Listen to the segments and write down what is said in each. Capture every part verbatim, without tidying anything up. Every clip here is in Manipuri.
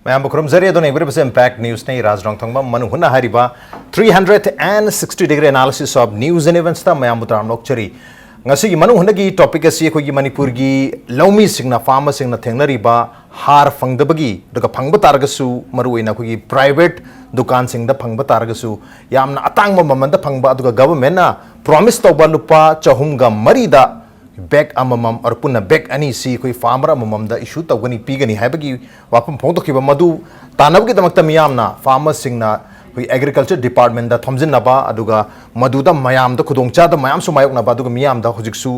ꯃꯌꯥꯝꯕꯨ ꯈꯨꯔꯨꯝꯖꯔꯤ꯫ ꯑꯗꯨꯅ ꯌꯦꯡꯕꯤꯔꯤꯕꯁꯦ Impact Newsꯅꯤ꯫ ꯔꯥꯖ ꯔꯣꯡꯊꯣꯡꯕꯝ ꯃꯅꯨꯡ ꯍꯨꯠꯅ ꯍꯥꯏꯔꯤꯕ three hundred and sixty degree analysis of news and eventsꯇ ꯃꯌꯥꯝꯕꯨ ꯇꯔꯥꯝꯅ ꯑꯣꯛꯆꯔꯤ꯫ ꯉꯁꯤꯒꯤ ꯃꯅꯨꯡ ꯍꯨꯠꯅꯒꯤ topicꯁꯤ ꯑꯩꯈꯣꯏꯒꯤ ꯃꯅꯤꯄꯨꯔꯒꯤ ꯂꯧꯃꯤꯁꯤꯡꯅ, farmerꯁꯤꯡꯅ ꯊꯦꯡꯅꯔꯤꯕ ꯍꯥꯔ ꯐꯪꯗꯕꯒꯤ, ꯑꯗꯨꯒ ꯐꯪꯕ ꯇꯥꯔꯒꯁꯨ ꯃꯔꯨꯑꯣꯏꯅ ꯑꯩꯈꯣꯏꯒꯤ private ꯗꯨꯀꯥꯟꯁꯤꯡꯗ ꯐꯪꯕ ꯇꯥꯔꯒꯁꯨ ꯌꯥꯝꯅ ꯑꯇꯥꯡꯕ ꯃꯃꯜꯗ ꯐꯪꯕ, ꯑꯗꯨꯒ governmentꯅ promise ꯇꯧꯕ ꯂꯨꯄꯥ ꯆꯍꯨꯝꯒ ꯃꯔꯤꯗ bag ꯑꯃꯃꯝ, or ꯄꯨꯟꯅ bag ꯑꯅꯤꯁꯤ ꯑꯩꯈꯣꯏ farmer ꯑꯃꯃꯝꯗ issue ꯇꯧꯒꯅꯤ, ꯄꯤꯒꯅꯤ ꯍꯥꯏꯕꯒꯤ ꯋꯥꯐꯝ ꯐꯣꯡꯗꯣꯛꯈꯤꯕ ꯃꯗꯨ ꯇꯥꯟꯅꯕꯒꯤꯗꯃꯛꯇ ꯃꯤꯌꯥꯝꯅ, farmerꯁꯤꯡꯅ ꯑꯩꯈꯣꯏ agriculture departmentꯇ ꯊꯣꯝꯖꯤꯟꯅꯕ, ꯑꯗꯨꯒ ꯃꯗꯨꯗ ꯃꯌꯥꯝꯗ ꯈꯨꯗꯣꯡꯆꯥꯗꯕ ꯃꯌꯥꯝꯁꯨ ꯃꯥꯌꯣꯛꯅꯕ, ꯑꯗꯨꯒ ꯃꯤꯌꯥꯝꯗ ꯍꯧꯖꯤꯛꯁꯨ,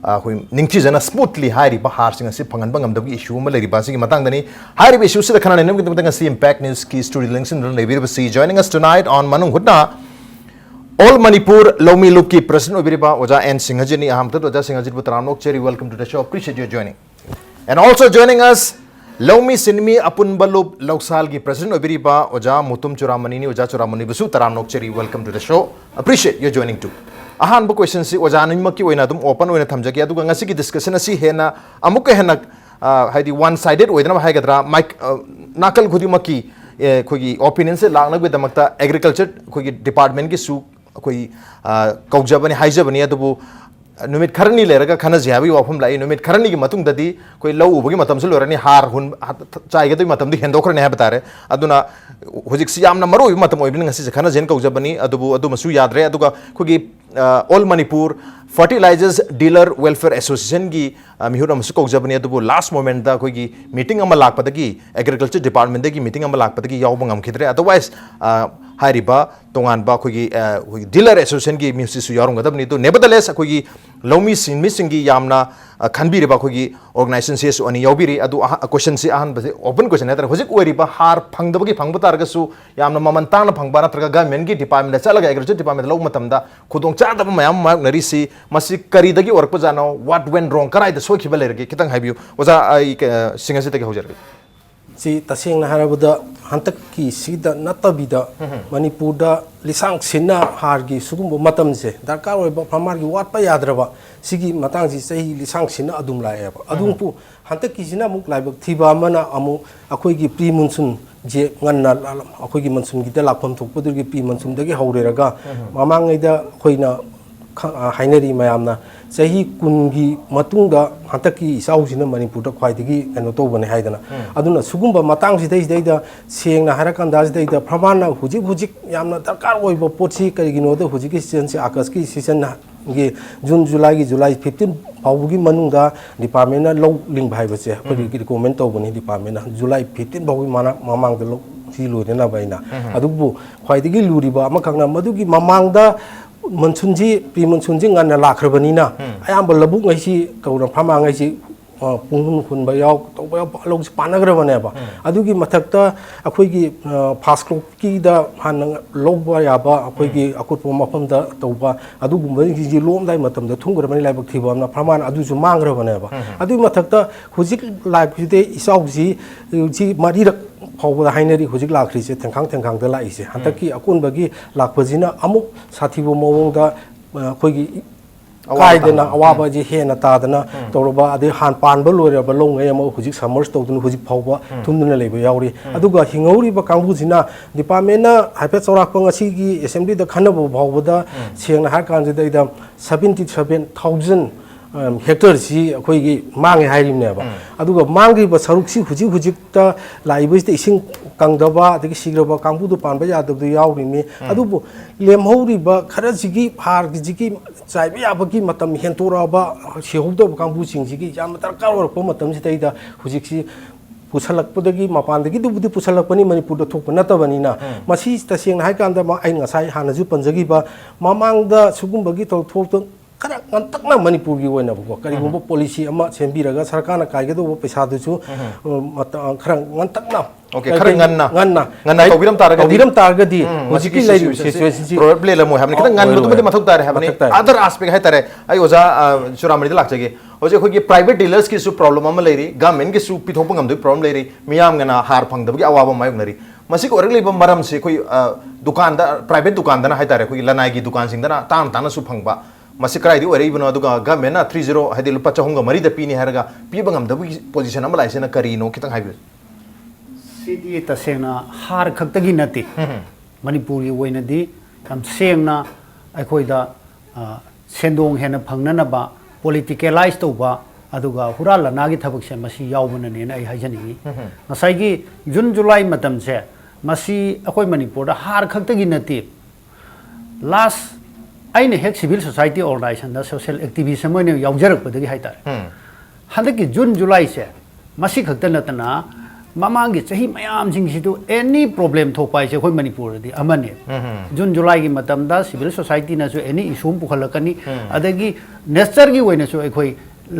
ꯑ, ꯑꯩꯈꯣꯏ ꯅꯤꯡꯊꯤꯖꯅ smoothly ꯍꯥꯏꯔꯤꯕ ꯍꯥꯔꯁꯤꯡ ꯑꯁꯤ ꯐꯪꯍꯟꯕ ꯉꯝꯗꯕꯒꯤ issue ꯑꯃ ꯂꯩꯔꯤꯕ ꯑꯁꯤꯒꯤ ꯃꯇꯥꯡꯗꯅꯤ꯫ ꯍꯥꯏꯔꯤꯕ issueꯁꯤꯗ ꯈꯟꯅ ꯅꯩꯅꯕꯒꯤꯗꯃꯛꯇ ꯉꯁꯤ Impact Newsꯀꯤ studio ꯂꯦꯡꯁꯤꯟꯗꯨꯅ ꯂꯩꯕꯤꯔꯤꯕꯁꯤ, joining us tonight on ꯃꯅꯨꯡ ꯍꯨꯠꯅ, All ꯃꯅꯤꯄꯨꯔ ꯂꯧꯃꯤ ꯂꯨꯞꯀꯤ president ꯑꯣꯏꯕꯤꯔꯤꯕ ꯑꯣꯖꯥ ꯑꯦꯟ ꯁꯤꯡꯍꯖꯤꯠꯅꯤ꯫ ꯑꯍꯥꯟꯕꯗ ꯑꯣꯖꯥ ꯁꯤꯡꯍꯖꯤꯠꯄꯨ ꯇꯔꯥꯝꯅ ꯑꯣꯛꯆꯔꯤ, welcome to the show, appreciate your joining. And also joining us, ꯂꯧꯃꯤ ꯁꯤꯟꯃꯤ ꯑꯄꯨꯟꯕ ꯂꯨꯞ ꯂꯧꯁꯥꯜꯒꯤ president ꯑꯣꯏꯕꯤꯔꯤꯕ ꯑꯣꯖꯥ ꯃꯨꯇꯨꯝ ꯆꯨꯔꯥꯃꯅꯤꯅꯤ꯫ ꯑꯣꯖꯥ ꯆꯨꯔꯥꯃꯅꯤꯕꯨꯁꯨ ꯇꯔꯥꯝꯅ ꯑꯣꯛꯆꯔꯤ, welcome to the show, appreciate your joining too. ꯑꯍꯥꯟꯕ questionꯁꯤ ꯑꯣꯖꯥ ꯑꯅꯤꯃꯛꯀꯤ ꯑꯣꯏꯅ ꯑꯗꯨꯝ open ꯑꯣꯏꯅ ꯊꯝꯖꯒꯦ, ꯑꯗꯨꯒ ꯉꯁꯤꯒꯤ discussion ꯑꯁꯤ ꯍꯦꯟꯅ, ꯑꯃꯨꯛꯀ ꯍꯦꯟꯅ, ꯑ, ꯍꯥꯏꯗꯤ one sided ꯑꯣꯏꯗꯅꯕ ꯍꯥꯏꯒꯗ꯭ꯔꯥ, ꯃꯥꯏꯛ-, ꯑ, ꯅꯥꯀꯜ ꯈꯨꯗꯤꯡꯃꯛꯀꯤ, ꯑꯦ, ꯑꯩꯈꯣꯏꯒꯤ opinionꯁꯦ ꯂꯥꯛꯅꯕꯒꯤꯗꯃꯛꯇ agriculture ꯑꯩꯈꯣꯏꯒꯤ departmentꯀꯤꯁꯨ ꯑꯩꯈꯣꯏ, ꯑ, ꯀꯧꯖꯕꯅꯤ, ꯍꯥꯏꯖꯕꯅꯤ꯫ ꯑꯗꯨꯕꯨ ꯅꯨꯃꯤꯠ ꯈꯔꯅꯤ ꯂꯩꯔꯒ ꯈꯟꯅꯁꯤ ꯍꯥꯏꯕꯒꯤ ꯋꯥꯐꯝ ꯂꯥꯛꯏ꯫ ꯅꯨꯃꯤꯠ ꯈꯔꯅꯤꯒꯤ ꯃꯇꯨꯡꯗꯗꯤ ꯑꯩꯈꯣꯏ ꯂꯧ ꯎꯕꯒꯤ ꯃꯇꯝꯁꯨ ꯂꯣꯏꯔꯅꯤ, ꯍꯥꯔ ꯍꯨꯟ-, ꯍꯥ-, ꯆꯥꯏꯒꯗꯕꯒꯤ ꯃꯇꯝꯗꯤ ꯍꯦꯟꯗꯣꯛꯈ꯭ꯔꯅꯤ ꯍꯥꯏꯕ ꯇꯥꯔꯦ꯫ ꯑꯗꯨꯅ ꯍꯧꯖꯤꯛꯁꯤ ꯌꯥꯝꯅ ꯃꯔꯨ ꯑꯣꯏꯕ ꯃꯇꯝ ꯑꯣꯏꯕꯅꯤꯅ ꯉꯁꯤꯁꯦ ꯈꯟꯅꯁꯦꯅ ꯀꯧꯖꯕꯅꯤ꯫ ꯑꯗꯨꯕꯨ ꯑꯗꯨꯃꯁꯨ ꯌꯥꯗ꯭ꯔꯦ꯫ ꯑꯗꯨꯒ ꯑꯩꯈꯣꯏꯒꯤ, ꯑ, All Manipur Fertilizers Dealer Welfare Associationꯒꯤ, ꯑ, ꯃꯤꯍꯨꯠ ꯑꯃꯁꯨ ꯀꯧꯖꯕꯅꯤ꯫ ꯑꯗꯨꯕꯨ last momentꯇ ꯑꯩꯈꯣꯏꯒꯤ meeting ꯑꯃ ꯂꯥꯛꯄꯗꯒꯤ, agriculture departmentꯇꯒꯤ meeting ꯑꯃ ꯂꯥꯛꯄꯗꯒꯤ ꯌꯥꯎꯕ ꯉꯝꯈꯤꯗ꯭ꯔꯦ꯫ Otherwise, ꯑ, ꯍꯥꯏꯔꯤꯕ ꯇꯣꯉꯥꯟꯕ ꯑꯩꯈꯣꯏꯒꯤ, ꯑ, ꯑꯩꯈꯣꯏꯒꯤ dealer associationꯒꯤ ꯃꯤꯁꯤꯁꯨ ꯌꯥꯎꯔꯝꯒꯗꯕꯅꯤ꯫ ꯑꯗꯨ nevertheless, ꯑꯩꯈꯣꯏꯒꯤ ꯂꯧꯃꯤ ꯁꯤꯟꯃꯤꯁꯤꯡꯒꯤ ꯌꯥꯝꯅ, ꯑ, ꯈꯟꯕꯤꯔꯤꯕ ꯑꯩꯈꯣꯏꯒꯤ organization ꯁꯤ ꯑꯁꯨ ꯑꯅꯤ ꯌꯥꯎꯕꯤꯔꯤ꯫ ꯑꯗꯨ ꯑꯍ-, questionꯁꯤ ꯑꯍꯥꯟꯕꯁꯦ open question ꯍꯥꯏꯇꯥꯔꯦ꯫ ꯍꯧꯖꯤꯛ ꯑꯣꯏꯔꯤꯕ ꯍꯥꯔ ꯐꯪꯗꯕꯒꯤ, ꯐꯪꯕ ꯇꯥꯔꯒꯁꯨ ꯌꯥꯝꯅ ꯃꯃꯜ ꯇꯥꯡꯅ ꯐꯪꯕ ꯅꯠꯇ꯭ꯔꯒ governmentꯀꯤ departmentꯇ ꯆꯠꯂꯒ, agriculture departmentꯇ ꯂꯧꯕ ꯃꯇꯝꯗ ꯈꯨꯗꯣꯡꯆꯥꯗꯕ ꯃꯌꯥꯝ ꯑꯃ ꯃꯥꯌꯣꯛꯅꯔꯤꯁꯤ, ꯃꯁꯤ ꯀꯔꯤꯗꯒꯤ ꯑꯣꯏꯔꯛꯄꯖꯥꯠꯅꯣ? What went wrong? ꯀꯗꯥꯏꯗ ꯁꯣꯏꯈꯤꯕ ꯂꯩꯔꯒꯦ? ꯈꯤꯇꯪ ꯍꯥꯏꯕꯤꯌꯨ꯫ ꯑꯣꯖꯥ, ꯑꯩ, ꯑ, ꯁꯤꯡꯍꯖꯤꯠꯇꯒꯤ ꯍꯧꯖꯔꯒꯦ꯫ ꯁꯤ ꯇꯁꯦꯡꯅ ꯍꯥꯏꯔꯕꯗ ꯍꯟꯗꯛꯀꯤꯁꯤꯗ ꯅꯠꯇꯕꯤꯗ, ꯃꯅꯤꯄꯨꯔꯗ ꯂꯤꯁꯥꯡ ꯁꯤꯠꯅ ꯍꯥꯔꯒꯤ ꯁꯤꯒꯨꯝꯕ ꯃꯇꯝꯁꯦ ꯗꯔꯀꯥꯔ ꯑꯣꯏꯕ, ꯐꯥꯔꯃꯔꯒꯤ ꯋꯥꯠꯄ ꯌꯥꯗ꯭ꯔꯕ ꯁꯤꯒꯤ ꯃꯇꯥꯡꯁꯤ ꯆꯍꯤ ꯂꯤꯁꯥꯡ ꯁꯤꯠꯅ ꯑꯗꯨꯝ ꯂꯥꯛꯑꯦꯕ꯫ ꯑꯗꯨꯕꯨ ꯍꯟꯗꯛꯀꯤꯁꯤꯅ ꯑꯃꯨꯛ ꯂꯥꯏꯕꯛ ꯊꯤꯕ ꯑꯃꯅ ꯑꯃꯨꯛ ꯑꯩꯈꯣꯏꯒꯤ ꯄ꯭ꯔꯤ ꯃꯨꯟꯁꯨꯟꯁꯦ ꯉꯟꯅ ꯂ-, ꯑꯩꯈꯣꯏꯒꯤ ꯃꯨꯟꯁꯨꯟꯒꯤꯗ ꯂꯥꯛꯐꯝ ꯊꯣꯛꯄꯗꯨꯒꯤ ꯄ꯭ꯔꯤ ꯃꯨꯟꯁꯨꯟꯗꯒꯤ ꯍꯧꯔꯦꯔꯒ ꯃꯃꯥꯡꯉꯩꯗ ꯑꯩꯈꯣꯏꯅ ꯈ-, ꯑ, ꯍꯥꯏꯅꯔꯤ ꯃꯌꯥꯝꯅ, ꯆꯍꯤ ꯀꯨꯟꯒꯤ ꯃꯇꯨꯡꯗ ꯍꯟꯗꯛꯀꯤ ꯏꯆꯥꯎꯁꯤꯅ ꯃꯅꯤꯄꯨꯔꯗ ꯈ꯭ꯋꯥꯏꯗꯒꯤ ꯀꯩꯅꯣ ꯇꯧꯕꯅꯦ ꯍꯥꯏꯗꯅ꯫ ꯑꯗꯨꯅ ꯁꯤꯒꯨꯝꯕ ꯃꯇꯥꯡꯁꯤꯗꯩꯁꯤꯗꯩꯗ ꯁꯦꯡꯅ ꯍꯥꯏꯔꯀꯥꯟꯗ ꯁꯤꯗꯩꯗ ꯐꯥꯔꯃꯔꯅ ꯍꯧꯖꯤꯛ ꯍꯧꯖꯤꯛ ꯌꯥꯝꯅ ꯗꯔꯀꯥꯔ ꯑꯣꯏꯕ ꯄꯣꯠꯁꯤ ꯀꯔꯤꯒꯤꯅꯣꯗ ꯍꯧꯖꯤꯛꯀꯤ ꯁꯤꯖꯟꯁꯦ, ꯑꯥꯒꯁꯀꯤ ꯁꯤꯖꯟꯒꯤ ꯖꯨꯟ, ꯖꯨꯂꯥꯏꯒꯤ, ꯖꯨꯂꯥꯏ ꯐꯤꯐꯇꯤꯟ ꯐꯥꯎꯕꯒꯤ ꯃꯅꯨꯡꯗ ꯗꯤꯄꯥꯔꯠꯃꯦꯟꯅ ꯂꯧ ꯂꯤꯡꯕ ꯍꯥꯏꯕꯁꯦ ꯑꯩꯈꯣꯏꯒꯤ ꯔꯤꯀꯣꯃꯦꯟ ꯇꯧꯕꯅꯤ꯫ ꯗꯤꯄꯥꯔꯠꯃꯦꯟꯅ ꯖꯨꯂꯥꯏ ꯐꯤꯐꯇꯤꯟ ꯐꯥꯎꯒꯤ ꯃꯅꯥ-, ꯃꯃꯥꯡꯗ ꯂꯧ ꯁꯤ ꯂꯣꯏꯅꯅꯕ ꯑꯩꯅ꯫ ꯑꯗꯨꯕꯨ ꯈ꯭ꯋꯥꯏꯗꯒꯤ ꯂꯨꯔꯤꯕ ꯑꯃꯈꯛꯅ ꯃꯗꯨꯒꯤ ꯃꯃꯥꯡꯗ ꯃꯟꯁꯨꯟꯁꯤ, ꯄ꯭ꯔꯤ ꯃꯟꯁꯨꯟꯁꯤ ꯉꯟꯅ ꯂꯥꯛꯈ꯭ꯔꯕꯅꯤꯅ ꯑꯌꯥꯝꯕ ꯂꯧꯕꯨꯛꯉꯩꯁꯤ ꯇꯧꯔ ꯐꯥꯔꯃꯔꯉꯩꯁꯤ, ꯑ, ꯄꯨꯡꯍꯨꯟ ꯍꯨꯟꯕ ꯌꯥꯎ, ꯇꯧꯕ ꯌꯥꯎ, ꯂꯧꯁꯤ ꯄꯥꯟꯅꯈ꯭ꯔꯕꯅꯦꯕ꯫ ꯑꯗꯨꯒꯤ ꯃꯊꯛꯇ ꯑꯩꯈꯣꯏꯒꯤ, ꯑ, ꯐꯥꯁ ꯀ꯭ꯔꯣꯞꯀꯤꯗ ꯍꯥꯟꯅ ꯂꯧꯕ ꯌꯥꯕ ꯑꯩꯈꯣꯏꯒꯤ ꯑꯀꯨꯠꯄ ꯃꯐꯝꯗ ꯇꯧꯕ ꯑꯗꯨꯒꯨꯝꯕꯒꯤꯁꯤ ꯂꯣꯛꯑꯝꯗꯥꯏ ꯃꯇꯝꯗ ꯊꯨꯝꯈ꯭ꯔꯕꯅꯤ ꯂꯥꯏꯕꯛ ꯊꯤꯕ ꯑꯃꯅ ꯐꯥꯔꯃꯔ ꯑꯗꯨꯁꯨ ꯃꯥꯡꯈ꯭ꯔꯕꯅꯦꯕ꯫ ꯑꯗꯨꯒꯤ ꯃꯊꯛꯇ ꯍꯧꯖꯤꯛ ꯂꯥꯛꯄꯁꯤꯗꯤ ꯏꯆꯥꯎꯁꯤ, ꯁꯤ ꯃꯔꯤꯔꯛ ꯐꯥꯎꯕꯗ ꯍꯥꯏꯅꯔꯤ ꯍꯧꯖꯤꯛ ꯂꯥꯛꯈ꯭ꯔꯤꯁꯦ, ꯊꯦꯡꯈꯥꯡ ꯊꯦꯡꯈꯥꯡꯗ ꯂꯥꯛꯏꯁꯦ꯫ ꯍꯟꯗꯛꯀꯤ ꯑꯀꯣꯟꯕꯒꯤ ꯂꯥꯛꯄꯁꯤꯅ ꯑꯃꯨꯛ ꯁꯥꯊꯤꯕ ꯃꯑꯣꯡꯗ, ꯑ, ꯑꯩꯈꯣꯏꯒꯤ ꯑꯋꯥꯕ ꯀꯥꯏꯗꯅ ꯇꯥꯕ꯫ ꯑꯋꯥꯕꯁꯦ ꯍꯦꯟꯅ ꯇꯥꯗꯅ ꯇꯧꯔꯕ, ꯑꯗꯩ ꯍꯥꯟ ꯄꯥꯟꯕ ꯂꯣꯏꯔꯕ ꯂꯧꯉꯩ ꯑꯃ ꯍꯧꯖꯤꯛ ꯁꯝꯃꯔꯁ ꯇꯧꯗꯨꯅ ꯍꯧꯖꯤꯛ ꯐꯥꯎꯕ ꯊꯨꯝꯗꯨꯅ ꯂꯩꯕ ꯌꯥꯎꯔꯤ꯫ ꯑꯗꯨꯒ ꯍꯤꯡꯍꯧꯔꯤꯕ ꯀꯥꯡꯕꯨꯁꯤꯅ ꯗꯤꯄꯥꯔꯠꯃꯦꯟꯅ ꯍꯥꯏꯐꯦꯠ ꯆꯥꯎꯔꯥꯛꯄ ꯉꯁꯤꯒꯤ ꯑꯦꯁꯦꯝꯕ꯭ꯂꯤꯗ ꯈꯟꯅꯕ ꯐꯥꯎꯕꯗ ꯁꯦꯡꯅ ꯍꯥꯏꯔ ꯀꯥꯟꯁꯤꯗ ꯁꯚꯦꯟꯇꯤ ꯁꯚꯦꯟ ꯊꯥꯎꯖꯟ ꯍꯦꯛꯇꯔꯁꯤ ꯑꯩꯈꯣꯏꯒꯤ ꯃꯥꯡꯉꯦ ꯍꯥꯏꯔꯤꯕꯅꯦꯕ꯫ ꯑꯗꯨꯒ ꯃꯥꯡꯈ꯭ꯔꯤꯕ ꯁꯔꯨꯛꯁꯤ ꯍꯧꯖꯤꯛ ꯍꯧꯖꯤꯛꯇ ꯂꯥꯛꯏꯕꯁꯤꯗ ꯏꯁꯤꯡ ꯀꯪꯗꯕ ꯑꯗꯒꯤ ꯁꯤꯈ꯭ꯔꯕ ꯀꯥꯡꯕꯨꯗꯣ ꯄꯥꯟꯕ ꯌꯥꯗꯕꯗꯣ ꯌꯥꯎꯔꯤꯕꯅꯤ꯫ ꯑꯗꯨꯕꯨ ꯂꯦꯝꯍꯧꯔꯤꯕ ꯈꯔꯁꯤꯒꯤ ꯍꯥꯔꯒꯤꯁꯤꯒꯤ ꯆꯥꯏꯕ ꯌꯥꯕꯒꯤ ꯃꯇꯝ ꯍꯦꯟꯇꯣꯔꯛꯑꯕ ꯁꯤꯍꯧꯗꯕ ꯀꯥꯡꯕꯨꯁꯤꯡꯁꯤꯒꯤ ꯌꯥꯝꯅ ꯗꯔꯀꯥꯔ ꯑꯣꯏꯔꯛꯄ ꯃꯇꯝꯁꯤꯗꯩꯗ ꯍꯧꯖꯤꯛꯁꯤ ꯄꯨꯁꯜꯂꯛꯄꯗꯒꯤ, ꯃꯄꯥꯟꯗꯒꯤꯗꯨꯕꯨꯗꯤ ꯄꯨꯁꯜꯂꯛꯄꯅꯤ, ꯃꯅꯤꯄꯨꯔꯗ ꯊꯣꯛꯄ ꯅꯠꯇꯕꯅꯤꯅ꯫ ꯃꯁꯤ ꯇꯁꯦꯡꯅ ꯍꯥꯏꯀꯥꯟꯗ ꯃ-, ꯑꯩꯅ ꯉꯁꯥꯏ ꯍꯥꯟꯅꯁꯨ ꯄꯟꯖꯈꯤꯕ, ꯃꯃꯥꯡꯗ ꯁꯤꯒꯨꯝꯕꯒꯤ ꯊꯧ-, ꯊꯣꯛꯇ-, ꯈꯔ ꯉꯟꯇꯛꯅ ꯃꯅꯤꯄꯨꯔꯒꯤ ꯑꯣꯏꯅꯕꯀꯣ, ꯀꯔꯤꯒꯨꯝꯕ ꯄꯣꯂꯤꯁꯤ ꯑꯃ ꯁꯦꯝꯕꯤꯔꯒ ꯁꯔꯀꯥꯔꯅ ꯀꯥꯏꯒꯗꯧꯕ ꯄꯩꯁꯥꯗꯨꯁꯨ, ꯑ, ꯃꯇ-, ꯈꯔ ꯉꯟꯇꯛꯅ, Okay, ꯈꯔ ꯉꯟꯅ, ꯉꯟꯅ ꯉꯟꯅ ꯇꯧꯕꯤꯔꯝ ꯇꯥꯔꯒꯗꯤ? ꯇꯧꯕꯤꯔꯝ ꯇꯥꯔꯒꯗꯤ ꯎꯝ, ꯍꯧꯖꯤꯛꯀꯤ ꯃꯁꯤꯒꯤ ꯂꯩꯔꯤꯕ situation ꯁꯤ situation ꯁꯤ problem ꯂꯩꯔꯝꯃꯣꯏ ꯍꯥꯏꯕꯅꯤ꯫ ꯈꯤꯇꯪ ꯑꯣꯏꯔꯣꯏ꯫ ꯉꯟꯕꯗꯨꯃꯗꯤ ꯃꯊꯧ ꯇꯥꯔꯦ ꯍꯥꯏꯕꯅꯤ꯫ ꯃꯊꯧ ꯇꯥꯔꯦ꯫ Other aspect ꯍꯥꯏꯇꯥꯔꯦ, ꯑꯩ ꯑꯣꯖꯥ, ꯑ, ꯆꯨꯔꯥꯃꯅꯤꯗ ꯂꯥꯛꯆꯒꯦ꯫ ꯍꯧꯖꯤꯛ ꯑꯩꯈꯣꯏꯒꯤ private dealers ꯀꯤꯁꯨ problem ꯑꯃ ꯂꯩꯔꯤ, government ꯀꯤꯁꯨ ꯄꯤꯊꯣꯛꯄ ꯉꯝꯗꯕꯒꯤ problem ꯂꯩꯔꯤ, ꯃꯤꯌꯥꯝꯒꯅ ꯍꯥꯔ ꯐꯪꯗꯕꯒꯤ ꯑꯋꯥꯕ ꯃꯥꯌꯣꯛꯅꯔꯤ꯫ ꯃꯁꯤꯒꯤ ꯑꯣꯏꯔꯛꯂꯤꯕ ꯃꯔꯝꯁꯤ ꯑꯩꯈꯣꯏ, ꯑ, ꯗꯨꯀꯥꯟꯗ, private ꯗꯨꯀꯥꯟꯗꯅ ꯍꯥꯏꯇꯥꯔꯦ, ꯑꯩꯈꯣꯏꯒꯤ ꯂꯅꯥꯏꯒꯤ ꯗꯨꯀꯥꯟꯁꯤꯡꯗꯅ ꯇꯥꯡꯅ ꯇꯥꯡꯅꯁꯨ ꯐꯪꯕ, ꯃꯁꯤ ꯀꯗꯥꯏꯗꯒꯤ ꯑꯣꯏꯔꯛꯏꯕꯅꯣ? ꯑꯗꯨꯒ government ꯅ three zero, ꯍꯥꯏꯗꯤ ꯂꯨꯄꯥ ꯆꯍꯨꯝꯒ ꯃꯔꯤꯗ ꯄꯤꯅꯤ ꯍꯥꯏꯔꯒ ꯄꯤꯕ ꯉꯝꯗꯕꯒꯤ position ꯑꯃ ꯂꯥꯛꯏꯁꯤꯅ ꯀꯔꯤꯅꯣ? ꯈꯤꯇꯪ ꯍꯥꯏꯕꯤꯌꯨ꯫ ꯁꯤꯗꯤ ꯇꯁꯦꯡꯅ ꯍꯥꯔ ꯈꯛꯇꯒꯤ ꯅꯠꯇꯦ꯫ ꯃꯅꯤꯄꯨꯔꯒꯤ ꯑꯣꯏꯅꯗꯤ ꯌꯥꯝ ꯁꯦꯡꯅ ꯑꯩꯈꯣꯏꯗ, ꯑ, ꯁꯦꯟꯗꯣꯡ ꯍꯦꯟꯅ ꯐꯪꯅꯅꯕ politicalize ꯇꯧꯕ, ꯑꯗꯨꯒ ꯍꯨꯔꯥꯟ ꯂꯅꯥꯒꯤ ꯊꯕꯛꯁꯦ ꯃꯁꯤ ꯌꯥꯎꯕꯅꯅꯦꯅ ꯑꯩ ꯍꯥꯏꯖꯅꯤꯡꯉꯤ꯫ ꯉꯁꯥꯏꯒꯤ ꯖꯨꯟ ꯖꯨꯂꯥꯏ ꯃꯇꯝꯁꯦ, ꯃꯁꯤ ꯑꯩꯈꯣꯏ ꯃꯅꯤꯄꯨꯔꯗ ꯍꯥꯔ ꯈꯛꯇꯒꯤ ꯅꯠꯇꯦ, last ꯑꯩꯅ ꯍꯦꯛ civil society organization ꯗ social activist ꯑꯃ ꯑꯣꯏꯅ ꯌꯥꯎꯖꯔꯛꯄꯗꯒꯤ ꯍꯥꯏꯇꯥꯔꯦ, ꯍꯟꯗꯛꯀꯤ ꯖꯨꯟ ꯖꯨꯂꯥꯏꯁꯦ ꯃꯁꯤ ꯈꯛꯇ ꯅꯠꯇꯅ ꯃꯃꯥꯡꯒꯤ ꯆꯍꯤ ꯃꯌꯥꯝꯁꯤꯡꯁꯤꯗ any problem ꯊꯣꯛꯄ ꯍꯥꯏꯁꯦ ꯑꯩꯈꯣꯏ ꯃꯅꯤꯄꯨꯔꯗꯗꯤ ꯑꯃꯅꯦ꯫ ꯖꯨꯟ ꯖꯨꯂꯥꯏꯒꯤ ꯃꯇꯝꯗ civil society ꯅꯁꯨ any issue ꯑꯃ ꯄꯨꯈꯠꯂꯛꯀꯅꯤ, ꯑꯗꯒꯤ nature ꯒꯤ ꯑꯣꯏꯅꯁꯨ ꯑꯩꯈꯣꯏ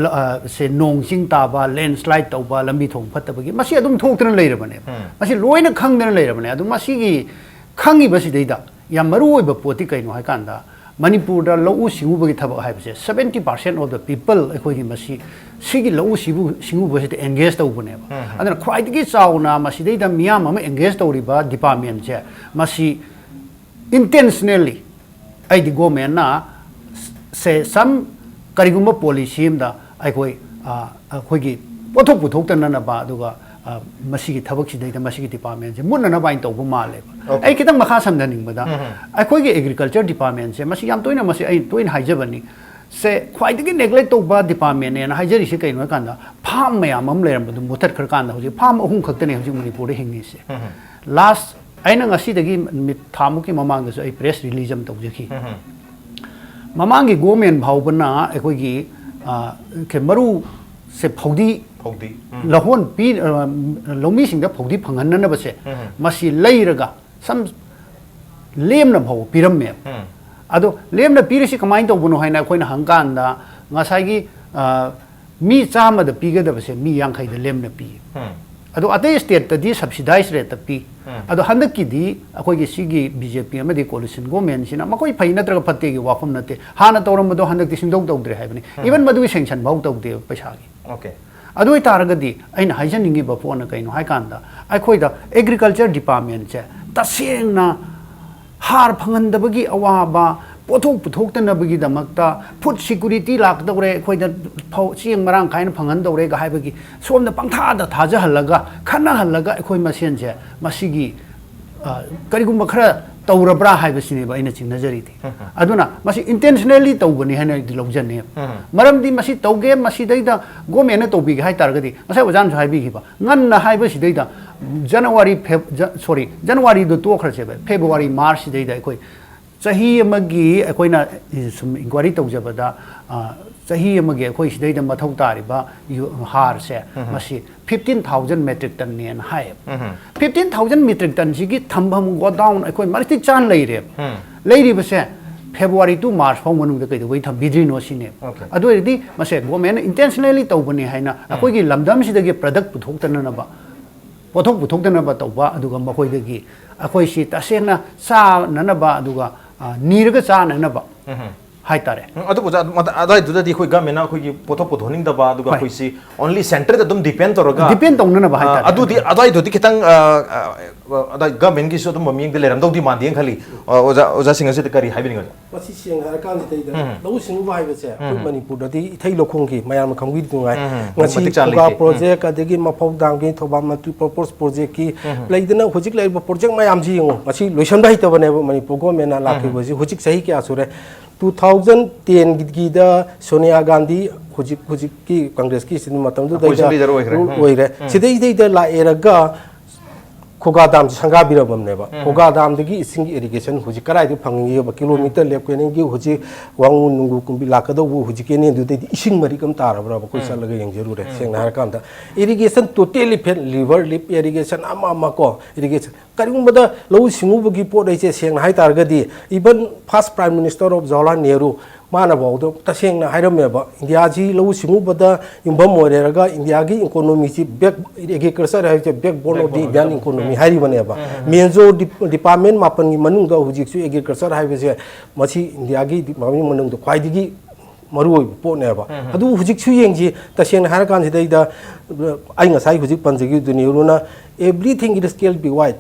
ꯂ-, ꯑ, ꯁꯦ ꯅꯣꯡ ꯆꯤꯡ ꯇꯥꯕ, landslide ꯇꯧꯕ, ꯂꯝꯕꯤ ꯊꯣꯡ ꯐꯠꯇꯕꯒꯤ, ꯃꯁꯤ ꯑꯗꯨꯝ ꯊꯣꯛꯇꯅ ꯂꯩꯔꯕꯅꯦ꯫ ꯃꯁꯤ ꯂꯣꯏꯅ ꯈꯪꯗꯅ ꯂꯩꯔꯕꯅꯦ꯫ ꯑꯗꯨ ꯃꯁꯤꯒꯤ ꯈꯪꯉꯤꯕꯁꯤꯗꯩꯗ ꯌꯥꯝ ꯃꯔꯨ ꯑꯣꯏꯕ ꯄꯣꯠꯇꯤ ꯀꯩꯅꯣ ꯍꯥꯏ ꯀꯥꯟꯗ, ꯃꯅꯤꯄꯨꯔꯗ ꯂꯧꯎ ꯁꯤꯡꯎꯕꯒꯤ ꯊꯕꯛ ꯍꯥꯏꯕꯁꯦ seventy percent of the people ꯑꯩꯈꯣꯏꯒꯤ ꯃꯁꯤ, ꯁꯤꯒꯤ ꯂꯧꯎ ꯁꯤꯕꯨ-, ꯁꯤꯡꯎꯕꯁꯤꯗ engage ꯇꯧꯕꯅꯦꯕ꯫ ꯑꯗꯨꯅ ꯈ꯭ꯋꯥꯏꯗꯒꯤ ꯆꯥꯎꯅ ꯃꯁꯤꯗꯩꯗ ꯃꯤꯌꯥꯝ ꯑꯃ engage ꯇꯧꯔꯤꯕ department ꯁꯦ ꯃꯁꯤ intentionally ꯑꯩꯗꯤ government ꯅ ꯁꯦ some ꯀꯔꯤꯒꯨꯝꯕ policy ꯑꯃꯗ ꯑꯩꯈꯣꯏ, ꯑ, ꯑꯩꯈꯣꯏꯒꯤ ꯄꯣꯠꯊꯣꯛ ꯄꯨꯊꯣꯛꯇꯅꯅꯕ, ꯑꯗꯨꯒ, ꯑ, ꯃꯁꯤꯒꯤ ꯊꯕꯛꯁꯤꯗꯩꯗ ꯃꯁꯤꯒꯤ department ꯁꯦ ꯃꯨꯠꯅꯅꯕ ꯍꯥꯏꯅ ꯇꯧꯕ ꯃꯥꯜꯂꯦꯕ꯫ ꯑꯩ ꯈꯤꯇꯪ ꯃꯈꯥ ꯁꯝꯊꯅꯤꯡꯕꯗ, ꯑꯩꯈꯣꯏꯒꯤ agriculture department ꯁꯦ ꯃꯁꯤ ꯌꯥꯝ ꯇꯣꯏꯅ, ꯃꯁꯤ ꯑꯩ ꯇꯣꯏꯅ ꯍꯥꯏꯖꯕꯅꯤ, ꯁꯦ ꯈ꯭ꯋꯥꯏꯗꯒꯤ neglect ꯇꯧꯕ department ꯅꯦꯅ ꯍꯥꯏꯖꯔꯤꯁꯦ ꯀꯩꯅꯣ ꯍꯥꯏꯀꯥꯟꯗ, farm ꯃꯌꯥꯝ ꯑꯃ ꯂꯩꯔꯝꯕꯗꯨ ꯃꯨꯊꯠꯈ꯭ꯔꯀꯥꯟꯗ ꯍꯧꯖꯤꯛ farm ꯑꯍꯨꯝ ꯈꯛꯇꯅꯦ ꯍꯧꯖꯤꯛ ꯃꯅꯤꯄꯨꯔꯗ ꯍꯤꯡꯉꯤꯁꯦ꯫ Last ꯑꯩꯅ ꯉꯁꯤꯗꯒꯤ ꯅꯨꯃꯤꯠ ꯊꯥꯃꯨꯛꯀꯤ ꯃꯃꯥꯡꯗꯁꯨ ꯑꯩ press release ꯑꯃ ꯇꯧꯖꯈꯤ꯫ ꯃꯃꯥꯡꯒꯤ government ꯐꯥꯎꯕꯅ ꯑꯩꯈꯣꯏꯒꯤ, ꯑ, ꯀꯩ-, ꯃꯔꯨꯁꯦ ꯐꯧꯗꯤ, ꯐꯧꯗꯤ꯫ ꯂꯧꯍꯣꯟ ꯄꯤ-, ꯑ, ꯂꯧꯃꯤꯁꯤꯡꯗ ꯐꯧꯗꯤ ꯐꯪꯍꯟꯅꯅꯕꯁꯦ, ꯃꯁꯤ ꯂꯩꯔꯒ some ꯂꯦꯝꯅ ꯐꯥꯎꯕ ꯄꯤꯔꯝꯃꯦꯕ꯫ ꯑꯗꯣ ꯂꯦꯝꯅ ꯄꯤꯔꯤꯁꯤ ꯀꯃꯥꯏꯅ ꯇꯧꯕꯅꯣ ꯍꯥꯏꯅ ꯑꯩꯈꯣꯏꯅ ꯍꯪꯀꯥꯟꯗ, ꯉꯁꯥꯏꯒꯤ, ꯑ, ꯃꯤ ꯆꯥꯝꯃꯗ ꯄꯤꯒꯗꯕꯁꯦ ꯃꯤ ꯌꯥꯡꯈꯩꯗ ꯂꯦꯝꯅ ꯄꯤ꯫ ꯑꯗꯣ ꯑꯇꯩ ꯁ꯭ꯇꯦꯠꯇꯗꯤ ꯁꯕꯁꯤꯗꯥꯏꯁ ꯔꯦꯠꯇ ꯄꯤ꯫ ꯑꯗꯣ ꯍꯟꯗꯛꯀꯤꯗꯤ ꯑꯩꯈꯣꯏꯒꯤ ꯁꯤꯒꯤ ꯕꯤ ꯖꯦ ꯄꯤ ꯑꯃꯗꯤ ꯀꯣꯂꯤꯁꯟ ꯒꯣꯔꯃꯦꯟꯁꯤꯅ, ꯃꯈꯣꯏ ꯐꯩ ꯅꯠꯇ꯭ꯔꯒ ꯐꯠꯇꯦꯒꯤ ꯋꯥꯐꯝ ꯅꯠꯇꯦ, ꯍꯥꯟꯅ ꯇꯧꯔꯝꯕꯗꯣ ꯍꯟꯗꯛꯇꯤ ꯁꯤꯡꯗꯧ ꯇꯧꯗ꯭ꯔꯦ ꯍꯥꯏꯕꯅꯤ꯫ ꯏꯚꯟ ꯃꯗꯨꯒꯤ ꯁꯦꯡꯁꯟ ꯐꯥꯎ ꯇꯧꯗꯦꯕ ꯄꯩꯁꯥꯒꯤ꯫ ꯑꯣꯀꯦ꯫ ꯑꯗꯨ ꯑꯣꯏꯇꯥꯔꯒꯗꯤ ꯑꯩꯅ ꯍꯥꯏꯖꯅꯤꯡꯉꯤꯕ ꯄꯣꯠꯅ ꯀꯩꯅꯣ ꯍꯥꯏꯀꯥꯟꯗ, ꯑꯩꯈꯣꯏꯗ ꯑꯦꯒ꯭ꯔꯤꯀꯜꯆꯔ ꯗꯤꯄꯥꯔꯠꯃꯦꯟꯁꯦ ꯇꯁꯦꯡꯅ ꯍꯥꯔ ꯐꯪꯍꯟꯗꯕꯒꯤ ꯑꯋꯥꯕ, ꯄꯣꯠꯊꯣꯛ ꯄꯨꯊꯣꯛꯇꯅꯕꯒꯤꯗꯃꯛꯇ ꯐꯨꯗ ꯁꯤꯀ꯭ꯌꯨꯔꯤꯇꯤ ꯂꯥꯛꯀꯗꯧꯔꯦ, ꯑꯩꯈꯣꯏꯗ ꯐꯧ ꯆꯦꯡ ꯃꯔꯥꯡ ꯀꯥꯏꯅ ꯐꯪꯍꯟꯗꯧꯔꯦꯒ ꯍꯥꯏꯕꯒꯤ ꯁꯣꯝꯗ ꯄꯪꯊꯥꯗ ꯊꯥꯖꯍꯜꯂꯒ, ꯈꯠꯅꯍꯜꯂꯒ ꯑꯩꯈꯣꯏ ꯃꯁꯦꯟꯁꯦ ꯃꯁꯤꯒꯤ, ꯑ, ꯀꯔꯤꯒꯨꯝꯕ ꯈꯔ ꯇꯧꯔꯕ꯭ꯔꯥ ꯍꯥꯏꯕꯁꯤꯅꯦꯕ ꯑꯩꯅ ꯆꯤꯡꯅꯖꯔꯤꯗꯤ꯫ ꯑꯗꯨꯅ ꯃꯁꯤ ꯏꯟꯇꯦꯟꯁꯅꯦꯜꯂꯤ ꯇꯧꯕꯅꯤ ꯍꯥꯏꯅ ꯑꯩꯗꯤ ꯂꯧꯖꯅꯦꯕ꯫ ꯃꯔꯝꯗꯤ ꯃꯁꯤ ꯇꯧꯒꯦ, ꯃꯁꯤꯗꯩꯗ ꯒꯣꯔꯃꯦꯟꯅ ꯇꯧꯕꯤꯒꯦ ꯍꯥꯏ ꯇꯥꯔꯒꯗꯤ, ꯉꯁꯥꯏ ꯑꯣꯖꯥꯅꯁꯨ ꯍꯥꯏꯕꯤꯈꯤꯕ, ꯉꯟꯅ ꯍꯥꯏꯕꯁꯤꯗꯩꯗ ꯖꯅꯋꯥꯔꯤ, ꯐꯦꯕ-, ꯖ-, ꯁꯣꯔꯤ, ꯖꯅꯋꯥꯔꯤꯗꯣ ꯇꯣꯛꯈ꯭ꯔꯁꯦꯕ, ꯐꯦꯕꯋꯥꯔꯤ, ꯃꯥꯔꯆꯁꯤꯗꯩꯗ ꯑꯩꯈꯣꯏ ꯆꯍꯤ ꯑꯃꯒꯤ ꯑꯩꯈꯣꯏꯅ ꯁꯨꯝ ꯏꯟꯀ꯭ꯋꯥꯏꯔꯤ ꯇꯧꯖꯕꯗ, ꯑ, ꯆꯍꯤ ꯑꯃꯒꯤ ꯑꯩꯈꯣꯏ ꯁꯤꯗꯩꯗ ꯃꯊꯧ ꯇꯥꯔꯤꯕ ꯌꯨ-, ꯍꯥꯔꯁꯦ, ꯃꯁꯤ ꯐꯤꯐꯇꯤꯟ ꯊꯥꯎꯖꯟ ꯃꯦꯇ꯭ꯔꯤꯛ ꯇꯟꯅꯦꯅ ꯍꯥꯏꯌꯦꯕ꯫ ꯐꯤꯐꯇꯤꯟ ꯊꯥꯎꯖꯟ ꯃꯦꯇ꯭ꯔꯤꯛ ꯇꯟꯁꯤꯒꯤ ꯊꯝꯐꯝ ꯒꯣꯗꯥꯎꯟ ꯑꯩꯈꯣꯏ ꯃꯇꯤꯛ ꯆꯥꯅ ꯂꯩꯔꯦꯕ꯫ ꯂꯩꯔꯤꯕꯁꯦ ꯐꯦꯕꯋꯥꯔꯤ ꯇꯨ ꯃꯥꯔꯆ ꯐꯥꯎ ꯃꯅꯨꯡꯗ ꯀꯩꯗꯧꯕꯩ ꯊꯝꯕꯤꯗ꯭ꯔꯤꯅꯣ ꯁꯤꯅꯦꯕ꯫ ꯑꯣꯀꯦ꯫ ꯑꯗꯨ ꯑꯣꯏꯔꯗꯤ ꯃꯁꯦ ꯒꯣꯔꯃꯦꯟꯅ ꯏꯟꯇꯦꯟꯁꯅꯦꯜꯂꯤ ꯇꯧꯕꯅꯦ ꯍꯥꯏꯅ ꯑꯩꯈꯣꯏꯒꯤ ꯂꯝꯗꯝꯁꯤꯗꯒꯤ ꯄ꯭ꯔꯗꯛ ꯄꯨꯊꯣꯛꯇꯅꯅꯕ, ꯄꯣꯠꯊꯣꯛ ꯄꯨꯊꯣꯛꯇꯅꯕ ꯇꯧꯕ, ꯑꯗꯨꯒ ꯃꯈꯣꯏꯗꯒꯤ ꯑꯩꯈꯣꯏꯁꯤ ꯇꯁꯦꯡꯅ ꯆꯥꯅꯅꯕ, ꯑꯗꯨꯒ, ꯑ, ꯅꯤꯔꯒ ꯆꯥꯅꯅꯕ ꯍꯥꯏꯇꯥꯔꯦ꯫ ꯎꯝ, ꯑꯗꯨꯕꯨ ꯑꯣꯖꯥ, ꯃꯗ-, ꯑꯗꯨꯋꯥꯏꯗꯨꯗꯗꯤ ꯑꯩꯈꯣꯏ ꯒꯃꯦꯟꯅ ꯑꯩꯈꯣꯏꯒꯤ ꯄꯣꯠꯊꯣꯛ ꯄꯨꯊꯣꯛꯍꯟꯅꯤꯡꯗꯕ, ꯑꯗꯨꯒ ꯍꯣꯏ꯫ ꯑꯩꯈꯣꯏꯁꯤ only centreꯗ ꯑꯗꯨꯝ depend ꯇꯧꯔꯒ, Depend ꯇꯧꯅꯅꯕ ꯑ, ꯍꯥꯏꯇꯥꯔꯦ꯫ ꯑꯗꯨꯗꯤ, ꯑꯗꯨꯋꯥꯏꯗꯨꯗꯤ ꯈꯤꯇꯪ, ꯑ, ꯑ, ꯑꯗ ꯒꯃꯦꯟꯒꯤꯁꯨ ꯑꯗꯨꯝꯕ ꯃꯤꯠꯌꯦꯡꯗ ꯂꯩꯔꯝꯗꯧꯗꯤ ꯃꯥꯟꯗꯦꯅ ꯈꯜꯂꯤ꯫ ꯑ, ꯑꯣꯖꯥ, ꯑꯣꯖꯥꯁꯤꯡ ꯑꯁꯤꯗ ꯀꯔꯤ ꯍꯥꯏꯕꯤꯅꯤꯡꯉꯤ, ꯑꯣꯖꯥ? ꯃꯁꯤ ꯁꯦꯡꯅ ꯍꯥꯏꯔꯀꯥꯟꯁꯤꯗꯩꯗ, ꯂꯧꯎ ꯁꯤꯡꯎꯕ ꯍꯥꯏꯕꯁꯦ ꯑꯩꯈꯣꯏ ꯃꯅꯤꯄꯨꯔꯗꯗꯤ ꯏꯊꯩ ꯂꯧꯈꯣꯡꯒꯤ, ꯃꯌꯥꯝꯅ ꯈꯪꯕꯤꯗꯨꯉꯥꯏ, ꯉꯁꯤ ꯃꯇꯤꯛ ꯆꯥꯅ ꯈꯨꯒꯥ ꯂꯩꯇꯦ꯫ ꯄ꯭ꯔꯣꯖꯦꯛ, ꯑꯗꯒꯤ ꯃꯐꯧ ꯗꯥꯝꯒꯤ, ꯊꯧꯕꯥꯜ ꯃꯜꯇꯤ ꯄꯔꯄꯣꯁ ꯄ꯭ꯔꯣꯖꯦꯛꯀꯤ, ꯂꯩꯗꯅ ꯍꯧꯖꯤꯛ ꯂꯩꯔꯤꯕ ꯄ꯭ꯔꯣꯖꯦꯛ ꯃꯌꯥꯝꯁꯤ ꯌꯦꯡꯉꯨ, ꯃꯁꯤ ꯂꯣꯏꯁꯤꯟꯕ ꯍꯩꯇꯕꯅꯦꯕ ꯃꯅꯤꯄꯨꯔ ꯒꯣꯔꯃꯦꯟꯅ ꯂꯥꯛꯈꯤꯕꯁꯤ꯫ ꯍꯧꯖꯤꯛ ꯆꯍꯤ ꯀꯌꯥ ꯁꯨꯔꯦ? ꯇꯨ ꯊꯥꯎꯖꯟ ꯇꯦꯟꯒꯤꯗ ꯁꯣꯅꯤꯌꯥ ꯒꯥꯟꯙꯤ, ꯍꯧꯖꯤꯛ, ꯍꯧꯖꯤꯛꯀꯤ ꯀꯪꯒ꯭ꯔꯦꯁꯀꯤ ꯃꯇꯝꯗꯨꯗ Opposition leader ꯑꯣꯏꯈ꯭ꯔꯦ꯫ ꯑꯣꯏꯔꯦ꯫ ꯁꯤꯗꯩꯗꯩꯗ ꯂꯥꯛꯑꯦꯔꯒ ꯈꯨꯒꯥ ꯗꯥꯝꯁꯤ ꯁꯪꯒꯥꯕꯤꯔꯕꯅꯦꯕ꯫ ꯎꯝ꯫ ꯈꯨꯒꯥ ꯗꯥꯝꯗꯒꯤ ꯏꯁꯤꯡꯒꯤ irrigation ꯍꯧꯖꯤꯛ ꯀꯗꯥꯏꯗ ꯐꯪꯉꯤꯕ? ꯀꯤꯂꯣꯃꯤꯇꯔ ꯂꯦꯞ ꯀꯦꯅꯦꯜꯒꯤ ꯍꯧꯖꯤꯛ ꯋꯥꯡꯉꯨ ꯅꯨꯡꯒꯨ ꯀꯨꯝꯕꯤ ꯂꯥꯛꯀꯗꯧꯕ ꯍꯧꯖꯤꯛ ꯀꯦꯅꯦꯜꯗꯨꯗꯩꯗꯤ ꯏꯁꯤꯡ ꯃꯔꯤꯛ ꯑꯃ ꯇꯥꯔꯕ꯭ꯔꯕ? ꯑꯩꯈꯣꯏ ꯎꯝ꯫ ꯆꯠꯂꯒ ꯌꯦꯡꯖꯔꯨꯔꯦ꯫ ꯎꯝ꯫ ꯁꯦꯡꯅ ꯍꯥꯏꯔꯀꯥꯟꯗ irrigation totally fail, river lip irrigation ꯑꯃ ꯑꯃ ꯀꯣ, irrigation ꯀꯔꯤꯒꯨꯝꯕꯗ ꯂꯧꯎ ꯁꯤꯡꯎꯕꯒꯤ ꯄꯣꯠ ꯑꯩꯁꯦ ꯁꯦꯡꯅ ꯍꯥꯏꯇꯥꯔꯒꯗꯤ, even first Prime Minister of Jawaharlal Nehru, ꯃꯥꯅ ꯐꯥꯎꯗ ꯇꯁꯦꯡꯅ ꯍꯥꯏꯔꯝꯃꯦꯕ, ꯏꯟꯗꯤꯌꯥꯁꯤ ꯂꯧꯎ ꯁꯤꯡꯎꯕꯗ ꯌꯨꯝꯐꯝ ꯑꯣꯏꯔꯦꯔꯒ ꯏꯟꯗꯤꯌꯥꯒꯤ economyꯁꯤ back, agriculture ꯍꯥꯏꯕꯁꯦ backbone of the Indian economy ꯍꯥꯏꯔꯤꯕꯅꯦꯕ꯫ Um, um, um. Major department ꯃꯥꯄꯟꯒꯤ ꯃꯅꯨꯡꯗ ꯍꯧꯖꯤꯛꯁꯨ agriculture ꯍꯥꯏꯕꯁꯦ ꯃꯁꯤ ꯏꯟꯗꯤꯌꯥꯒꯤ department ꯃꯅꯨꯡꯗ ꯈ꯭ꯋꯥꯏꯗꯒꯤ ꯃꯔꯨꯑꯣꯏꯕ ꯄꯣꯠꯅꯦꯕ꯫ ꯎꯝ, ꯎꯝ꯫ ꯑꯗꯨꯕꯨ ꯍꯧꯖꯤꯛꯁꯨ ꯌꯦꯡꯁꯤ, ꯇꯁꯦꯡꯅ ꯍꯥꯏꯔꯀꯥꯟꯁꯤꯗꯩꯗ, ꯑꯩ ꯉꯁꯥꯏ ꯍꯧꯖꯤꯛ ꯄꯟꯖꯈꯤꯕꯗꯨ ꯅꯦꯍꯔꯨꯅ, "Everything is scale be wide,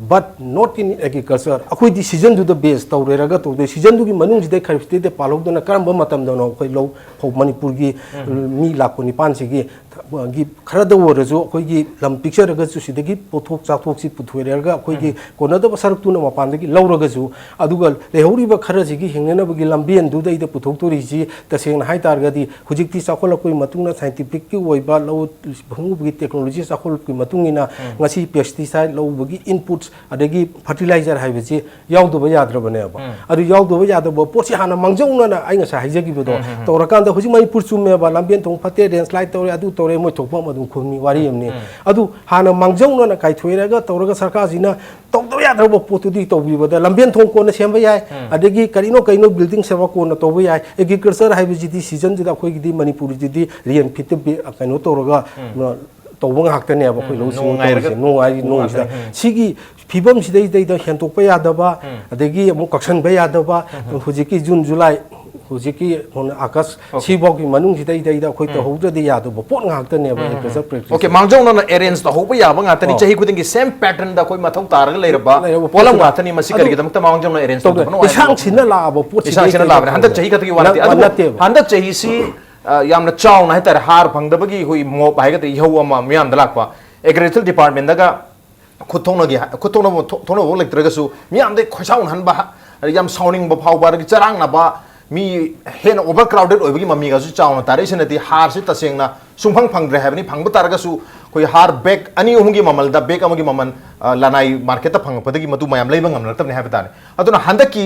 but not in agriculture." ꯑꯩꯈꯣꯏꯗꯤ seasonꯗꯨꯗ base ꯇꯧꯔꯦꯔꯒ ꯇꯧꯗꯣꯏ, seasonꯗꯨꯒꯤ ꯃꯅꯨꯡꯁꯤꯗ ꯈꯔꯤꯐꯇꯩꯗ ꯄꯥꯜꯍꯧꯗꯅ ꯀꯔꯝꯕ ꯃꯇꯝꯗꯅꯣ ꯑꯩꯈꯣꯏ ꯂꯧ ꯐꯧ ꯃꯅꯤꯄꯨꯔꯒꯤ ꯎꯝ꯫ ꯃꯤ ꯂꯥꯛ ꯀꯨꯟꯅꯤꯄꯥꯟꯁꯤꯒꯤ ꯒꯤ ꯈꯔꯗ ꯑꯣꯏꯔꯁꯨ ꯑꯩꯈꯣꯏꯒꯤ ꯂꯝ ꯄꯤꯛꯆꯔꯒꯁꯨ ꯁꯤꯗꯒꯤ ꯄꯣꯠꯊꯣꯛ ꯆꯥꯊꯣꯛꯁꯤ ꯄꯨꯊꯣꯛꯑꯦꯔꯒ ꯑꯩꯈꯣꯏꯒꯤ ꯎꯝ꯫ ꯀꯣꯟꯅꯗꯕ ꯁꯔꯨꯛꯇꯨꯅ ꯃꯄꯥꯟꯗꯒꯤ ꯂꯧꯔꯒꯁꯨ, ꯑꯗꯨꯒ ꯂꯩꯍꯧꯔꯤꯕ ꯈꯔꯁꯤꯒꯤ ꯍꯤꯡꯅꯅꯕꯒꯤ ꯂꯝꯕꯦꯟꯗꯨꯗꯩꯗ ꯄꯨꯊꯣꯛꯇꯣꯔꯤꯁꯤ ꯇꯁꯦꯡꯅ ꯍꯥꯏ ꯇꯥꯔꯒꯗꯤ ꯍꯧꯖꯤꯛꯇꯤ ꯆꯥꯎꯈꯠꯂꯛꯄꯒꯤ ꯃꯇꯨꯡ ꯏꯟꯅ scientificꯀꯤ ꯑꯣꯏꯕ ꯂꯧꯎ ꯁꯤꯡꯎꯕꯒꯤ technology ꯆꯥꯎꯈꯠꯂꯛꯄꯒꯤ ꯃꯇꯨꯡ ꯏꯟꯅ ꯎꯝ꯫ ꯉꯁꯤ pesticide ꯂꯧꯕꯒꯤ inputs ꯑꯗꯒꯤ fertilizer ꯍꯥꯏꯕꯁꯤ ꯌꯥꯎꯗꯕ ꯌꯥꯗ꯭ꯔꯕꯅꯦꯕ꯫ ꯎꯝ꯫ ꯑꯗꯨ ꯌꯥꯎꯗꯕ ꯌꯥꯗꯕ ꯄꯣꯠꯁꯤ ꯍꯥꯟꯅ ꯃꯥꯡꯖꯧꯅꯅ ꯑꯩ ꯉꯁꯥꯏ ꯍꯥꯏꯖꯈꯤꯕꯗꯣ ꯎꯝ, ꯎꯝ, ꯎꯝ꯫ ꯇꯧꯔꯀꯥꯟꯗ ꯍꯧꯖꯤꯛ ꯃꯅꯤꯄꯨꯔ ꯆꯨꯝꯃꯦꯕ, ꯂꯝꯕꯦꯟ ꯊꯣꯡ ꯐꯠꯇꯦ, landslide ꯇꯧꯔꯦ, ꯑꯗꯨ ꯇꯧꯔꯦ, ꯃꯣꯏ ꯊꯣꯛꯄ ꯑꯃ ꯑꯗꯨꯝ ꯈꯨꯝꯃꯤ ꯋꯥꯔꯤ ꯑꯃꯅꯤ꯫ ꯎꯝ꯫ ꯑꯗꯨ ꯍꯥꯟꯅ ꯃꯥꯡꯖꯧꯅꯅ ꯀꯥꯏꯊꯣꯛꯑꯦꯔꯒ ꯇꯧꯔꯒ ꯁꯔꯀꯥꯔꯁꯤꯅ ꯇꯧꯗꯕ ꯌꯥꯗ꯭ꯔꯕ ꯄꯣꯠꯇꯨꯗꯤ ꯇꯧꯕꯤꯕꯗ ꯂꯝꯕꯦꯟ ꯊꯣꯡ ꯀꯣꯟꯅ ꯁꯦꯝꯕ ꯌꯥꯏ, ꯎꯝ꯫ ꯑꯗꯒꯤ ꯀꯔꯤꯅꯣ ꯀꯔꯤꯅꯣ building ꯁꯦꯝꯕ ꯀꯣꯟꯅ ꯇꯧꯕ ꯌꯥꯏ꯫ Agriculture ꯍꯥꯏꯕꯁꯤꯗꯤ seasonꯁꯤꯗ ꯑꯩꯈꯣꯏꯒꯤꯗꯤ ꯃꯅꯤꯄꯨꯔꯁꯤꯗꯤ rain feedꯇ ꯕꯦ-, ꯀꯩꯅꯣ ꯇꯧꯔꯒ ꯎꯝ꯫ ꯇꯧꯕ ꯉꯥꯛꯇꯅꯦꯕ ꯑꯩꯈꯣꯏ ꯎꯝ, ꯂꯧꯎ ꯅꯣꯡ ꯁꯤꯡꯎ ꯉꯥꯏꯔꯒ ꯇꯧꯔꯤꯁꯦ꯫ ꯅꯣꯡ ꯉꯥꯏꯔꯤ, ꯇꯧꯕ ꯅꯣꯡꯁꯤꯗ꯫ ꯉꯥꯛꯇꯅꯤ꯫ ꯎꯝ꯫ ꯁꯤꯒꯤ ꯐꯤꯕꯝꯁꯤꯗꯩꯗꯩꯗ ꯍꯦꯟꯗꯣꯛꯄ ꯌꯥꯗꯕ, ꯎꯝ꯫ ꯑꯗꯒꯤ ꯑꯃꯨꯛ ꯀꯛꯁꯟꯕ ꯌꯥꯗꯕ, ꯎꯝ꯫ ꯍꯧꯖꯤꯛꯀꯤ ꯖꯨꯟ, ꯖꯨꯂꯥꯏ, ꯍꯧꯖꯤꯛꯀꯤ ꯑꯣꯀꯦ꯫ ꯁꯤꯐꯥꯎꯒꯤ ꯃꯅꯨꯡꯁꯤꯗꯩꯗꯩꯗ ꯑꯩꯈꯣꯏ ꯎꯝ꯫ ꯇꯧꯍꯧꯗ꯭ꯔꯗꯤ ꯌꯥꯗꯕ ꯄꯣꯠ ꯉꯥꯛꯇꯅꯦꯕ ꯎꯝ, ꯎꯝ, agriculture ꯎꯝ꯫ practice꯫ ꯑꯣꯀꯦ, ꯃꯥꯡꯖꯧꯅꯅ arrange ꯇꯧꯍꯧꯕ ꯌꯥꯕ ꯉꯥꯛꯇꯅꯤ꯫ ꯑꯣ꯫ ꯆꯍꯤ ꯈꯨꯗꯤꯡꯒꯤ same patternꯗ ꯑꯩꯈꯣꯏ ꯃꯊꯧ ꯇꯥꯔꯒ ꯂꯩꯔꯕ ꯂꯩꯔꯕ ꯄꯣꯠꯂꯝ ꯄꯣꯠꯁꯤꯗ ꯉꯥꯛꯇꯅꯤ꯫ ꯃꯁꯤ ꯑꯗꯨ ꯀꯔꯤꯒꯤꯗꯃꯛꯇ ꯃꯥꯡꯖꯧꯅꯅ arrange ꯇꯧꯗꯦ꯫ ꯇꯧꯗꯕꯅꯣ ꯍꯥꯏꯕ ꯏꯁꯥꯡ ꯁꯤꯟꯅ ꯂꯥꯛꯑꯕ ꯄꯣꯠꯁꯤꯗꯩꯗ ꯏꯁꯥꯡ ꯁꯤꯟꯅ ꯂꯥꯛꯑꯕꯅꯤ꯫ ꯍꯟꯗꯛ ꯇꯧꯗꯦ꯫ ꯆꯍꯤ ꯈꯛꯇꯒꯤ ꯋꯥ ꯅꯠꯇꯦ꯫ ꯅꯠ-, ꯑꯗꯨꯕꯨ ꯅꯠꯇꯦꯕ꯫ ꯍꯟꯗꯛ ꯆꯍꯤꯁꯤ, ꯑ, ꯌꯥꯝꯅ ꯆꯥꯎꯅ ꯍꯥꯏꯇꯥꯔꯦ, ꯍꯥꯔ ꯐꯪꯗꯕꯒꯤ ꯑꯩꯈꯣꯏ ꯃꯣꯞ ꯍꯥꯏꯒꯗ꯭ꯔꯥ, ꯏꯍꯧ ꯑꯃ ꯃꯤꯌꯥꯝꯗ ꯂꯥꯛꯄ꯫ Agriculture departmentꯗꯒ ꯈꯨꯠ ꯊꯣꯛꯅꯒꯦ ꯍꯥꯏ-, ꯈꯨꯠ ꯊꯣꯛꯅꯕ ꯊꯣꯛ-, ꯊꯣꯛꯅꯕ ꯂꯩꯇ꯭ꯔꯒꯁꯨ ꯃꯤꯌꯥꯝꯗꯩ ꯈꯣꯏꯁꯥꯎꯅꯍꯟꯕ ꯍꯥ-, ꯌꯥꯝ ꯁꯥꯎꯅꯤꯡꯕ ꯐꯥꯎꯕ, ꯑꯗꯒꯤ ꯆꯔꯥꯡꯅꯕ, ꯃꯤ ꯍꯦꯟꯅ ꯑꯣꯚꯔ ꯀ꯭ꯔꯥꯎꯗꯦꯠ ꯑꯣꯏꯕꯒꯤ ꯃꯃꯤꯒꯁꯨ ꯆꯥꯎꯅ ꯇꯥꯔꯛꯏꯁꯤꯅꯗꯤ ꯍꯥꯔꯁꯤ ꯇꯁꯦꯡꯅ ꯁꯨꯡꯐꯪ ꯐꯪꯗ꯭ꯔꯦ ꯍꯥꯏꯕꯅꯤ꯫ ꯐꯪꯕ ꯇꯥꯔꯒꯁꯨ ꯑꯩꯈꯣꯏ ꯍꯥꯔ ꯕꯦꯛ ꯑꯅꯤ ꯑꯍꯨꯝꯒꯤ ꯃꯃꯜꯗ ꯕꯦꯛ ꯑꯃꯒꯤ ꯃꯃꯜ, ꯑ, ꯂꯅꯥꯏ ꯃꯥꯔꯀꯦꯠꯇ ꯐꯪꯉꯛꯄꯗꯒꯤ ꯃꯗꯨ ꯃꯌꯥꯝ ꯂꯩꯕ ꯉꯝꯅꯔꯛꯇꯕꯅꯤ ꯍꯥꯏꯕ ꯇꯥꯔꯦ꯫ ꯑꯗꯨꯅ ꯍꯟꯗꯛꯀꯤ,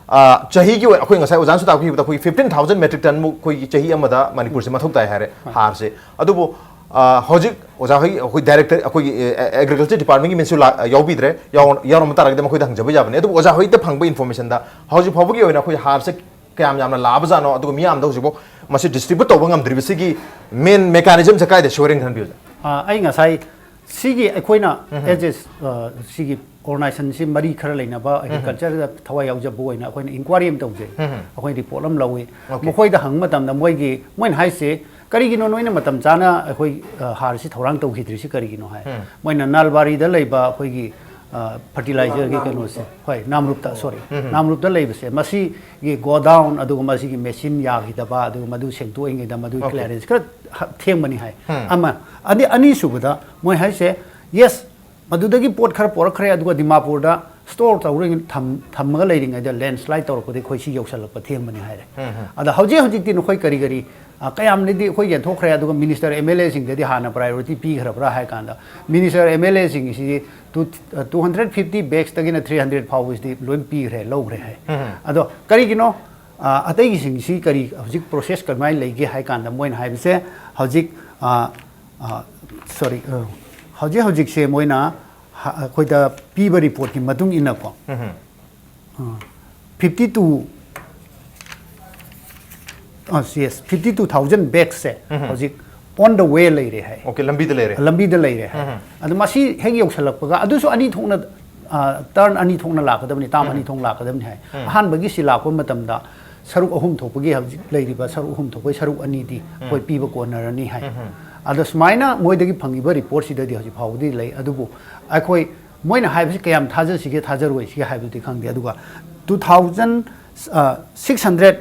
ꯑ, ꯆꯍꯤꯒꯤ ꯑꯣꯏ-, ꯑꯩꯈꯣꯏ ꯉꯁꯥꯏ ꯑꯣꯖꯥꯅꯁꯨ ꯇꯥꯛꯄꯤꯕꯗ ꯑꯩꯈꯣꯏ fifteen thousand metric ton ꯃꯨꯛ ꯑꯩꯈꯣꯏꯒꯤ ꯆꯍꯤ ꯑꯃꯗ ꯃꯅꯤꯄꯨꯔꯁꯦ ꯃꯊꯧ ꯇꯥꯏ ꯍꯥꯏꯔꯦ ꯍꯥꯔꯁꯦ꯫ ꯑꯗꯨꯕꯨ, ꯑ, ꯍꯧꯖꯤꯛ ꯑꯣꯖꯥ ꯍꯣꯏ, ꯑꯩꯈꯣꯏ ꯗꯥꯏꯔꯦꯛꯇꯔ, ꯑꯩꯈꯣꯏꯒꯤ, ꯑ, ꯑꯦꯒ꯭ꯔꯤꯀꯜꯆꯔ ꯗꯤꯄꯥꯔꯠꯃꯦꯟꯒꯤ ꯃꯤꯁꯨ ꯂꯥꯛ-, ꯌꯥꯎꯕꯤꯗ꯭ꯔꯦ꯫ ꯌꯥꯎ-, ꯌꯥꯎꯔꯝꯕ ꯇꯥꯔꯒꯗꯤ ꯃꯈꯣꯏꯗ ꯍꯪꯖꯕ ꯌꯥꯕꯅꯤ꯫ ꯑꯗꯨꯕꯨ ꯑꯣꯖꯥ ꯍꯣꯏꯗ ꯐꯪꯕ ꯏꯟꯐꯣꯔꯃꯦꯁꯟꯗ ꯍꯧꯖꯤꯛ ꯐꯥꯎꯕꯒꯤ ꯑꯣꯏꯅ ꯑꯩꯈꯣꯏ ꯍꯥꯔꯁꯦ ꯀꯌꯥꯝ ꯌꯥꯝꯅ ꯂꯥꯛꯑꯕꯖꯥꯠꯅꯣ, ꯑꯗꯨꯒ ꯃꯤꯌꯥꯝꯗ ꯍꯧꯖꯤꯛꯐꯥꯎ ꯃꯁꯤ ꯗꯤꯁꯇ꯭ꯔꯤꯕ꯭ꯌꯨꯠ ꯇꯧꯕ ꯉꯝꯗ꯭ꯔꯤꯕꯁꯤꯒꯤ ꯃꯦꯟ ꯃꯦꯀꯥꯅꯤꯖꯝꯁꯦ ꯀꯥꯏꯗ ꯁꯣꯏꯔꯦꯅ ꯈꯟꯕꯤꯕꯁꯦ? ꯑ, ꯑꯩ ꯉꯁꯥꯏ ꯁꯤꯒꯤ ꯑꯩꯈꯣꯏꯅ as a, ꯑ, ꯁꯤꯒꯤ ꯑꯣꯔꯒꯅꯥꯏꯖꯦꯁꯟꯁꯤ ꯃꯔꯤ ꯈꯔ ꯂꯩꯅꯕ ꯑꯦꯒ꯭ꯔꯤꯀꯜꯆꯔꯗ ꯊꯋꯥꯏ ꯌꯥꯎꯖꯕ ꯑꯣꯏꯅ ꯑꯩꯈꯣꯏꯅ ꯏꯟꯀ꯭ꯋꯥꯏꯔꯤ ꯑꯃ ꯇꯧꯖꯩ꯫ ꯑꯩꯈꯣꯏ ꯔꯤꯄꯣꯔꯠ ꯑꯃ ꯂꯧꯏ꯫ ꯃꯈꯣꯏꯗ ꯍꯪꯕ ꯃꯇꯝꯗ ꯃꯣꯏꯒꯤ, ꯃꯣꯏꯅ ꯍꯥꯏꯁꯦ, "ꯀꯔꯤꯒꯤꯅꯣ ꯅꯣꯏꯅ ꯃꯇꯝ ꯆꯥꯅ ꯑꯩꯈꯣꯏ, ꯑ, ꯍꯥꯔꯁꯤ ꯊꯧꯔꯥꯡ ꯇꯧꯈꯤꯗ꯭ꯔꯤꯁꯤ ꯀꯔꯤꯒꯤꯅꯣ?" ꯍꯥꯏ꯫ ꯃꯣꯏꯅ ꯅꯥꯜꯕꯥꯔꯤꯗ ꯂꯩꯕ ꯑꯩꯈꯣꯏꯒꯤ, ꯑ, ꯐꯔꯇꯤꯂꯥꯏꯖꯔꯒꯤ ꯀꯩꯅꯣꯁꯦ, ꯍꯣꯏ, ꯅꯥꯝꯔꯨꯞꯇ, ꯁꯣꯔꯤ, ꯅꯥꯝꯔꯨꯞꯇ ꯂꯩꯕꯁꯦ, ꯃꯁꯤꯒꯤ ꯒꯣꯗꯥꯎꯟ ꯑꯗꯨꯒ ꯃꯁꯤꯒꯤ ꯃꯦꯆꯤꯟ ꯌꯥꯈꯤꯗꯕ, ꯑꯗꯨꯒ ꯃꯗꯨ ꯁꯦꯡꯗꯣꯛꯏꯉꯩꯗ ꯃꯗꯨ ꯀ꯭ꯂꯤꯌꯥꯔꯦꯟꯁ ꯈꯔ ꯍ-, ꯊꯦꯡꯕꯅꯤ ꯍꯥꯏ꯫ ꯑꯃ, ꯑꯅꯤ, ꯑꯅꯤꯁꯨꯕꯗ ꯃꯣꯏ ꯍꯥꯏꯁꯦ, ꯌꯦꯁ, ꯃꯗꯨꯗꯒꯤ ꯄꯣꯠ ꯈꯔ ꯄꯣꯔꯛꯈ꯭ꯔꯦ, ꯑꯗꯨꯒ ꯗꯤꯃꯥꯄꯨꯔꯗ ꯁ꯭ꯇꯣꯔ ꯇꯧꯔ ꯊꯝ-, ꯊꯝꯃꯒ ꯂꯩꯔꯤꯉꯩꯗ ꯂꯦꯟꯁ꯭ꯂꯥꯏꯠ ꯇꯧꯔꯛꯄꯗꯒꯤ ꯑꯩꯈꯣꯏ ꯁꯤ ꯌꯧꯁꯜꯂꯛꯄ ꯊꯦꯡꯕꯅꯤ ꯍꯥꯏꯔꯦ꯫ ꯑꯗ ꯍꯧꯖꯤꯛ ꯍꯧꯖꯤꯛꯇꯤ ꯅꯈꯣꯏ ꯀꯔꯤ ꯀꯔꯤ, ꯑ, ꯀꯌꯥꯝꯅꯗꯤ ꯑꯩꯈꯣꯏ ꯌꯦꯟꯊꯣꯛꯈ꯭ꯔꯦ, ꯑꯗꯨꯒ ꯃꯤꯅꯤꯁꯇꯔ, ꯑꯦꯝ ꯑꯦꯜ ꯑꯦꯁꯤꯡꯗꯗꯤ ꯍꯥꯟꯅ ꯄ꯭ꯔꯥꯏꯌꯣꯔꯤꯇꯤ ꯄꯤꯈ꯭ꯔꯕ꯭ꯔꯥ ꯍꯥꯏ ꯀꯥꯟꯗ, ꯃꯤꯅꯤꯁꯇꯔ, ꯑꯦꯝ ꯑꯦꯜ ꯑꯦꯁꯤꯡꯒꯤꯁꯤꯗꯤ ꯇꯨ, ꯑ, two hundred fifty ꯕꯦꯛꯁꯇꯒꯤꯅ three hundred ꯐꯥꯎꯕꯁꯤꯗꯤ ꯂꯣꯏ ꯄꯤꯈ꯭ꯔꯦ, ꯂꯧꯈ꯭ꯔꯦ ꯍꯥꯏ꯫ ꯑꯗꯣ ꯀꯔꯤꯒꯤꯅꯣ, ꯑ, ꯑꯇꯩꯒꯤꯁꯤꯡꯁꯤ ꯀꯔꯤ ꯍꯧꯖꯤꯛ ꯄ꯭ꯔꯣꯁꯦꯁ ꯀꯃꯥꯏꯅ ꯂꯩꯒꯦ ꯍꯥꯏ ꯀꯥꯟꯗ, ꯃꯣꯏꯅ ꯍꯥꯏꯕꯁꯦ ꯍꯧꯖꯤꯛ, ꯑ, ꯑ, ꯁꯣꯔꯤ, ꯑ, ꯍꯧꯖꯤꯛ ꯍꯧꯖꯤꯛꯁꯦ ꯃꯣꯏꯅ ꯍ-, ꯑꯩꯈꯣꯏꯗ ꯄꯤꯕ ꯔꯤꯄꯣꯔꯠꯀꯤ ꯃꯇꯨꯡ ꯏꯟꯅꯀꯣ, ꯎꯝ꯫ ꯑ, fifty two, ꯑ, yes, fifty two thousand ꯕꯦꯛꯁꯦ ꯎꯝ꯫ ꯍꯧꯖꯤꯛ on the way ꯂꯩꯔꯦ ꯍꯥꯏ꯫ ꯑꯣꯀꯦ, ꯂꯝꯕꯤꯗ ꯂꯩꯔꯦ꯫ ꯂꯝꯕꯤꯗ ꯂꯩꯔꯦ ꯍꯥꯏ꯫ ꯎꯝ꯫ ꯑꯗꯣ ꯃꯁꯤ ꯍꯦꯛ ꯌꯧꯁꯜꯂꯛꯄꯒ, ꯑꯗꯨꯁꯨ ꯑꯅꯤ ꯊꯣꯛꯅ, ꯑ, ꯇꯔꯟ ꯑꯅꯤ ꯊꯣꯛꯅ ꯂꯥꯛꯀꯗꯕꯅꯤ, ꯇꯥꯝ ꯎꯝ꯫ ꯑꯅꯤ ꯊꯣꯛꯅ ꯂꯥꯛꯀꯗꯕꯅꯤ ꯍꯥꯏ꯫ ꯎꯝ꯫ ꯑꯍꯥꯟꯕꯒꯤꯁꯤ ꯂꯥꯛꯄ ꯃꯇꯝꯗ ꯁꯔꯨꯛ ꯑꯍꯨꯝ ꯊꯣꯛꯄꯒꯤ, ꯍꯧꯖꯤꯛ ꯂꯩꯔꯤꯕ ꯁꯔꯨꯛ ꯑꯍꯨꯝ ꯊꯣꯛꯄꯒꯤ ꯁꯔꯨꯛ ꯑꯅꯤꯗꯤ ꯑꯩꯈꯣꯏ ꯎꯝ꯫ ꯄꯤꯕ ꯀꯣꯟꯅꯔꯅꯤ ꯍꯥꯏ꯫ ꯎꯝ꯫ ꯑꯗꯣ ꯁꯨꯃꯥꯏꯅ ꯃꯣꯏꯗꯒꯤ ꯐꯪꯉꯤꯕ ꯔꯤꯄꯣꯔꯠꯁꯤꯗꯗꯤ ꯍꯧꯖꯤꯛ ꯐꯥꯎꯕꯗꯤ ꯂꯩ, ꯑꯗꯨꯕꯨ ꯑꯩꯈꯣꯏ ꯃꯣꯏꯅ ꯍꯥꯏꯕꯁꯤ ꯀꯌꯥꯝ ꯊꯥꯖꯁꯤꯒꯦ, ꯊꯥꯖꯔꯣꯏꯁꯤꯒꯦ ꯍꯥꯏꯕꯗꯨꯗꯤ ꯈꯪꯗꯦ꯫ ꯑꯗꯨꯒ two thousand, ꯑ, six hundred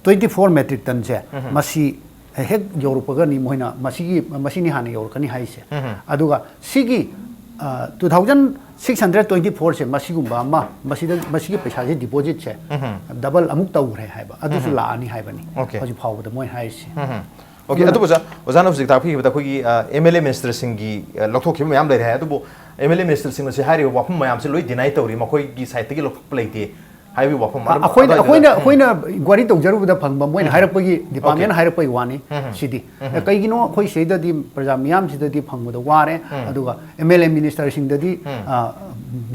twenty four metric tonꯁꯦ ꯎꯝ꯫ ꯃꯁꯤ ꯍꯦꯛ ꯌꯧꯔꯛꯄꯒꯅꯤ ꯃꯣꯏꯅ ꯃꯁꯤꯒꯤ, ꯃꯁꯤꯅꯤ ꯍꯥꯟꯅ ꯌꯧꯔꯛꯀꯅꯤ ꯍꯥꯏꯁꯦ꯫ ꯎꯝ꯫ ꯑꯗꯨꯒ ꯁꯤꯒꯤ two thousand six hundred twenty ꯐꯣꯔꯁꯦ ꯃꯁꯤꯒꯨꯝꯕ ꯑꯃ, ꯃꯁꯤꯗ, ꯃꯁꯤꯒꯤ ꯄꯩꯁꯥꯁꯦ ꯗꯤꯄꯣꯖꯤꯠꯁꯦ ꯗꯕꯜ ꯑꯃꯨꯛ ꯇꯧꯈ꯭ꯔꯦ ꯍꯥꯏꯕ, ꯑꯗꯨꯁꯨ ꯂꯥꯛꯑꯅꯤ ꯍꯥꯏꯕꯅꯤ꯫ Okay. ꯍꯧꯖꯤꯛ ꯐꯥꯎꯕꯗ ꯃꯣꯏ ꯍꯥꯏꯔꯤꯁꯦ꯫ ꯑꯣꯀꯦ꯫ ꯑꯗꯨꯕꯨ ꯑꯣꯖꯥ, ꯑꯣꯖꯥꯅ ꯍꯧꯖꯤꯛ ꯇꯥꯛꯄꯤꯈꯤꯕꯗ ꯑꯩꯈꯣꯏꯒꯤ ꯑꯦꯝ ꯑꯦꯜ ꯑꯦ ꯃꯤꯅꯤꯁꯇꯔꯁꯤꯡꯒꯤ ꯂꯧꯊꯣꯛꯈꯤꯕ ꯃꯌꯥꯝ ꯂꯩꯔꯦ ꯍꯥꯏ꯫ ꯑꯗꯨꯕꯨ ꯑꯦꯝ ꯑꯦꯜ ꯑꯦ ꯃꯤꯅꯤꯁꯇꯔꯁꯤꯡꯅ ꯁꯤ ꯍꯥꯏꯔꯤꯕ ꯋꯥꯐꯝ ꯃꯌꯥꯝꯁꯦ ꯂꯣꯏ ꯗꯤꯅꯥꯏ ꯇꯧꯔꯤ, ꯃꯈꯣꯏꯒꯤ ꯁꯥꯏꯠꯇꯒꯤ ꯂꯧꯊꯣꯛꯄ ꯂꯩꯇꯦ ꯍꯥꯏꯕꯒꯤ ꯋꯥꯐꯝ ꯑꯗꯨꯝ ꯑꯩꯈꯣꯏꯅ ꯑꯗꯨꯋꯥꯏꯗꯨꯗ ꯑꯩꯈꯣꯏꯅ ꯂꯩ꯫ ꯑꯩꯈꯣꯏꯅ ꯏꯟꯀ꯭ꯋꯥꯏꯔꯤ ꯇꯧꯖꯔꯨꯕꯗ ꯐꯪꯕ, ꯃꯣꯏꯅ Okay. ꯍꯥꯏꯔꯛꯄꯒꯤ, ꯗꯤꯄꯥꯔꯠꯃꯦꯟ Okay. ꯍꯥꯏꯔꯛꯄꯒꯤ ꯋꯥꯅꯤ꯫ ꯁꯤꯗꯤ ꯀꯩꯒꯤꯅꯣ ꯑꯩꯈꯣꯏ ꯁꯤꯗꯗꯤ ꯄ꯭ꯔꯖꯥ ꯃꯤꯌꯥꯝꯁꯤꯗꯗꯤ ꯐꯪꯕꯗ ꯋꯥꯔꯦ꯫ ꯑꯗꯨꯒ ꯑꯦꯝ ꯑꯦꯜ ꯑꯦ ꯃꯤꯅꯤꯁꯇꯔꯁꯤꯡꯗꯗꯤ ꯑ,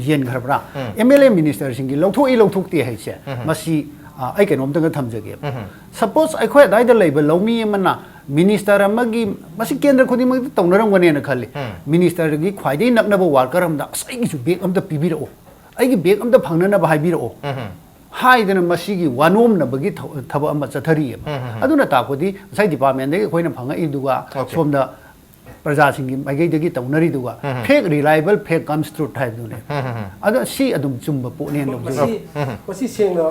ꯌꯦꯟꯈ꯭ꯔꯕ꯭ꯔꯥ? ꯑꯦꯝ ꯑꯦꯜ ꯑꯦ ꯃꯤꯅꯤꯁꯇꯔꯁꯤꯡꯒꯤ ꯂꯧꯊꯣꯛꯏ ꯂꯧꯊꯣꯛꯇꯦ ꯍꯥꯏꯁꯦ, ꯃꯁꯤ ꯑ, ꯑꯩ ꯀꯩꯅꯣꯝꯇꯒ ꯊꯝꯖꯒꯦ꯫ ꯁꯄꯣꯁ ꯑꯩꯈꯣꯏ ꯑꯗꯥꯏꯗ ꯂꯩꯕ ꯂꯧꯃꯤ ꯑꯃꯅ ꯃꯤꯅꯤꯁꯇꯔ ꯑꯃꯒꯤ, ꯃꯁꯤ ꯀꯦꯟꯗ꯭ꯔ ꯈꯨꯗꯤꯡꯃꯛꯇ ꯇꯧꯅꯔꯝꯒꯅꯦꯅ ꯈꯜꯂꯤ, ꯃꯤꯅꯤꯁꯇꯔꯒꯤ ꯈ꯭ꯋꯥꯏꯗꯒꯤ ꯅꯛꯅꯕ ꯋꯥꯔꯀꯔ ꯑꯃꯗ, "ꯑꯁ, ꯑꯩꯒꯤꯁꯨ ꯕꯦꯒ ꯑꯝꯇ ꯄꯤꯕꯤꯔꯛꯑꯣ, ꯑꯩꯒꯤ ꯕꯦꯒ ꯑꯝꯇ ꯐꯪꯅꯅꯕ ꯍꯥꯏꯕꯤꯔꯛꯑꯣ" ꯍꯥꯏꯗꯅ ꯃꯁꯤꯒꯤ ꯋꯥꯅꯣꯝꯅꯕꯒꯤ ꯊ-, ꯊꯕꯛ ꯑꯃ ꯆꯠꯊꯔꯤꯑꯕ꯫ ꯑꯗꯨꯅ ꯇꯥꯛꯄꯗꯤ ꯉꯁꯥꯏ ꯗꯤꯄꯥꯔꯠꯃꯦꯟꯗꯒꯤ ꯑꯩꯈꯣꯏꯅ ꯐꯪꯉꯛꯏꯗꯨꯒ Okay. ꯁꯣꯝꯗ ꯄ꯭ꯔꯖꯥꯁꯤꯡꯒꯤ ꯃꯥꯏꯀꯩꯗꯒꯤ ꯇꯧꯅꯔꯤꯗꯨꯒ fake reliable, fake comes truth ꯍꯥꯏꯕꯗꯨꯅꯦ꯫ ꯑꯗꯣ ꯁꯤ ꯑꯗꯨꯝ ꯆꯨꯝꯕ ꯄꯣꯠꯅꯦꯅ ꯂꯧꯖꯩ꯫ ꯃꯁꯤ ꯃꯁꯤ ꯁꯦꯡꯅ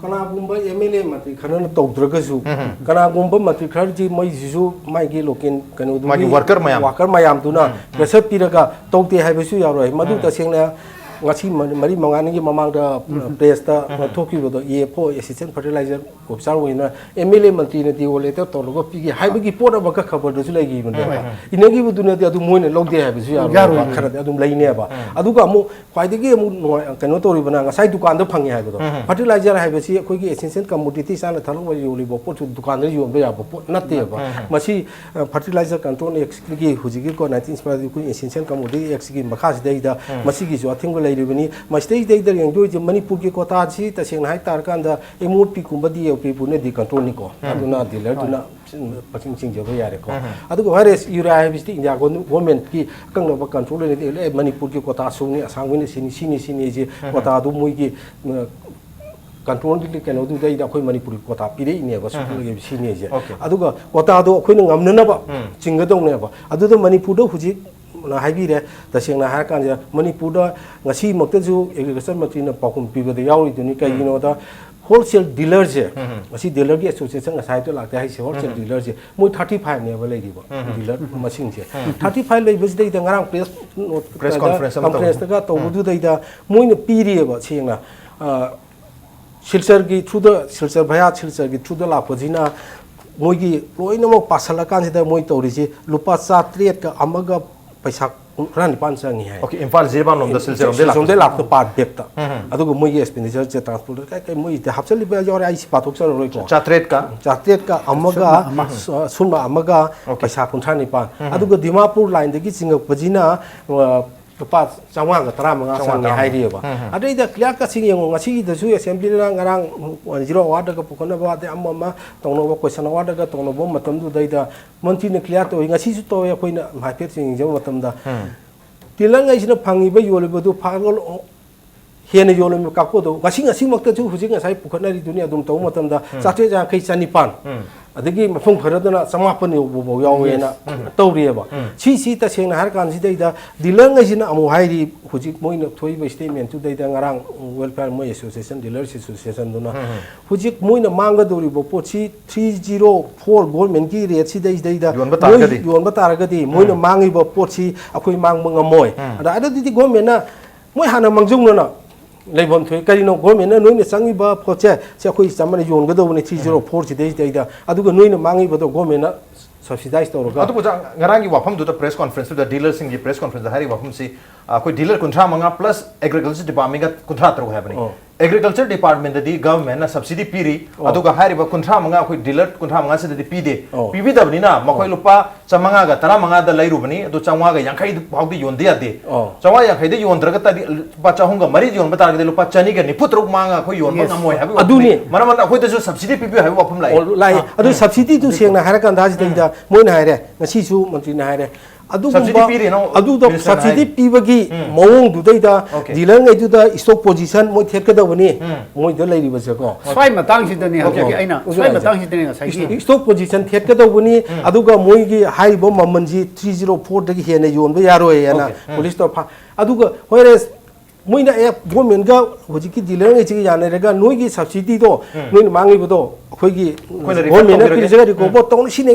ꯀꯅꯥꯒꯨꯝꯕ ꯑꯦꯝ ꯑꯦꯜ ꯑꯦ ꯃꯟꯇ꯭ꯔꯤ ꯈꯔꯅ ꯇꯧꯗ꯭ꯔꯒꯁꯨ, ꯀꯅꯥꯒꯨꯝꯕ ꯃꯟꯇ꯭ꯔꯤ ꯈꯔꯗꯤ ꯃꯣꯏꯁꯤꯁꯨ ꯃꯥꯒꯤ ꯂꯣꯀꯦꯜ ꯀꯩꯅꯣꯗꯨꯒꯤ ꯃꯥꯒꯤ worker ꯃꯌꯥꯝ꯫ Worker ꯃꯌꯥꯝꯗꯨꯅ pressure ꯄꯤꯔꯒ ꯇꯧꯗꯦ ꯍꯥꯏꯕꯁꯨ ꯌꯥꯔꯣꯏ꯫ ꯃꯗꯨ ꯇꯁꯦꯡꯅ ꯉꯁꯤ ꯃ-, ꯃꯔꯤ ꯃꯉꯥꯅꯤꯒꯤ ꯃꯃꯥꯡꯗ ꯄ꯭ꯔꯦꯁꯇ ꯊꯣꯛꯈꯤꯕꯗꯣ, E F O, assistant fertilizer officer ꯑꯣꯏꯅ ꯑꯦꯝ ꯑꯦꯜ ꯑꯦ ꯃꯟꯇ꯭ꯔꯤꯅ ꯗꯤ ꯑꯣ ꯂꯦꯇꯔ ꯇꯧꯔꯒ ꯄꯤꯒꯦ ꯍꯥꯏꯕꯒꯤ ꯄꯣꯠ ꯑꯃꯈꯛ ꯈꯕꯔꯗꯁꯨ ꯂꯩꯈꯤꯕꯅꯦꯕ꯫ ꯏꯅꯈꯤꯕꯗꯨꯅꯗꯤ ꯑꯗꯨ ꯃꯣꯏꯅ ꯂꯧꯗꯦ ꯍꯥꯏꯕꯁꯨ ꯌꯥꯔꯣꯏ꯫ ꯌꯥꯔꯣꯏ꯫ ꯈꯔꯗꯤ ꯑꯗꯨꯝ ꯂꯩꯅꯦꯕ꯫ ꯑꯗꯨꯒ ꯑꯃꯨꯛ ꯈ꯭ꯋꯥꯏꯗꯒꯤ ꯑꯃꯨꯛ ꯅꯨꯡꯉꯥꯏ-, ꯀꯩꯅꯣ ꯇꯧꯔꯤꯕꯅ ꯉꯁꯥꯏ ꯗꯨꯀꯥꯟꯗ ꯐꯪꯉꯦ ꯍꯥꯏꯕꯗꯣ꯫ Fertilizer ꯍꯥꯏꯕꯁꯤ ꯑꯩꯈꯣꯏꯒꯤ essential commodity ꯆꯥꯅ ꯊꯛꯅꯕ ꯌꯣꯜꯂꯤꯕ ꯄꯣꯠꯁꯨ ꯗꯨꯀꯥꯟꯗ ꯌꯣꯟꯕ ꯌꯥꯕ ꯄꯣꯠ ꯅꯠꯇꯦꯕ꯫ ꯃꯁꯤ, ꯑ, Fertilizer Control Actꯀꯤ ꯍꯧꯖꯤꯛꯀꯤ ꯀꯣ nineteen sixty five ꯑꯩꯈꯣꯏ Essential Commodity Actꯀꯤ ꯃꯈꯥꯁꯤꯗꯩꯗ ꯃꯁꯤꯒꯤꯁꯨ ꯑꯊꯤꯡꯕ ꯂꯩꯔꯤꯕꯅꯤ꯫ ꯃꯁꯤꯗꯩꯗꯩꯗ ꯌꯦꯡꯗꯣꯏꯁꯦ ꯃꯅꯤꯄꯨꯔꯒꯤ quotaꯁꯤ ꯇꯁꯦꯡꯅ ꯍꯥꯏ ꯇꯥꯔꯀꯥꯟꯗ ꯑꯦꯝ ꯑꯣ ꯄꯤꯒꯨꯝꯕ ꯗꯤ ꯑꯣ ꯄꯤꯒꯨꯝꯕꯅꯗꯤ controlꯅꯤꯀꯣ꯫ ꯑꯗꯨꯅ dealerꯗꯨꯅ ꯄꯛꯆꯤꯡ ꯆꯤꯡꯖꯕ ꯌꯥꯔꯦꯀꯣ꯫ ꯑꯗꯨꯒ ꯍꯥꯏꯔꯦ ꯌꯨꯔꯤꯌꯥ ꯍꯥꯏꯕꯁꯤꯗꯤ ꯏꯟꯗꯤꯌꯥ ꯒꯣ-, governmentꯀꯤ ꯑꯀꯛꯅꯕ control ꯂꯩꯅꯗꯦ꯫ ꯑꯦ, ꯃꯅꯤꯄꯨꯔꯒꯤ quota ꯁꯨꯛꯅꯤ, ꯑꯁꯥꯝꯒꯤꯅ ꯁꯤꯅꯤ, ꯁꯤꯅꯤ, ꯁꯤꯅꯤ ꯍꯥꯏꯁꯦ quotaꯗꯨ ꯃꯣꯏꯒꯤ, ꯑ, controlꯒꯤ ꯀꯩꯅꯣꯗꯨꯗꯩꯗ ꯑꯩꯈꯣꯏ ꯃꯅꯤꯄꯨꯔꯒꯤ quota ꯄꯤꯔꯛꯏꯅꯦꯕ, ꯁꯨꯛ ꯁꯤꯅꯤ ꯍꯥꯏꯁꯦ꯫ Okay. ꯑꯗꯨꯒ quotaꯗꯣ ꯑꯩꯈꯣꯏꯅ ꯉꯝꯅꯅꯕ ꯆꯤꯡꯒꯗꯧꯅꯦꯕ꯫ ꯑꯗꯨꯗ ꯃꯅꯤꯄꯨꯔꯗ ꯍꯧꯖꯤꯛ ꯍꯥꯏꯕꯤꯔꯦ, ꯇꯁꯦꯡꯅ ꯍꯥꯏꯔꯀꯥꯟꯁꯤꯗ ꯃꯅꯤꯄꯨꯔꯗ ꯉꯁꯤꯃꯛꯇꯁꯨ agriculture ꯃꯟꯇ꯭ꯔꯤꯅ ꯄꯥꯎꯈꯨꯝ ꯄꯤꯕꯗ ꯌꯥꯎꯔꯤꯗꯨꯅꯤ꯫ ꯀꯩꯒꯤꯅꯣꯗ ꯍꯣꯜꯁꯦꯜ ꯗꯤꯂꯔꯁꯦ, ꯃꯁꯤ ꯗꯤꯂꯔꯒꯤ ꯑꯦꯁꯣꯁꯤꯌꯦꯁꯟ ꯉꯁꯥꯏꯗꯣ ꯂꯥꯛꯇꯦ ꯍꯥꯏꯁꯦ, ꯍꯣꯜꯁꯦꯜ ꯗꯤꯂꯔꯁꯦ ꯃꯣꯏ ꯊꯥꯔꯇꯤ ꯐꯥꯏꯚꯅꯦꯕ ꯂꯩꯔꯤꯕ, ꯗꯤꯂꯔ ꯃꯁꯤꯡꯁꯦ꯫ ꯊꯥꯔꯇꯤ ꯐꯥꯏꯚ ꯂꯩꯕꯁꯤꯗꯩꯗ ꯉꯔꯥꯡ ꯄ꯭ꯔꯦꯁ ꯄ꯭ꯔꯦꯁ ꯀꯣꯟꯐ꯭ꯔꯦꯟꯁ ꯑꯃ ꯇꯧꯕ꯫ ꯀꯣꯟꯐ꯭ꯔꯦꯟꯁꯇꯒ ꯇꯧꯕꯗꯨꯗꯩꯗ ꯃꯣꯏꯅ ꯄꯤꯔꯤꯑꯕ ꯁꯦꯡꯅ, ꯑ, ꯁꯤꯜꯆꯔꯒꯤ ꯊ꯭ꯔꯨꯗ, ꯁꯤꯜꯆꯔ ꯚꯌꯥ ꯁꯤꯜꯆꯔꯒꯤ ꯊ꯭ꯔꯨꯗ ꯂꯥꯛꯄꯁꯤꯅ ꯃꯣꯏꯒꯤ ꯂꯣꯏꯅꯃꯛ ꯄꯥꯁꯜꯂꯀꯥꯟꯁꯤꯗ ꯃꯣꯏ ꯇꯧꯔꯤꯁꯤ ꯂꯨꯄꯥ ꯆꯥꯇ꯭ꯔꯦꯠꯀ ꯑꯃꯒ ꯄꯩꯁꯥ ꯀꯨꯟꯊ꯭ꯔꯥ ꯅꯤꯄꯥꯟ ꯆꯪꯉꯤ ꯍꯥꯏ꯫ ꯑꯣꯀꯦ, ꯏꯝꯐꯥꯜ ꯖꯤꯔꯤꯕꯥꯝ ꯂꯣꯝꯗ ꯁꯤꯜꯆꯔ ꯂꯣꯝꯗꯩ ꯁꯤꯜꯆꯔ ꯂꯣꯝꯗꯩ ꯂꯥꯛꯄ꯫ ꯂꯥꯛꯄ ꯄꯥꯔ ꯕꯦꯛꯇ꯫ ꯎꯝ, ꯎꯝ꯫ ꯑꯗꯨꯒ ꯃꯣꯏꯒꯤ ꯑꯦꯛꯁꯄꯦꯟꯗꯤꯆꯔꯁꯦ ꯇ꯭ꯔꯥꯟꯁꯄꯣꯔꯠ ꯀꯩ ꯀꯩ ꯃꯣꯏꯗꯤ ꯍꯥꯞꯆꯜꯂꯤꯕ ꯌꯥꯎꯔꯦ, ꯑꯩ ꯁꯤ ꯄꯥꯊꯣꯛꯆꯔꯔꯣꯏꯀꯣ꯫ ꯆꯥꯇ꯭ꯔꯦꯠꯀ? ꯆꯥꯇ꯭ꯔꯦꯠꯀ ꯑꯃꯒ, ꯁꯨꯞꯅ ꯑꯃ꯫ ꯁ-, ꯁꯨꯞꯅ ꯑꯃꯒ ꯑꯣꯀꯦ꯫ ꯄꯩꯁꯥ ꯀꯨꯟꯊ꯭ꯔꯥ ꯅꯤꯄꯥꯟ꯫ ꯎꯝ, ꯎꯝ꯫ ꯑꯗꯨꯒ ꯗꯤꯃꯥꯄꯨꯔ ꯂꯥꯏꯟꯗꯒꯤ ꯆꯤꯡꯉꯛꯄꯁꯤꯅ, ꯑ, ꯂꯨꯄꯥ ꯆꯥꯝꯃꯉꯥꯒ ꯇꯔꯥꯃꯉꯥ ꯆꯥꯝꯃꯉꯥ ꯆꯪꯉꯦ ꯇꯔꯥꯃꯉꯥ꯫ ꯍꯥꯏꯔꯤꯑꯕ꯫ ꯎꯝ, ꯎꯝ꯫ ꯑꯗꯩꯗ ꯀ꯭ꯂꯤꯌꯥꯔ ꯀꯠꯁꯤꯡ ꯌꯦꯡꯉꯣ, ꯉꯁꯤꯒꯤꯗꯁꯨ ꯑꯦꯁꯦꯝꯕ꯭ꯂꯤꯅ ꯉꯔꯥꯡ ꯖꯤꯔꯣ ꯑꯋꯥꯔꯗꯒ ꯄꯨꯈꯠꯅꯕ, ꯑꯗꯩ ꯑꯃ ꯑꯃ ꯇꯧꯅꯕ, ꯀꯣꯏꯁꯟ ꯑꯋꯥꯔꯗꯒ ꯇꯧꯅꯕ ꯃꯇꯝꯗꯨꯗꯩꯗ ꯃꯟꯇ꯭ꯔꯤꯅ ꯀ꯭ꯂꯤꯌꯥꯔ ꯇꯧꯏ꯫ ꯉꯁꯤꯁꯨ ꯇꯧꯋꯦ, ꯑꯩꯈꯣꯏꯅ ꯍꯥꯏꯐꯦꯠ ꯌꯦꯡꯖꯕ ꯃꯇꯝꯗ꯫ ꯎꯝ꯫ ꯗꯤꯂꯔꯉꯩꯁꯤꯅ ꯐꯪꯉꯤꯕ ꯌꯣꯜꯂꯤꯕꯗꯨ ꯐꯥꯒꯠꯂꯣ-, ꯍꯦꯟꯅ ꯌꯣꯜꯂꯝꯃꯤꯕ ꯀꯥꯡꯄꯨꯗꯣ ꯉꯁꯤ, ꯉꯁꯤꯃꯛꯇꯁꯨ ꯍꯧꯖꯤꯛ ꯉꯁꯥꯏ ꯄꯨꯈꯠꯅꯔꯤꯗꯨꯅꯤ ꯑꯗꯨꯝ ꯇꯧꯕ ꯃꯇꯝꯗ ꯎꯝ꯫ ꯆꯥꯇ꯭ꯔꯦꯠ ꯌꯥꯡꯈꯩ, ꯆꯅꯤꯄꯥꯟ, ꯎꯝ꯫ ꯑꯗꯒꯤ ꯃꯐꯝ ꯈꯔꯗꯅ ꯆꯃꯥꯄꯟ ꯌꯧꯕꯐꯥꯎ ꯌꯥꯎꯋꯦꯅ ꯎꯝ꯫ ꯇꯧꯔꯤꯑꯕ꯫ ꯎꯝ꯫ ꯁꯤꯁꯤ ꯇꯁꯦꯡꯅ ꯍꯥꯏꯔꯀꯥꯟꯁꯤꯗꯩꯗ ꯗꯤꯂꯔꯉꯩꯁꯤꯅ ꯑꯃꯨꯛ ꯍꯥꯏꯔꯤ, ꯍꯧꯖꯤꯛ ꯃꯣꯏꯅ ꯊꯣꯛꯏꯕ ꯁ꯭ꯇꯦꯠꯃꯦꯟꯇꯨꯗꯩꯗ ꯉꯔꯥꯡ ꯋꯦꯜꯐꯤꯌꯔ ꯃꯣꯏ ꯑꯦꯁꯣꯁꯤꯌꯦꯁꯟ, ꯗꯤꯂꯔꯁ ꯑꯦꯁꯣꯁꯤꯌꯦꯁꯟꯗꯨꯅ ꯎꯝ, ꯎꯝ꯫ ꯍꯧꯖꯤꯛ ꯃꯣꯏꯅ ꯃꯥꯡꯒꯗꯧꯔꯤꯕ ꯄꯣꯠꯁꯤ ꯊ꯭ꯔꯤ ꯖꯤꯔꯣ ꯐꯣꯔ ꯒꯣꯔꯃꯦꯟꯒꯤ ꯔꯦꯠꯁꯤꯗꯩꯗꯩꯗ ꯌꯣꯟꯕ ꯃꯣꯏ ꯇꯥꯔꯒꯗꯤ? ꯌꯣꯟꯕ ꯇꯥꯔꯒꯗꯤ ꯃꯣꯏꯅ ꯎꯝ꯫ ꯃꯥꯡꯉꯤꯕ ꯄꯣꯠꯁꯤ ꯑꯩꯈꯣꯏ ꯃꯥꯡꯕ ꯉꯝꯃꯣꯏ꯫ ꯎꯝ꯫ ꯑꯗ, ꯑꯗꯨꯗꯤ ꯒꯣꯔꯃꯦꯟꯅ ꯃꯣꯏ ꯍꯥꯟꯅ ꯃꯥꯡꯖꯧꯅꯅ ꯂꯩꯐꯝ ꯊꯣꯛꯏ꯫ ꯀꯔꯤꯅꯣ? ꯒꯣꯔꯃꯦꯟꯅ ꯅꯣꯏꯅ ꯆꯪꯉꯤꯕ ꯄꯣꯠꯁꯦ, ꯁꯤ ꯑꯩꯈꯣꯏ ꯆꯞ ꯃꯥꯟꯅ ꯌꯣꯟꯒꯗꯧꯕꯅꯤ ꯊ꯭ꯔꯤ ꯖꯤꯔꯣ ꯐꯣꯔ ꯁꯤꯗꯩꯁꯤꯗꯩꯗ, ꯑꯗꯨꯒ ꯅꯣꯏꯅ ꯃꯥꯡꯉꯤꯕꯗꯣ ꯒꯣꯔꯃꯦꯟꯅ ꯁꯕꯁꯤꯗꯥꯏꯁ ꯇꯧꯔꯒ꯫ ꯑꯗꯨꯕꯨ ꯑꯣꯖꯥ, ꯉꯔꯥꯡꯒꯤ ꯋꯥꯐꯝꯗꯨꯗ, ꯄ꯭ꯔꯦꯁ ꯀꯣꯟꯐ꯭ꯔꯦꯟꯁꯇꯨꯗ, ꯗꯤꯂꯔꯁꯤꯡꯒꯤ ꯄ꯭ꯔꯦꯁ ꯀꯣꯟꯐ꯭ꯔꯦꯟꯁꯇ ꯍꯥꯏꯔꯤꯕ ꯋꯥꯐꯝꯁꯤ, ꯑꯩꯈꯣꯏ ꯗꯤꯂꯔ ꯀꯨꯟꯊ꯭ꯔꯥ ꯃꯉꯥ ꯄ꯭ꯂꯁ ꯑꯦꯒ꯭ꯔꯤꯀꯜꯆꯔ ꯗꯤꯄꯥꯔꯠꯃꯦꯟꯒ ꯀꯨꯟꯊ꯭ꯔꯥ ꯇꯔꯨꯛ ꯍꯥꯏꯕꯅꯤ꯫ ꯑꯣ꯫ ꯑꯦꯒ꯭ꯔꯤꯀꯜꯆꯔ ꯗꯤꯄꯥꯔꯠꯃꯦꯟꯗꯗꯤ ꯒꯚꯔꯟꯃꯦꯟꯠꯅ ꯁꯕꯁꯤꯗꯤ ꯄꯤꯔꯤ, ꯑꯣ꯫ ꯑꯗꯨꯒ ꯍꯥꯏꯔꯤꯕ ꯀꯨꯟꯊ꯭ꯔꯥ ꯃꯉꯥ ꯑꯩꯈꯣꯏ ꯗꯤꯂꯔ ꯀꯨꯟꯊ꯭ꯔꯥ ꯃꯉꯥ ꯁꯤꯗꯗꯤ ꯄꯤꯗꯦ꯫ ꯑꯣ꯫ ꯄꯤꯕꯤꯗꯕꯅꯤꯅ ꯃꯈꯣꯏ ꯑꯣ꯫ ꯂꯨꯄꯥ ꯆꯥꯝꯃꯉꯥꯒ ꯇꯔꯥꯃꯉꯥꯗ ꯂꯩꯔꯨꯕꯅꯤ, ꯑꯗꯨ ꯆꯥꯝꯃꯉꯥꯒ ꯌꯥꯡꯈꯩ ꯐꯥꯎꯗꯤ ꯌꯣꯟꯗ ꯌꯥꯗꯦ꯫ ꯑꯣ꯫ ꯆꯥꯝꯃꯉꯥ ꯌꯥꯡꯈꯩꯗ ꯌꯣꯟꯗ꯭ꯔꯒ ꯇꯥꯔꯗꯤ ꯂꯨꯄꯥ ꯆꯍꯨꯝꯒ ꯃꯔꯤ ꯌꯣꯟꯕ ꯇꯥꯔꯒꯗꯤ ꯂꯨꯄꯥ ꯆꯅꯤꯒ ꯅꯤꯐꯨ ꯇꯔꯨꯛ ꯃꯥꯡꯉ ꯑꯩꯈꯣꯏ ꯌꯣꯟꯕ ꯌꯦꯁ꯫ ꯉꯝꯃꯣꯏ ꯍꯥꯏꯕꯒꯤ ꯑꯗꯨꯅꯤ꯫ ꯋꯥꯐꯝꯅꯤ꯫ ꯃꯔꯝ ꯑꯗꯨꯅ ꯑꯩꯈꯣꯏꯗꯁꯨ ꯁꯕꯁꯤꯗꯤ ꯄꯤꯕꯤꯌꯨ ꯍꯥꯏꯕꯒꯤ ꯋꯥꯐꯝ ꯂꯥꯛꯑꯦ꯫ ꯑꯣ, ꯂꯥꯛꯑꯦ꯫ ꯑꯥ꯫ ꯑꯗꯨ ꯎꯝ꯫ ꯁꯕꯁꯤꯗꯤꯗꯨ ꯁꯦꯡꯅ ꯍꯥꯏꯔꯀꯥꯟꯗ ꯁꯤꯗꯩꯗ ꯎꯝ꯫ ꯃꯣꯏꯅ ꯍꯥꯏꯔꯦ, ꯉꯁꯤꯁꯨ ꯃꯟꯇ꯭ꯔꯤꯅ ꯍꯥꯏꯔꯦ, ꯑꯗꯨꯒꯨꯝꯕ ꯁꯕꯁꯤꯗꯤ ꯄꯤꯔꯤꯅꯣ ꯑꯗꯨꯗ ꯃꯤꯅꯤꯁꯇꯔꯅ ꯁꯕꯁꯤꯗꯤ ꯍꯥꯏ? ꯄꯤꯕꯒꯤ ꯎꯝ꯫ ꯃꯑꯣꯡꯗꯨꯗꯩꯗ ꯑꯣꯀꯦ꯫ ꯗꯤꯂꯔꯉꯩꯗꯨꯗ ꯏꯁꯇꯣꯛ ꯄꯣꯖꯤꯁꯟ ꯃꯣꯏ ꯊꯦꯠꯀꯗꯕꯅꯤ, ꯎꯝ꯫ ꯃꯣꯏꯗ ꯂꯩꯔꯤꯕꯁꯦꯀꯣ꯫ ꯁ꯭ꯋꯥꯏ ꯃꯇꯥꯡꯁꯤꯗꯅꯦ ꯑꯣꯀꯦ, ꯍꯧꯖꯤꯛꯀꯤ ꯑꯣꯀꯦ꯫ ꯑꯩꯅ, ꯎꯖꯨ ꯁ꯭ꯋꯥꯏ ꯍꯥꯏꯁꯦ꯫ ꯃꯇꯥꯡꯁꯤꯗꯅꯦ ꯉꯁꯥꯏꯒꯤ ꯏꯁ-, ꯏꯁꯇꯣꯛ ꯄꯣꯖꯤꯁꯟ ꯊꯦꯠꯀꯗꯧꯕꯅꯤ, ꯎꯝ꯫ ꯑꯗꯨꯒ ꯃꯣꯏꯒꯤ ꯍꯥꯏꯔꯤꯕ ꯃꯃꯜꯁꯤ ꯊ꯭ꯔꯤ ꯖꯤꯔꯣ ꯐꯣꯔꯗꯒꯤ ꯍꯦꯟꯅ ꯌꯣꯟꯕ ꯌꯥꯔꯣꯏ ꯍꯥꯏꯅ ꯑꯣꯀꯦ, ꯎꯝ꯫ ꯄꯨꯂꯤꯁꯇꯣ ꯐꯥ-, ꯑꯗꯨꯒ ꯍꯣꯔꯦꯟ ꯃꯣꯏꯅ ꯑꯦ ꯒꯣꯔꯃꯦꯟꯒ ꯍꯧꯖꯤꯛꯀꯤ ꯗꯤꯂꯔꯉꯩꯁꯤꯒ ꯌꯥꯅꯔꯒ ꯅꯣꯏꯒꯤ ꯁꯕꯁꯤꯗꯤꯗꯣ, ꯎꯝ, ꯅꯣꯏꯅ ꯃꯥꯡꯉꯤꯕꯗꯣ ꯑꯩꯈꯣꯏꯒꯤ ꯑꯩꯈꯣꯏꯅ ꯔꯤꯐꯟ ꯒꯣꯔꯃꯦꯟꯅ ꯇꯧꯖꯔꯒꯦ꯫ ꯄꯤꯔꯁꯤꯒ ꯔꯤꯀꯣꯚꯔ ꯇꯧꯅ ꯁꯤꯅꯦ꯫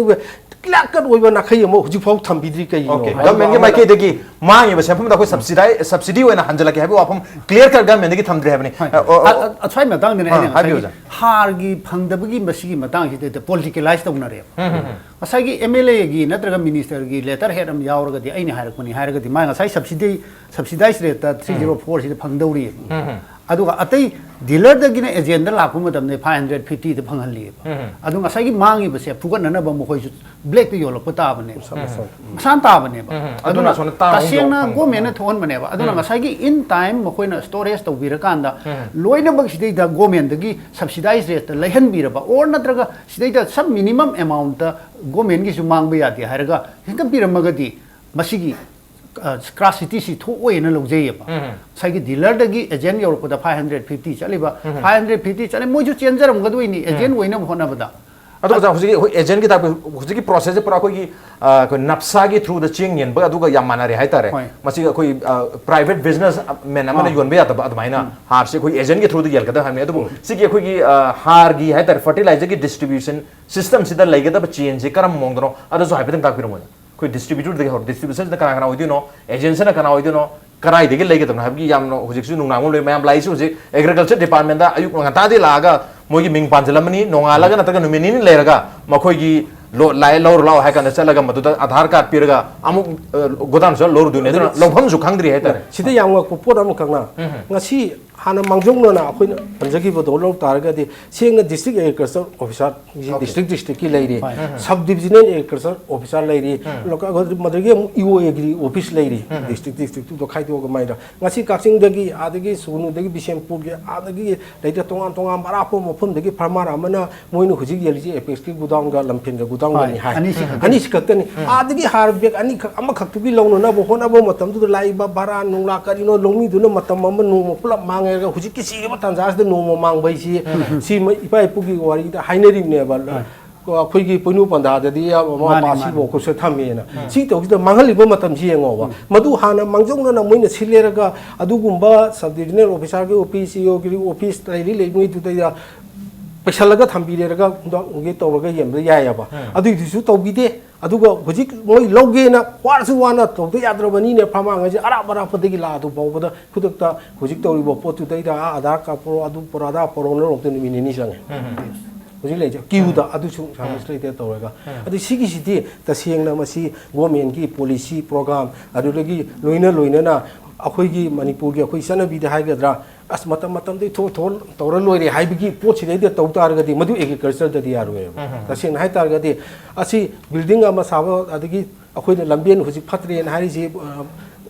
ꯀ꯭ꯂꯤꯌꯥꯔ ꯀꯠ ꯑꯣꯏꯕ ꯅꯥꯈꯩ ꯑꯃ ꯍꯧꯖꯤꯛ ꯐꯥꯎ ꯊꯝꯕꯤꯗ꯭ꯔꯤ ꯀꯩꯒꯤꯅꯣ? ꯑꯣꯀꯦ, ꯍꯥꯏꯕ ꯒꯚꯔꯟꯃꯦꯟꯒꯤ ꯑꯃ ꯃꯥꯏꯀꯩꯗꯒꯤ ꯃꯥꯡꯉꯤꯕ ꯁꯦꯟꯐꯝꯗꯣ ꯑꯩꯈꯣꯏ ꯁꯕꯁꯤꯗꯥꯏ ꯁꯕꯁꯤꯗꯤ ꯑꯣꯏꯅ ꯍꯟꯖꯤꯜꯂꯛꯀꯦ ꯍꯥꯏꯕꯒꯤ ꯋꯥꯐꯝ ꯀ꯭ꯂꯤꯌꯥꯔ ꯀꯠ ꯒꯚꯔꯟꯃꯦꯟꯗꯒꯤ ꯊꯝꯗ꯭ꯔꯤ ꯍꯥꯏꯕꯅꯤ꯫ ꯍꯣꯏ꯫ ꯑ, ꯑꯣ, ꯑ, ꯑ, ꯑꯁ꯭ꯋꯥꯏ ꯃꯇꯥꯡꯗꯅꯦ ꯑꯥ, ꯑꯩꯅ ꯍꯥꯏꯕꯤꯌꯨ, ꯉꯁꯥꯏꯒꯤ ꯑꯣꯖꯥ꯫ ꯍꯥꯔꯒꯤ ꯐꯪꯗꯕꯒꯤ ꯃꯁꯤꯒꯤ ꯃꯇꯥꯡꯁꯤꯗ ꯄꯣꯂꯤꯇꯤꯀꯦꯂꯥꯏꯁ ꯇꯧꯅꯔꯦꯕ꯫ ꯎꯝ, ꯎꯝ, ꯎꯝ꯫ ꯉꯁꯥꯏꯒꯤ ꯑꯦꯝ ꯑꯦꯜ ꯑꯦꯒꯤ ꯅꯠꯇ꯭ꯔꯒ ꯃꯤꯅꯤꯁꯇꯔꯒꯤ ꯂꯦꯇꯔ ꯍꯦꯗ ꯑꯃ ꯌꯥꯎꯔꯒꯗꯤ ꯑꯩꯅ ꯍꯥꯏꯔꯛꯄꯅꯤ ꯍꯥꯏꯔꯒꯗꯤ ꯃꯥ ꯉꯁꯥꯏ ꯁꯕꯁꯤꯗꯤ, ꯁꯕꯁꯤꯗꯥꯏꯁ ꯔꯦꯠꯇ ꯊ꯭ꯔꯤ ꯖꯤꯔꯣ ꯐꯣꯔꯁꯤꯗ ꯐꯪꯗꯧꯔꯤꯑꯕ꯫ ꯎꯝ, ꯎꯝ꯫ ꯑꯗꯨꯒ ꯑꯇꯩ ꯗꯤꯂꯔꯗꯒꯤꯅ ꯑꯦꯖꯦꯟꯗ ꯂꯥꯛꯄ ꯃꯇꯝꯗ ꯐꯥꯏꯚ ꯍꯟꯗ꯭ꯔꯦꯠ ꯐꯤꯐꯇꯤꯗ ꯐꯪꯍꯜꯂꯤꯑꯕ꯫ ꯎꯝ, ꯎꯝ꯫ ꯑꯗꯣ ꯉꯁꯥꯏꯒꯤ ꯃꯥꯡꯉꯤꯕꯁꯦ ꯐꯨꯒꯠꯅꯅꯕ ꯃꯈꯣꯏꯁꯨ ꯕ꯭ꯂꯦꯛꯇ ꯌꯣꯜꯂꯛꯄ ꯇꯥꯕꯅꯦ꯫ ꯃꯁꯥ ꯃꯁꯥ꯫ ꯃꯁꯥꯅ ꯇꯥꯕꯅꯦꯕ꯫ ꯎꯝ, ꯎꯝ꯫ ꯑꯗꯨꯅ ꯑꯗꯨꯅ ꯑꯁꯣꯝꯗ ꯇꯥꯡꯅ ꯇꯁꯦꯡꯅ ꯌꯣꯟꯐꯝ꯫ ꯒꯣꯔꯃꯦꯟꯅ ꯎꯝ꯫ ꯊꯣꯛꯍꯟꯕꯅꯦꯕ꯫ ꯑꯗꯨꯅ ꯎꯝ꯫ ꯉꯁꯥꯏꯒꯤ in time ꯃꯈꯣꯏꯅ ꯁ꯭ꯇꯣꯔꯦꯖ ꯇꯧꯕꯤꯔꯀꯥꯟꯗ ꯎꯝ꯫ ꯂꯣꯏꯅꯃꯛ ꯁꯤꯗꯩꯗ ꯒꯣꯔꯃꯦꯟꯗꯒꯤ ꯁꯕꯁꯤꯗꯥꯏꯁ ꯔꯦꯠꯇ ꯂꯩꯍꯟꯕꯤꯔꯕ, ꯑꯣꯔ ꯅꯠꯇ꯭ꯔꯒ ꯁꯤꯗꯩꯗ some minimum amount ꯒꯣꯔꯃꯦꯟꯒꯤꯁꯨ ꯃꯥꯡꯕ ꯌꯥꯗꯦ ꯍꯥꯏꯔꯒ ꯍꯦꯛꯇ ꯄꯤꯔꯝꯃꯒꯗꯤ ꯃꯁꯤꯒꯤ, ꯑ, ꯁ꯭ꯀꯥꯔꯁꯤꯇꯤꯁꯤ ꯊꯣꯛꯑꯣꯏꯅ ꯂꯧꯖꯩꯌꯦꯕ꯫ ꯎꯝ꯫ ꯉꯁꯥꯏꯒꯤ ꯗꯤꯂꯔꯗꯒꯤ ꯑꯦꯖꯦꯟ ꯌꯧꯔꯛꯄꯗ ꯐꯥꯏꯚ ꯍꯟꯗ꯭ꯔꯦꯠ ꯐꯤꯐꯇꯤ ꯆꯠꯂꯤꯕ, ꯎꯝ꯫ ꯐꯥꯏꯚ ꯍꯟꯗ꯭ꯔꯦꯠ ꯐꯤꯐꯇꯤ ꯆꯠꯂꯤ, ꯃꯣꯏꯁꯨ ꯆꯦꯟꯖꯔꯝꯒꯗꯣꯏꯅꯤ ꯑꯦꯖꯦꯟ ꯎꯝ꯫ ꯑꯣꯏꯅꯕ ꯍꯣꯠꯅꯕꯗ꯫ ꯑꯗꯣ ꯑꯣꯖꯥ, ꯍꯧꯖꯤꯛꯀꯤ ꯑꯩꯈꯣꯏ ꯑꯦꯖꯦꯟꯒꯤ ꯇꯥꯛꯄ, ꯍꯧꯖꯤꯛꯀꯤ ꯄ꯭ꯔꯣꯁꯦꯁꯁꯦ ꯄꯨꯔꯥ ꯑꯩꯈꯣꯏꯒꯤ, ꯑ, ꯑꯩꯈꯣꯏ ꯅꯞꯁꯥꯒꯤ ꯊ꯭ꯔꯨꯗ ꯆꯦꯡ ꯌꯦꯟꯕ ꯑꯗꯨꯒ ꯌꯥꯝ ꯃꯥꯟꯅꯔꯦ ꯍꯥꯏꯇꯥꯔꯦ꯫ ꯍꯣꯏ꯫ ꯃꯁꯤꯒꯤ ꯑꯩꯈꯣꯏ, ꯑ, ꯄ꯭ꯔꯥꯏꯚꯦꯠ ꯕꯤꯖꯤꯅꯦꯁ ꯃꯦꯟ ꯑꯃꯅ ꯑꯥ꯫ ꯌꯣꯟꯕ ꯌꯥꯗꯕ ꯑꯗꯨꯃꯥꯏꯅ ꯎꯝ꯫ ꯍꯥꯔꯁꯦ ꯑꯩꯈꯣꯏ ꯑꯦꯖꯦꯟꯒꯤ ꯊ꯭ꯔꯨꯗ ꯌꯦꯜꯂꯛꯀꯗꯕ ꯍꯥꯏꯕꯅꯤ꯫ ꯑꯗꯨꯕꯨ ꯎꯝ꯫ ꯁꯤꯒꯤ ꯑꯩꯈꯣꯏꯒꯤ, ꯑ, ꯍꯥꯔꯒꯤ ꯍꯥꯏꯇꯥꯔꯦ, ꯐꯔꯇꯤꯂꯥꯏꯖꯔꯒꯤ ꯗꯤꯁꯇ꯭ꯔꯤꯕ꯭ꯌꯨꯁꯟ ꯁꯤꯁꯇꯝꯁꯤꯗ ꯂꯩꯒꯗꯕ ꯆꯦꯟꯁꯦ ꯀꯔꯝꯕ ꯃꯑꯣꯡꯗꯅꯣ ꯑꯗꯨꯁꯨ ꯍꯥꯏꯐꯦꯠꯇꯪ ꯇꯥꯛꯄꯤꯔꯝꯃꯣꯅꯦ꯫ ꯑꯩꯈꯣꯏ ꯗꯤꯁꯇ꯭ꯔꯤꯕ꯭ꯌꯨꯇꯔꯗꯒꯤ ꯍꯧꯔ, ꯗꯤꯁꯇ꯭ꯔꯤꯕ꯭ꯌꯨꯁꯟꯁꯤꯅ ꯀꯅꯥ ꯀꯅꯥ ꯑꯣꯏꯗꯣꯏꯅꯣ, ꯑꯦꯖꯦꯟꯁꯤꯅ ꯀꯅꯥ ꯑꯣꯏꯗꯣꯏꯅꯣ, ꯀꯗꯥꯏꯗꯒꯤ ꯂꯩꯒꯗꯕꯅꯣ ꯍꯥꯏꯕꯒꯤ ꯌꯥꯝꯅ ꯍꯧꯖꯤꯛꯁꯨ ꯅꯨꯡꯅꯥꯡꯕ ꯂꯣꯏ꯫ ꯃꯌꯥꯝ ꯂꯥꯛꯏꯁꯤ ꯍꯧꯖꯤꯛ ꯑꯦꯒ꯭ꯔꯤꯀꯜꯆꯔ ꯗꯤꯄꯥꯔꯠꯃꯦꯟꯗ ꯑꯌꯨꯛ ꯉꯟꯇꯥꯗꯤ ꯂꯥꯛꯑꯒ ꯃꯣꯏꯒꯤ ꯃꯤꯡ ꯄꯥꯟꯁꯤꯜꯂꯝꯃꯅꯤ, ꯅꯣꯡꯉꯥꯜꯂꯒ ꯅꯠꯇ꯭ꯔꯒ ꯅꯨꯃꯤꯠ ꯅꯤꯅꯤ ꯂꯩꯔꯒ ꯃꯈꯣꯏꯒꯤ ꯂꯣ-, ꯂꯥꯛꯑꯦ, ꯂꯧꯔꯨ ꯂꯥꯛꯑꯣ ꯍꯥꯏ ꯀꯥꯟꯗ ꯆꯠꯂꯒ ꯃꯗꯨꯗ ꯑꯙꯥꯔ ꯀꯥꯔꯗ ꯄꯤꯔꯒ ꯑꯃꯨꯛ, ꯑ, ꯒꯣꯗꯥꯎꯟ ꯆꯠꯂ ꯂꯧꯔꯨꯗꯣꯏꯅꯦ꯫ ꯑꯗꯨꯅ ꯂꯧꯐꯝꯁꯨ ꯈꯪꯗ꯭ꯔꯤ ꯍꯥꯏꯇꯥꯔꯦ꯫ ꯁꯤꯗ ꯌꯥꯝꯅ ꯄꯣꯠ ꯑꯃꯈꯛꯅ ꯎꯝ꯫ ꯉꯁꯤ ꯍꯥꯟꯅ ꯃꯥꯡꯖꯧꯅꯅ ꯑꯩꯈꯣꯏꯅ ꯄꯟꯖꯈꯤꯕꯗꯣ ꯂꯧ ꯇꯥꯔꯒꯗꯤ ꯁꯦꯡꯅ district agriculture officer okay. District ꯗꯤꯁꯇ꯭ꯔꯤꯛꯀꯤ ꯂꯩꯔꯤ, ꯎꯝ꯫ ꯁꯕ ꯗꯤꯕꯤꯖꯅꯦꯜ ꯑꯦꯒ꯭ꯔꯤꯀꯜꯆꯔ ꯑꯣꯐꯤꯁꯔ ꯂꯩꯔꯤ, ꯎꯝ꯫ ꯂꯣꯀꯦꯜ, ꯃꯗꯨꯗꯒꯤ ꯑꯃꯨꯛ ꯏ ꯑꯣ ꯑꯦꯒ꯭ꯔꯤ ꯑꯣꯐꯤꯁ ꯂꯩꯔꯤ, ꯎꯝ꯫ ꯗꯤꯁꯇ꯭ꯔꯤꯛ ꯗꯤꯁꯇ꯭ꯔꯤꯛꯇꯨꯗ ꯈꯥꯏꯗꯣꯛꯑꯒ ꯃꯥꯏꯗ꯫ ꯉꯁꯤ ꯀꯛꯆꯤꯡꯗꯒꯤ, ꯑꯥꯗꯒꯤ ꯁꯨꯒꯅꯨꯗꯒꯤ ꯕꯤꯁꯦꯝꯄꯨꯔꯒꯤ, ꯑꯥꯗꯒꯤ ꯂꯩꯇ ꯇꯣꯉꯥꯟ ꯇꯣꯉꯥꯟꯕ ꯑꯔꯥꯞꯄ ꯃꯐꯝꯗꯒꯤ ꯐꯥꯔꯃꯔ ꯑꯃꯅ ꯃꯣꯏꯅ ꯍꯧꯖꯤꯛ ꯌꯦꯜꯂꯤꯁꯦ ꯑꯦꯄꯦꯛꯁꯀꯤ ꯒꯨꯗꯥꯎꯟꯒ ꯂꯝꯐꯦꯟꯒ ꯒꯨꯗꯥꯎꯟꯒꯅꯤ ꯍꯣꯏ, ꯍꯥꯏ꯫ ꯑꯅꯤꯁꯤ ꯈꯛꯇꯅꯤ꯫ ꯑꯅꯤꯁꯤ ꯈꯛꯇꯅꯤ꯫ ꯎꯝ꯫ ꯑꯥꯗꯒꯤ ꯍꯥꯔ ꯕꯦꯒ ꯑꯅꯤꯈꯛ, ꯑꯃꯈꯛꯇꯨꯒꯤ ꯂꯧꯅꯅꯕ ꯍꯣꯠꯅꯕ ꯃꯇꯝꯗꯨꯗ ꯂꯥꯛꯏꯕ ꯚꯔꯥ ꯅꯨꯡꯂꯥ ꯀꯔꯤꯅꯣ ꯂꯧꯃꯤꯗꯨꯅ ꯃꯇꯝ ꯑꯃ ꯅꯣꯡꯃ ꯄꯨꯂꯞ ꯃꯥꯡꯉꯦ꯫ ꯍꯧꯖꯤꯛꯀꯤ ꯁꯤꯒꯤ ꯇꯥꯟꯖꯥꯁꯤꯗ ꯅꯣꯡꯃ ꯃꯥꯡꯕ ꯍꯥꯏꯁꯤ ꯎꯝ꯫ ꯁꯤ ꯃ-, ꯏꯄꯥ ꯏꯄꯨꯒꯤ ꯋꯥꯔꯤꯗ ꯍꯥꯏꯅꯔꯤꯕꯅꯦꯕ꯫ ꯍꯣꯏ꯫ ꯑꯩꯈꯣꯏꯒꯤ ꯄꯣꯏꯅꯨ ꯄꯟꯊꯥꯗꯗꯤ ꯃꯃꯥ ꯃꯥꯅꯦ, ꯃꯄꯥ ꯃꯥꯅꯦ꯫ ꯑꯁꯤꯐꯥꯎ ꯈꯨꯠꯁꯨ ꯊꯝꯃꯦꯅ꯫ ꯁꯤ ꯇꯧꯁꯤꯗ ꯃꯥꯡꯍꯜꯂꯤꯕ ꯃꯇꯝꯁꯤ ꯌꯦꯡꯉꯣꯕ꯫ ꯃꯗꯨ ꯍꯥꯟꯅ ꯃꯥꯡꯖꯧꯅꯅ ꯃꯣꯏꯅ ꯁꯤꯜꯂꯦꯔꯒ ꯑꯗꯨꯒꯨꯝꯕ sub divisional officer ꯒꯤ office, C E O ꯒꯤ office ꯂꯩꯔꯤ ꯂꯩꯉꯣꯏꯗꯨꯗ ꯄꯩꯁꯜꯂꯒ ꯊꯝꯕꯤꯔꯦꯔꯒ ꯍꯨꯟꯗꯣꯛꯑꯝꯒꯦ ꯇꯧꯔꯒ ꯌꯦꯡꯕ ꯌꯥꯏꯑꯕ꯫ ꯑꯗꯨꯏꯗꯨꯁꯨ ꯇꯧꯕꯤꯗꯦ꯫ ꯑꯗꯨꯒ ꯍꯧꯖꯤꯛ ꯃꯣꯏ ꯂꯧꯒꯦꯅ ꯋꯥꯔꯁꯨ ꯋꯥꯅ ꯇꯧꯗ ꯌꯥꯗ꯭ꯔꯕꯅꯤꯅꯦ꯫ ꯐꯥꯔꯃꯔꯉꯩꯁꯦ ꯑꯔꯥꯞ ꯑꯔꯥꯞꯄꯗꯒꯤ ꯂꯥꯛꯑꯗꯨ ꯐꯥꯎꯕꯗ ꯈꯨꯗꯛꯇ ꯍꯧꯖꯤꯛ ꯇꯧꯔꯤꯕ ꯄꯣꯠꯇꯨꯗꯩꯗ ꯑꯥ ꯑꯙꯥꯔ ꯀꯥꯔꯗ ꯄꯨꯔꯛꯑꯣ, ꯑꯗꯨ ꯄꯨꯔꯛꯑꯣ, ꯑꯗꯥ ꯄꯨꯔꯛꯑꯣꯅ ꯅꯨꯃꯤꯠ ꯅꯤꯅꯤ ꯆꯪꯉꯦ꯫ ꯍꯧꯖꯤꯛ ꯂꯩꯔꯤꯁꯦ ꯀ꯭ꯌꯨꯗ ꯑꯗꯨꯁꯨ ꯁꯥꯔꯚꯤꯁ ꯂꯩꯇꯦ ꯇꯧꯔꯒ꯫ ꯑꯗꯨ ꯁꯤꯒꯤꯁꯤꯗꯤ ꯇꯁꯦꯡꯅ ꯃꯁꯤ government ꯀꯤ policy program ꯑꯗꯨꯗꯒꯤ ꯂꯣꯏꯅ ꯂꯣꯏꯅꯅ ꯑꯩꯈꯣꯏꯒꯤ ꯃꯅꯤꯄꯨꯔꯒꯤ ꯑꯩꯈꯣꯏ ꯆꯠꯅꯕꯤꯗ ꯍꯥꯏꯒꯗ꯭ꯔꯥ, ꯑꯁ, ꯃꯇꯝ ꯃꯇꯝꯗꯩ ꯊꯣꯛ ꯊꯣꯛ ꯇꯧꯔ ꯂꯣꯏꯔꯦ ꯍꯥꯏꯕꯒꯤ ꯄꯣꯠꯁꯤꯗꯩꯗ ꯇꯧ ꯇꯥꯔꯒꯗꯤ ꯃꯗꯨ agriculture ꯗꯗꯤ ꯌꯥꯔꯣꯏꯕ꯫ ꯇꯁꯦꯡꯅ ꯍꯥꯏ ꯇꯥꯔꯒꯗꯤ ꯑꯁꯤ building ꯑꯃ ꯁꯥꯕ, ꯑꯗꯒꯤ ꯑꯩꯈꯣꯏꯅ ꯂꯝꯕꯦꯟ ꯍꯧꯖꯤꯛ ꯐꯠꯇ꯭ꯔꯦꯅ ꯍꯥꯏꯔꯤꯁꯤ, ꯑ,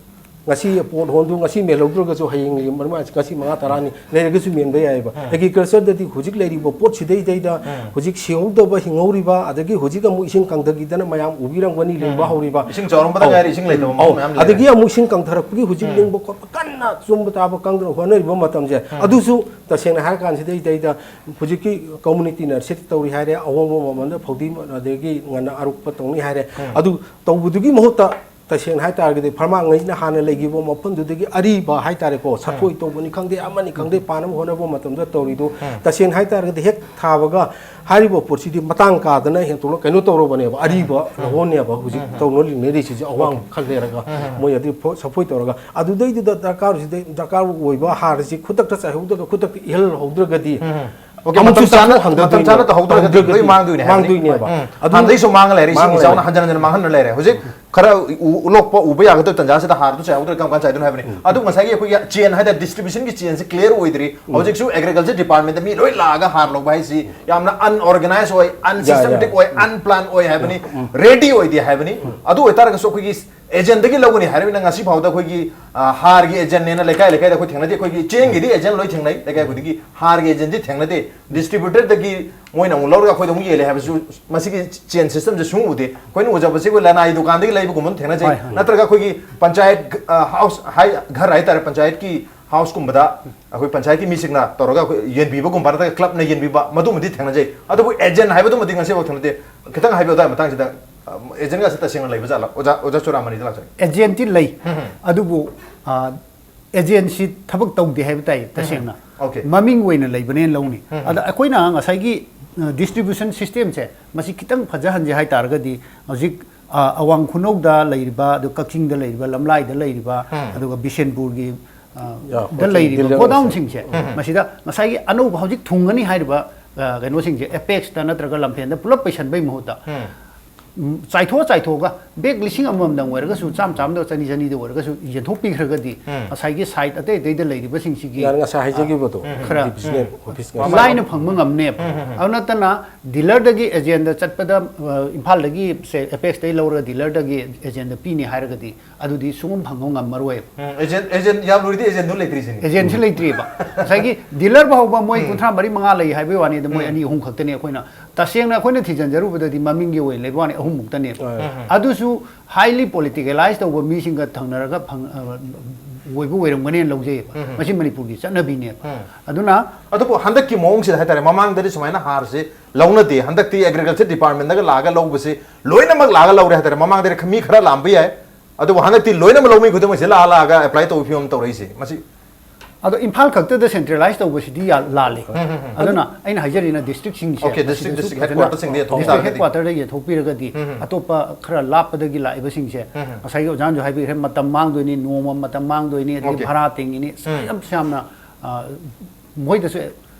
ꯉꯁꯤ ꯄꯣꯠ ꯍꯣꯟꯗꯨ ꯉꯁꯤ ꯃꯦꯜꯍꯧꯗ꯭ꯔꯒꯁꯨ ꯍꯌꯦꯡ ꯃꯔꯝ ꯉꯁꯤ ꯃꯉꯥ ꯇꯔꯥꯅꯤ ꯂꯩꯔꯒꯁꯨ ꯃꯦꯟꯕ ꯌꯥꯏꯑꯕ꯫ Agriculture ꯗꯗꯤ ꯍꯧꯖꯤꯛ ꯂꯩꯔꯤꯕ ꯄꯣꯠꯁꯤꯗꯩꯗꯩꯗ ꯍꯧꯖꯤꯛ ꯁꯤꯍꯧꯗꯕ ꯍꯤꯡꯍꯧꯔꯤꯕ, ꯑꯗꯒꯤ ꯍꯧꯖꯤꯛ ꯑꯃꯨꯛ ꯏꯁꯤꯡ ꯀꯪꯊꯈꯤꯗꯅ ꯃꯌꯥꯝ ꯎꯕꯤꯔꯝꯒꯅꯤ, ꯂꯤꯡꯕ ꯍꯧꯔꯤꯕ꯫ ꯏꯁꯤꯡ ꯆꯥꯎꯔꯝꯕꯗ ꯑꯧ꯫ ꯉꯥꯏꯔꯤ, ꯏꯁꯤꯡ ꯂꯩꯇꯕ ꯃꯐꯝ ꯑꯧ꯫ ꯃꯌꯥꯝ ꯂꯩꯔꯦ꯫ ꯑꯗꯒꯤ ꯑꯃꯨꯛ ꯏꯁꯤꯡ ꯀꯪꯊꯔꯛꯄꯒꯤ ꯍꯧꯖꯤꯛ ꯂꯤꯡꯕ ꯈꯣꯠꯄ ꯀꯟꯅ ꯆꯨꯝꯕ ꯇꯥꯕ ꯀꯪꯗꯅ ꯍꯣꯠꯅꯔꯤꯕ ꯃꯇꯝꯁꯦ, ꯑꯗꯨꯁꯨ ꯇꯁꯦꯡꯅ ꯍꯥꯏꯔ ꯀꯥꯟꯁꯤꯗꯩꯗꯩꯗ ꯍꯧꯖꯤꯛꯀꯤ community nursery ꯇꯧꯔꯤ ꯍꯥꯏꯔꯦ, ꯑꯍꯣꯡꯕ ꯃꯃꯜꯗ ꯐꯧꯗꯤ ꯑꯗꯒꯤ ꯉꯟꯅ ꯑꯔꯨꯛꯄ ꯇꯧꯅꯤ ꯍꯥꯏꯔꯦ꯫ ꯑꯗꯨ ꯇꯧꯕꯗꯨꯒꯤ ꯃꯍꯨꯠꯇ ꯇꯁꯦꯡꯅ ꯍꯥꯏ ꯇꯥꯔꯒꯗꯤ ꯐꯥꯔꯃꯔꯉꯩꯁꯤꯅ ꯍꯥꯟꯅ ꯂꯩꯈꯤꯕ ꯃꯐꯝꯗꯨꯗꯒꯤ ꯑꯔꯤꯕ ꯍꯥꯏ ꯇꯥꯔꯦꯀꯣ, ꯁꯥꯊꯣꯏ ꯇꯧꯕꯅꯤ ꯈꯪꯗꯦ, ꯑꯃꯅꯤ ꯈꯪꯗꯦ, ꯄꯥꯟꯅꯕ ꯍꯣꯠꯅꯕ ꯃꯇꯝꯗ ꯇꯧꯔꯤꯗꯨ, ꯇꯁꯦꯡꯅ ꯍꯥꯏ ꯇꯥꯔꯒꯗꯤ ꯍꯦꯛ ꯊꯥꯕꯒ ꯍꯥꯏꯔꯤꯕ ꯄꯣꯠꯁꯤꯗꯤ ꯃꯇꯥꯡ ꯀꯥꯗꯅ ꯍꯦꯟꯇꯣꯛꯅ ꯀꯩꯅꯣ ꯇꯧꯔꯕꯅꯦꯕ, ꯑꯔꯤꯕ ꯂꯧꯍꯣꯟꯅꯦꯕ ꯍꯧꯖꯤꯛ ꯇꯧꯅ ꯂꯤꯡꯅꯔꯤꯁꯤꯁꯨ ꯑꯋꯥꯡꯕ ꯈꯜ ꯂꯩꯔꯒ ꯃꯣꯏ ꯑꯗꯨ ꯐꯣ-, ꯁꯥꯐꯣꯏ ꯇꯧꯔꯒ ꯑꯗꯨꯗꯩꯗꯨꯗ ꯗꯔꯀꯥꯔꯁꯤꯗ ꯗꯔꯀꯥꯔ ꯑꯣꯏꯕ ꯍꯥꯔꯁꯤ ꯈꯨꯗꯛꯇ ꯆꯥꯏꯍꯧꯗ꯭ꯔꯒ ꯈꯨꯗꯛꯇ ꯏꯍꯜꯍꯧꯗ꯭ꯔꯒꯗꯤ ꯑꯣꯀꯦ, ꯑꯃꯨꯛꯁꯨ ꯃꯇꯝ ꯆꯥꯅ, ꯆꯥꯊꯣꯛ ꯍꯟꯊꯗꯣꯏꯅꯦꯕ꯫ ꯃꯇꯝ ꯆꯥꯅ ꯇꯧꯍꯧꯗ꯭ꯔꯒꯗꯤ ꯇꯧꯍꯧꯗ꯭ꯔꯒꯗꯤ ꯂꯣꯏ ꯃꯥꯡꯗꯣꯏꯅꯦ ꯍꯥꯏꯕꯅꯤ꯫ ꯃꯥꯡꯗꯣꯏꯅꯦꯕ꯫ ꯎꯝ꯫ ꯑꯗꯨ ꯍꯥꯟꯅꯗꯩꯁꯨ ꯃꯥꯡꯉ ꯂꯩꯔꯦ, ꯏꯁꯤꯡ ꯃꯥꯡꯉ ꯏꯆꯥꯎꯅ ꯂꯩꯔꯦ꯫ ꯍꯟꯖꯟ ꯍꯟꯖꯟ ꯃꯥꯡꯍꯟꯅ ꯂꯩꯔꯦ꯫ ꯍꯧꯖꯤꯛ ꯈꯔ ꯎ-, ꯎ-, ꯂꯣꯛꯄ ꯎꯕ ꯌꯥꯒꯗꯕ ꯇꯟꯖꯥꯁꯤꯗ ꯍꯥꯔꯗꯨ ꯆꯥꯏꯍꯧꯗ꯭ꯔꯒ ꯀꯔꯝ ꯀꯥꯟ ꯆꯥꯏꯗꯣꯏꯅꯣ ꯍꯥꯏꯕꯅꯤ꯫ ꯎꯝ꯫ ꯑꯗꯨ ꯉꯁꯥꯏꯒꯤ ꯑꯩꯈꯣꯏꯒꯤ chain ꯍꯥꯏ ꯇꯥꯔꯦ, distribution ꯒꯤ chain ꯁꯦ clear ꯑꯣꯏꯗ꯭ꯔꯤ꯫ ꯎꯝ꯫ ꯍꯧꯖꯤꯛꯁꯨ agriculture department ꯇ ꯃꯤ ꯂꯣꯏ ꯂꯥꯛꯑꯒ ꯍꯥꯔ ꯂꯧꯕ ꯍꯥꯏꯁꯤ ꯌꯥꯝꯅ unorganized ꯑꯣꯏ, ꯌꯥ, ꯌꯥ꯫ unsystematic ꯑꯣꯏ, ꯎꯝ꯫ Unplanned ꯑꯣꯏ ꯍꯥꯏꯕꯅꯤ, ꯎꯝ꯫ Ready ꯑꯣꯏꯗꯦ ꯍꯥꯏꯕꯅꯤ꯫ ꯎꯝ꯫ ꯑꯗꯨ ꯑꯣꯏꯇꯥꯔꯒꯁꯨ ꯑꯩꯈꯣꯏꯒꯤ agent ꯇꯒꯤ ꯂꯧꯒꯅꯤ ꯍꯥꯏꯔꯕꯅꯤꯅ ꯉꯁꯤ ꯐꯥꯎꯗ ꯑꯩꯈꯣꯏꯒꯤ, ꯑ, ꯍꯥꯔꯒꯤ agent ꯅꯦꯅ ꯂꯩꯀꯥꯏ ꯂꯩꯀꯥꯏꯗ ꯑꯩꯈꯣꯏ ꯊꯦꯡꯅꯗꯦ꯫ ꯑꯩꯈꯣꯏꯒꯤ ꯆꯦꯡꯒꯤꯗꯤ agent ꯂꯣꯏ ꯊꯦꯡꯅꯩ, ꯂꯩꯀꯥꯏ ꯈꯨꯗꯤꯡꯒꯤ ꯍꯥꯔꯒꯤ agent ꯇꯤ ꯊꯦꯡꯅꯗꯦ꯫ Distributor ꯗꯒꯤ ꯃꯣꯏꯅ ꯑꯃꯨꯛ ꯂꯧꯔꯒ ꯑꯩꯈꯣꯏꯗ ꯑꯃꯨꯛ ꯌꯦꯜꯂꯦ ꯍꯥꯏꯕꯁꯨ ꯃꯁꯤꯒꯤ chain system ꯁꯦ ꯁꯨꯡꯎ ꯎꯗꯦ꯫ ꯑꯩꯈꯣꯏꯅ ꯎꯖꯕꯁꯤ ꯑꯩꯈꯣꯏ ꯂꯅꯥꯏ ꯗꯨꯀꯥꯟꯗꯒꯤ ꯂꯩꯕꯒꯨꯝꯕ ꯑꯃ ꯊꯦꯡꯅꯖꯩ꯫ ꯍꯣꯏ, ꯍꯣꯏ꯫ ꯅꯠꯇ꯭ꯔꯒ ꯑꯩꯈꯣꯏꯒꯤ ꯄꯟꯆꯥꯌꯠ, ꯑ, house, ꯍꯥꯏ, ꯘꯔ ꯍꯥꯏꯇꯥꯔꯦ, ꯄꯟꯆꯥꯌꯠꯀꯤ ꯍꯥꯎꯁꯀꯨꯝꯕꯗ ꯑꯩꯈꯣꯏ ꯄꯟꯆꯥꯌꯠꯀꯤ ꯃꯤꯁꯤꯡꯅ ꯇꯧꯔꯒ ꯑꯩꯈꯣꯏ ꯌꯦꯟꯕꯤꯕꯒꯨꯝꯕ ꯅꯠꯇ꯭ꯔꯒ ꯀ꯭ꯂꯕꯅ ꯌꯦꯟꯕꯤꯕ, ꯃꯗꯨꯃꯗꯤ ꯊꯦꯡꯅꯖꯩ꯫ ꯑꯗꯨꯕꯨ ꯑꯦꯖꯦꯟ ꯍꯥꯏꯕꯗꯨꯃꯗꯤ ꯉꯁꯤꯐꯥꯎ ꯊꯦꯡꯅꯗꯦ꯫ ꯈꯤꯇꯪ ꯍꯥꯏꯕꯤꯌꯨ ꯑꯗꯨꯒꯤ ꯃꯇꯥꯡꯁꯤꯗ꯫ ꯑ, ꯑꯦꯖꯦꯟꯒꯁꯦ ꯇꯁꯦꯡꯅ ꯂꯩꯕ ꯖꯥꯠꯂꯥ? ꯑꯣꯖꯥ, ꯑꯣꯖꯥ ꯆꯨꯔꯥꯃꯅꯤꯗ ꯂꯥꯛꯆꯒꯦ꯫ ꯑꯦꯖꯦꯟꯇꯤ ꯂꯩ꯫ ꯎꯝ, ꯎꯝ꯫ ꯑꯗꯨꯕꯨ, ꯑ, ꯑꯦꯖꯦꯟꯁꯤ ꯊꯕꯛ ꯇꯧꯗꯦ ꯍꯥꯏꯕ ꯇꯥꯏ, ꯇꯁꯦꯡꯅ꯫ ꯑꯣꯀꯦ꯫ ꯃꯃꯤꯡ ꯑꯣꯏꯅ ꯂꯩꯕꯅꯦꯅ ꯂꯧꯅꯤ꯫ ꯎꯝ, ꯎꯝ꯫ ꯑꯗ ꯑꯩꯈꯣꯏꯅ ꯉꯁꯥꯏꯒꯤ, ꯑ, ꯗꯤꯁꯇ꯭ꯔꯤꯕ꯭ꯌꯨꯁꯟ ꯁꯤꯁꯇꯦꯝꯁꯦ, ꯃꯁꯤ ꯈꯤꯇꯪ ꯐꯖꯍꯟꯁꯦ ꯍꯥꯏ ꯇꯥꯔꯒꯗꯤ, ꯍꯧꯖꯤꯛ, ꯑ, ꯑꯋꯥꯡ ꯈꯨꯅꯧꯗ ꯂꯩꯔꯤꯕ, ꯑꯗꯨ ꯀꯛꯆꯤꯡꯗ ꯂꯩꯔꯤꯕ, ꯂꯝꯂꯥꯏꯗ ꯂꯩꯔꯤꯕ, ꯎꯝ꯫ ꯑꯗꯨꯒ ꯕꯤꯁꯦꯟꯄꯨꯔꯒꯤ, ꯑ, ꯌꯥ, ꯗ ꯂꯩꯔꯤꯕ ꯗꯤꯂꯔ ꯒꯣꯗꯥꯎꯟꯁꯤꯡꯁꯦ, ꯎꯝ, ꯎꯝ꯫ ꯃꯁꯤꯗ ꯉꯁꯥꯏꯒꯤ ꯑꯅꯧꯕ ꯍꯧꯖꯤꯛ ꯊꯨꯡꯒꯅꯤ ꯍꯥꯏꯔꯤꯕ, ꯑ, ꯀꯩꯅꯣꯁꯤꯡꯁꯦ, ꯑꯦꯄꯦꯛꯁꯇ ꯅꯠꯇ꯭ꯔꯒ ꯂꯝꯐꯦꯟꯗ ꯄꯨꯂꯞ ꯄꯩꯁꯟꯕꯩ ꯃꯍꯨꯠꯇ, ꯎꯝ꯫ ꯎꯝ, ꯆꯥꯏꯊꯣꯛꯑ ꯆꯥꯏꯊꯣꯛꯑꯒ ꯕꯦꯒ ꯂꯤꯁꯤꯡ ꯑꯃꯃꯝꯗꯪ ꯑꯣꯏꯔꯒꯁꯨ, ꯆꯥꯝ ꯆꯥꯝꯗ, ꯆꯅꯤ ꯆꯅꯤꯗ ꯑꯣꯏꯔꯒꯁꯨ ꯌꯦꯟꯊꯣꯛꯄꯤꯈ꯭ꯔꯒꯗꯤ, ꯎꯝ꯫ ꯉꯁꯥꯏꯒꯤ ꯁꯥꯏꯠ ꯑꯇꯩ ꯑꯇꯩꯗ ꯂꯩꯔꯤꯕꯁꯤꯡꯁꯤꯒꯤ, ꯌꯥꯔꯦ, ꯉꯁꯥꯏ ꯍꯥꯏꯖꯈꯤꯕꯗꯣ, ꯈꯔ ꯗꯤꯕꯤꯖꯅꯦꯜ ꯑꯣꯐꯤꯁ ꯉꯁꯥꯏ ꯂꯥꯏꯅ ꯐꯪꯕ ꯉꯝꯅꯦꯕ꯫ ꯎꯝ, ꯎꯝ, ꯎꯝ꯫ ꯑꯗꯨ ꯅꯠꯇꯅ ꯗꯤꯂꯔꯗꯒꯤ ꯑꯦꯖꯦꯟꯗ ꯆꯠꯄꯗ, ꯑ, ꯏꯝꯐꯥꯜꯗꯒꯤ, ꯁꯦ, ꯑꯦꯄꯦꯛꯁꯇꯒꯤ ꯂꯧꯔꯒ ꯗꯤꯂꯔꯗꯒꯤ ꯑꯦꯖꯦꯟꯗ ꯄꯤꯅꯤ ꯍꯥꯏꯔꯒꯗꯤ, ꯑꯗꯨꯗꯤ ꯁꯨꯡꯉꯝ ꯐꯪꯕ ꯉꯝꯃꯔꯣꯏꯕ꯫ ꯎꯝ, ꯑꯦꯖꯦꯟ, ꯑꯦꯖꯦꯟ ꯌꯥꯝ ꯂꯨꯔꯤꯗꯤ ꯑꯦꯖꯦꯟꯗꯨ ꯂꯩꯇ꯭ꯔꯤꯁꯤꯅꯤ꯫ ꯑꯦꯖꯦꯟꯁꯤ ꯂꯩꯇ꯭ꯔꯤꯕ꯫ ꯉꯁꯥꯏꯒꯤ ꯗꯤꯂꯔ ꯐꯥꯎꯕ ꯃꯣꯏ ꯎꯝ꯫ ꯀꯨꯟꯊ꯭ꯔꯥ ꯃꯔꯤ ꯃꯉꯥ ꯂꯩ ꯍꯥꯏꯕꯒꯤ ꯋꯥꯅꯤꯗ, ꯃꯣꯏ ꯎꯝ꯫ ꯑꯅꯤ ꯑꯍꯨꯝ ꯈꯛꯇꯅꯤ꯫ ꯑꯩꯈꯣꯏꯅ ꯇꯁꯦꯡꯅ ꯑꯩꯈꯣꯏꯅ ꯊꯤꯖꯤꯟꯖꯔꯨꯕꯗꯗꯤ ꯃꯃꯤꯡꯒꯤ ꯑꯣꯏꯅ ꯂꯩꯕ ꯋꯥꯅꯤ, ꯑꯍꯨꯝ ꯃꯨꯛꯇꯅꯦꯕ꯫ ꯎꯝ꯫ ꯑꯗꯨꯁꯨ highly politicalize ꯇꯧꯕ ꯃꯤꯁꯤꯡꯒ ꯊꯪꯅꯔꯒ ꯐꯪ-, ꯑ, ꯑꯣꯏꯕ ꯑꯣꯏꯔꯝꯒꯅꯦꯅ ꯂꯧꯖꯩꯌꯦꯕ꯫ ꯎꯝ꯫ ꯃꯁꯤ ꯃꯅꯤꯄꯨꯔꯒꯤ ꯆꯠꯅꯕꯤꯅꯦꯕ꯫ ꯎꯝ꯫ ꯑꯗꯨꯅ ꯑꯗꯨꯕꯨ ꯍꯟꯗꯛꯀꯤ ꯃꯑꯣꯡꯁꯤꯗ ꯍꯥꯏꯇꯥꯔꯦ, ꯃꯃꯥꯡꯗꯗꯤ ꯁꯨꯃꯥꯏꯅ ꯍꯥꯔꯁꯦ ꯂꯧꯅꯗꯦ, ꯍꯟꯗꯛꯇꯤ ꯑꯦꯒ꯭ꯔꯤꯀꯜꯆꯔ ꯗꯤꯄꯥꯔꯠꯃꯦꯟꯗꯒ ꯂꯥꯛꯑꯒ ꯂꯧꯕꯁꯦ ꯂꯣꯏꯅꯃꯛ ꯂꯥꯛꯑꯒ ꯂꯧꯔꯦ ꯍꯥꯏꯇꯥꯔꯦ꯫ ꯃꯃꯥꯡꯗꯗꯤ ꯃꯤ ꯈꯔ ꯂꯥꯛꯑꯝꯕ ꯌꯥꯏ, ꯑꯗꯨꯕꯨ ꯍꯟꯗꯛꯇꯤ ꯂꯣꯏꯅꯃꯛ ꯂꯧꯃꯤ ꯈꯨꯗꯤꯡꯃꯛꯁꯦ ꯂꯥꯛꯑ ꯂꯥꯛꯑꯒ ꯑꯦꯄ꯭ꯂꯥꯏ ꯇꯧꯕ ꯐꯤꯕꯝ ꯇꯧꯔꯛꯏꯁꯦ ꯃꯁꯤ꯫ ꯑꯗꯣ ꯏꯝꯐꯥꯜ ꯈꯛꯇꯗ ꯁꯦꯟꯇ꯭ꯔꯦꯂꯥꯏꯁ ꯇꯧꯕꯁꯤꯗꯤ ꯌꯥ-, ꯂꯥꯜꯂꯦ꯫ ꯎꯝ, ꯎꯝ, ꯎꯝ꯫ ꯑꯗꯨꯅ ꯑꯩꯅ ꯍꯥꯏꯖꯔꯤꯅ ꯗꯤꯁꯇ꯭ꯔꯤꯛꯁꯤꯡꯁꯦ ꯑꯣꯀꯦ, ꯗꯤꯁꯇ꯭ꯔꯤꯛ, ꯃꯁꯤꯗꯁꯨ ꯗꯤꯁꯇ꯭ꯔꯤꯛ ꯐꯖꯅ ꯍꯦꯗꯀ꯭ꯋꯥꯇꯔꯁꯤꯡꯗ ꯌꯦꯟꯊꯣꯛ ꯗꯤꯁꯇ꯭ꯔꯤꯛ ꯇꯥꯔꯒꯗꯤ꯫ ꯍꯦꯗꯀ꯭ꯋꯥꯇꯔꯗ ꯌꯦꯟꯊꯣꯛꯄꯤꯔꯒꯗꯤ ꯎꯝ, ꯎꯝ꯫ ꯑꯇꯣꯞꯄ ꯈꯔ ꯂꯥꯞꯄꯗꯒꯤ ꯂꯥꯛꯏꯕꯁꯤꯡꯁꯦ ꯎꯝ, ꯎꯝ꯫ ꯉꯁꯥꯏꯒꯤ ꯑꯣꯖꯥꯅꯁꯨ ꯍꯥꯏꯕꯤꯈ꯭ꯔꯦ, ꯃꯇꯝ ꯃꯥꯡꯗꯣꯏꯅꯤ, ꯅꯣꯡꯃ ꯃꯇꯝ ꯃꯥꯡꯗꯣꯏꯅꯤ, ꯑꯗꯒꯤ ꯑꯣꯀꯦ꯫ ꯚꯔꯥ ꯇꯤꯡꯉꯤꯅꯤ, ꯎꯝ꯫ ꯌꯥꯝ ꯌꯥꯝꯅ, ꯑ, ꯃꯣꯏꯗꯁꯨ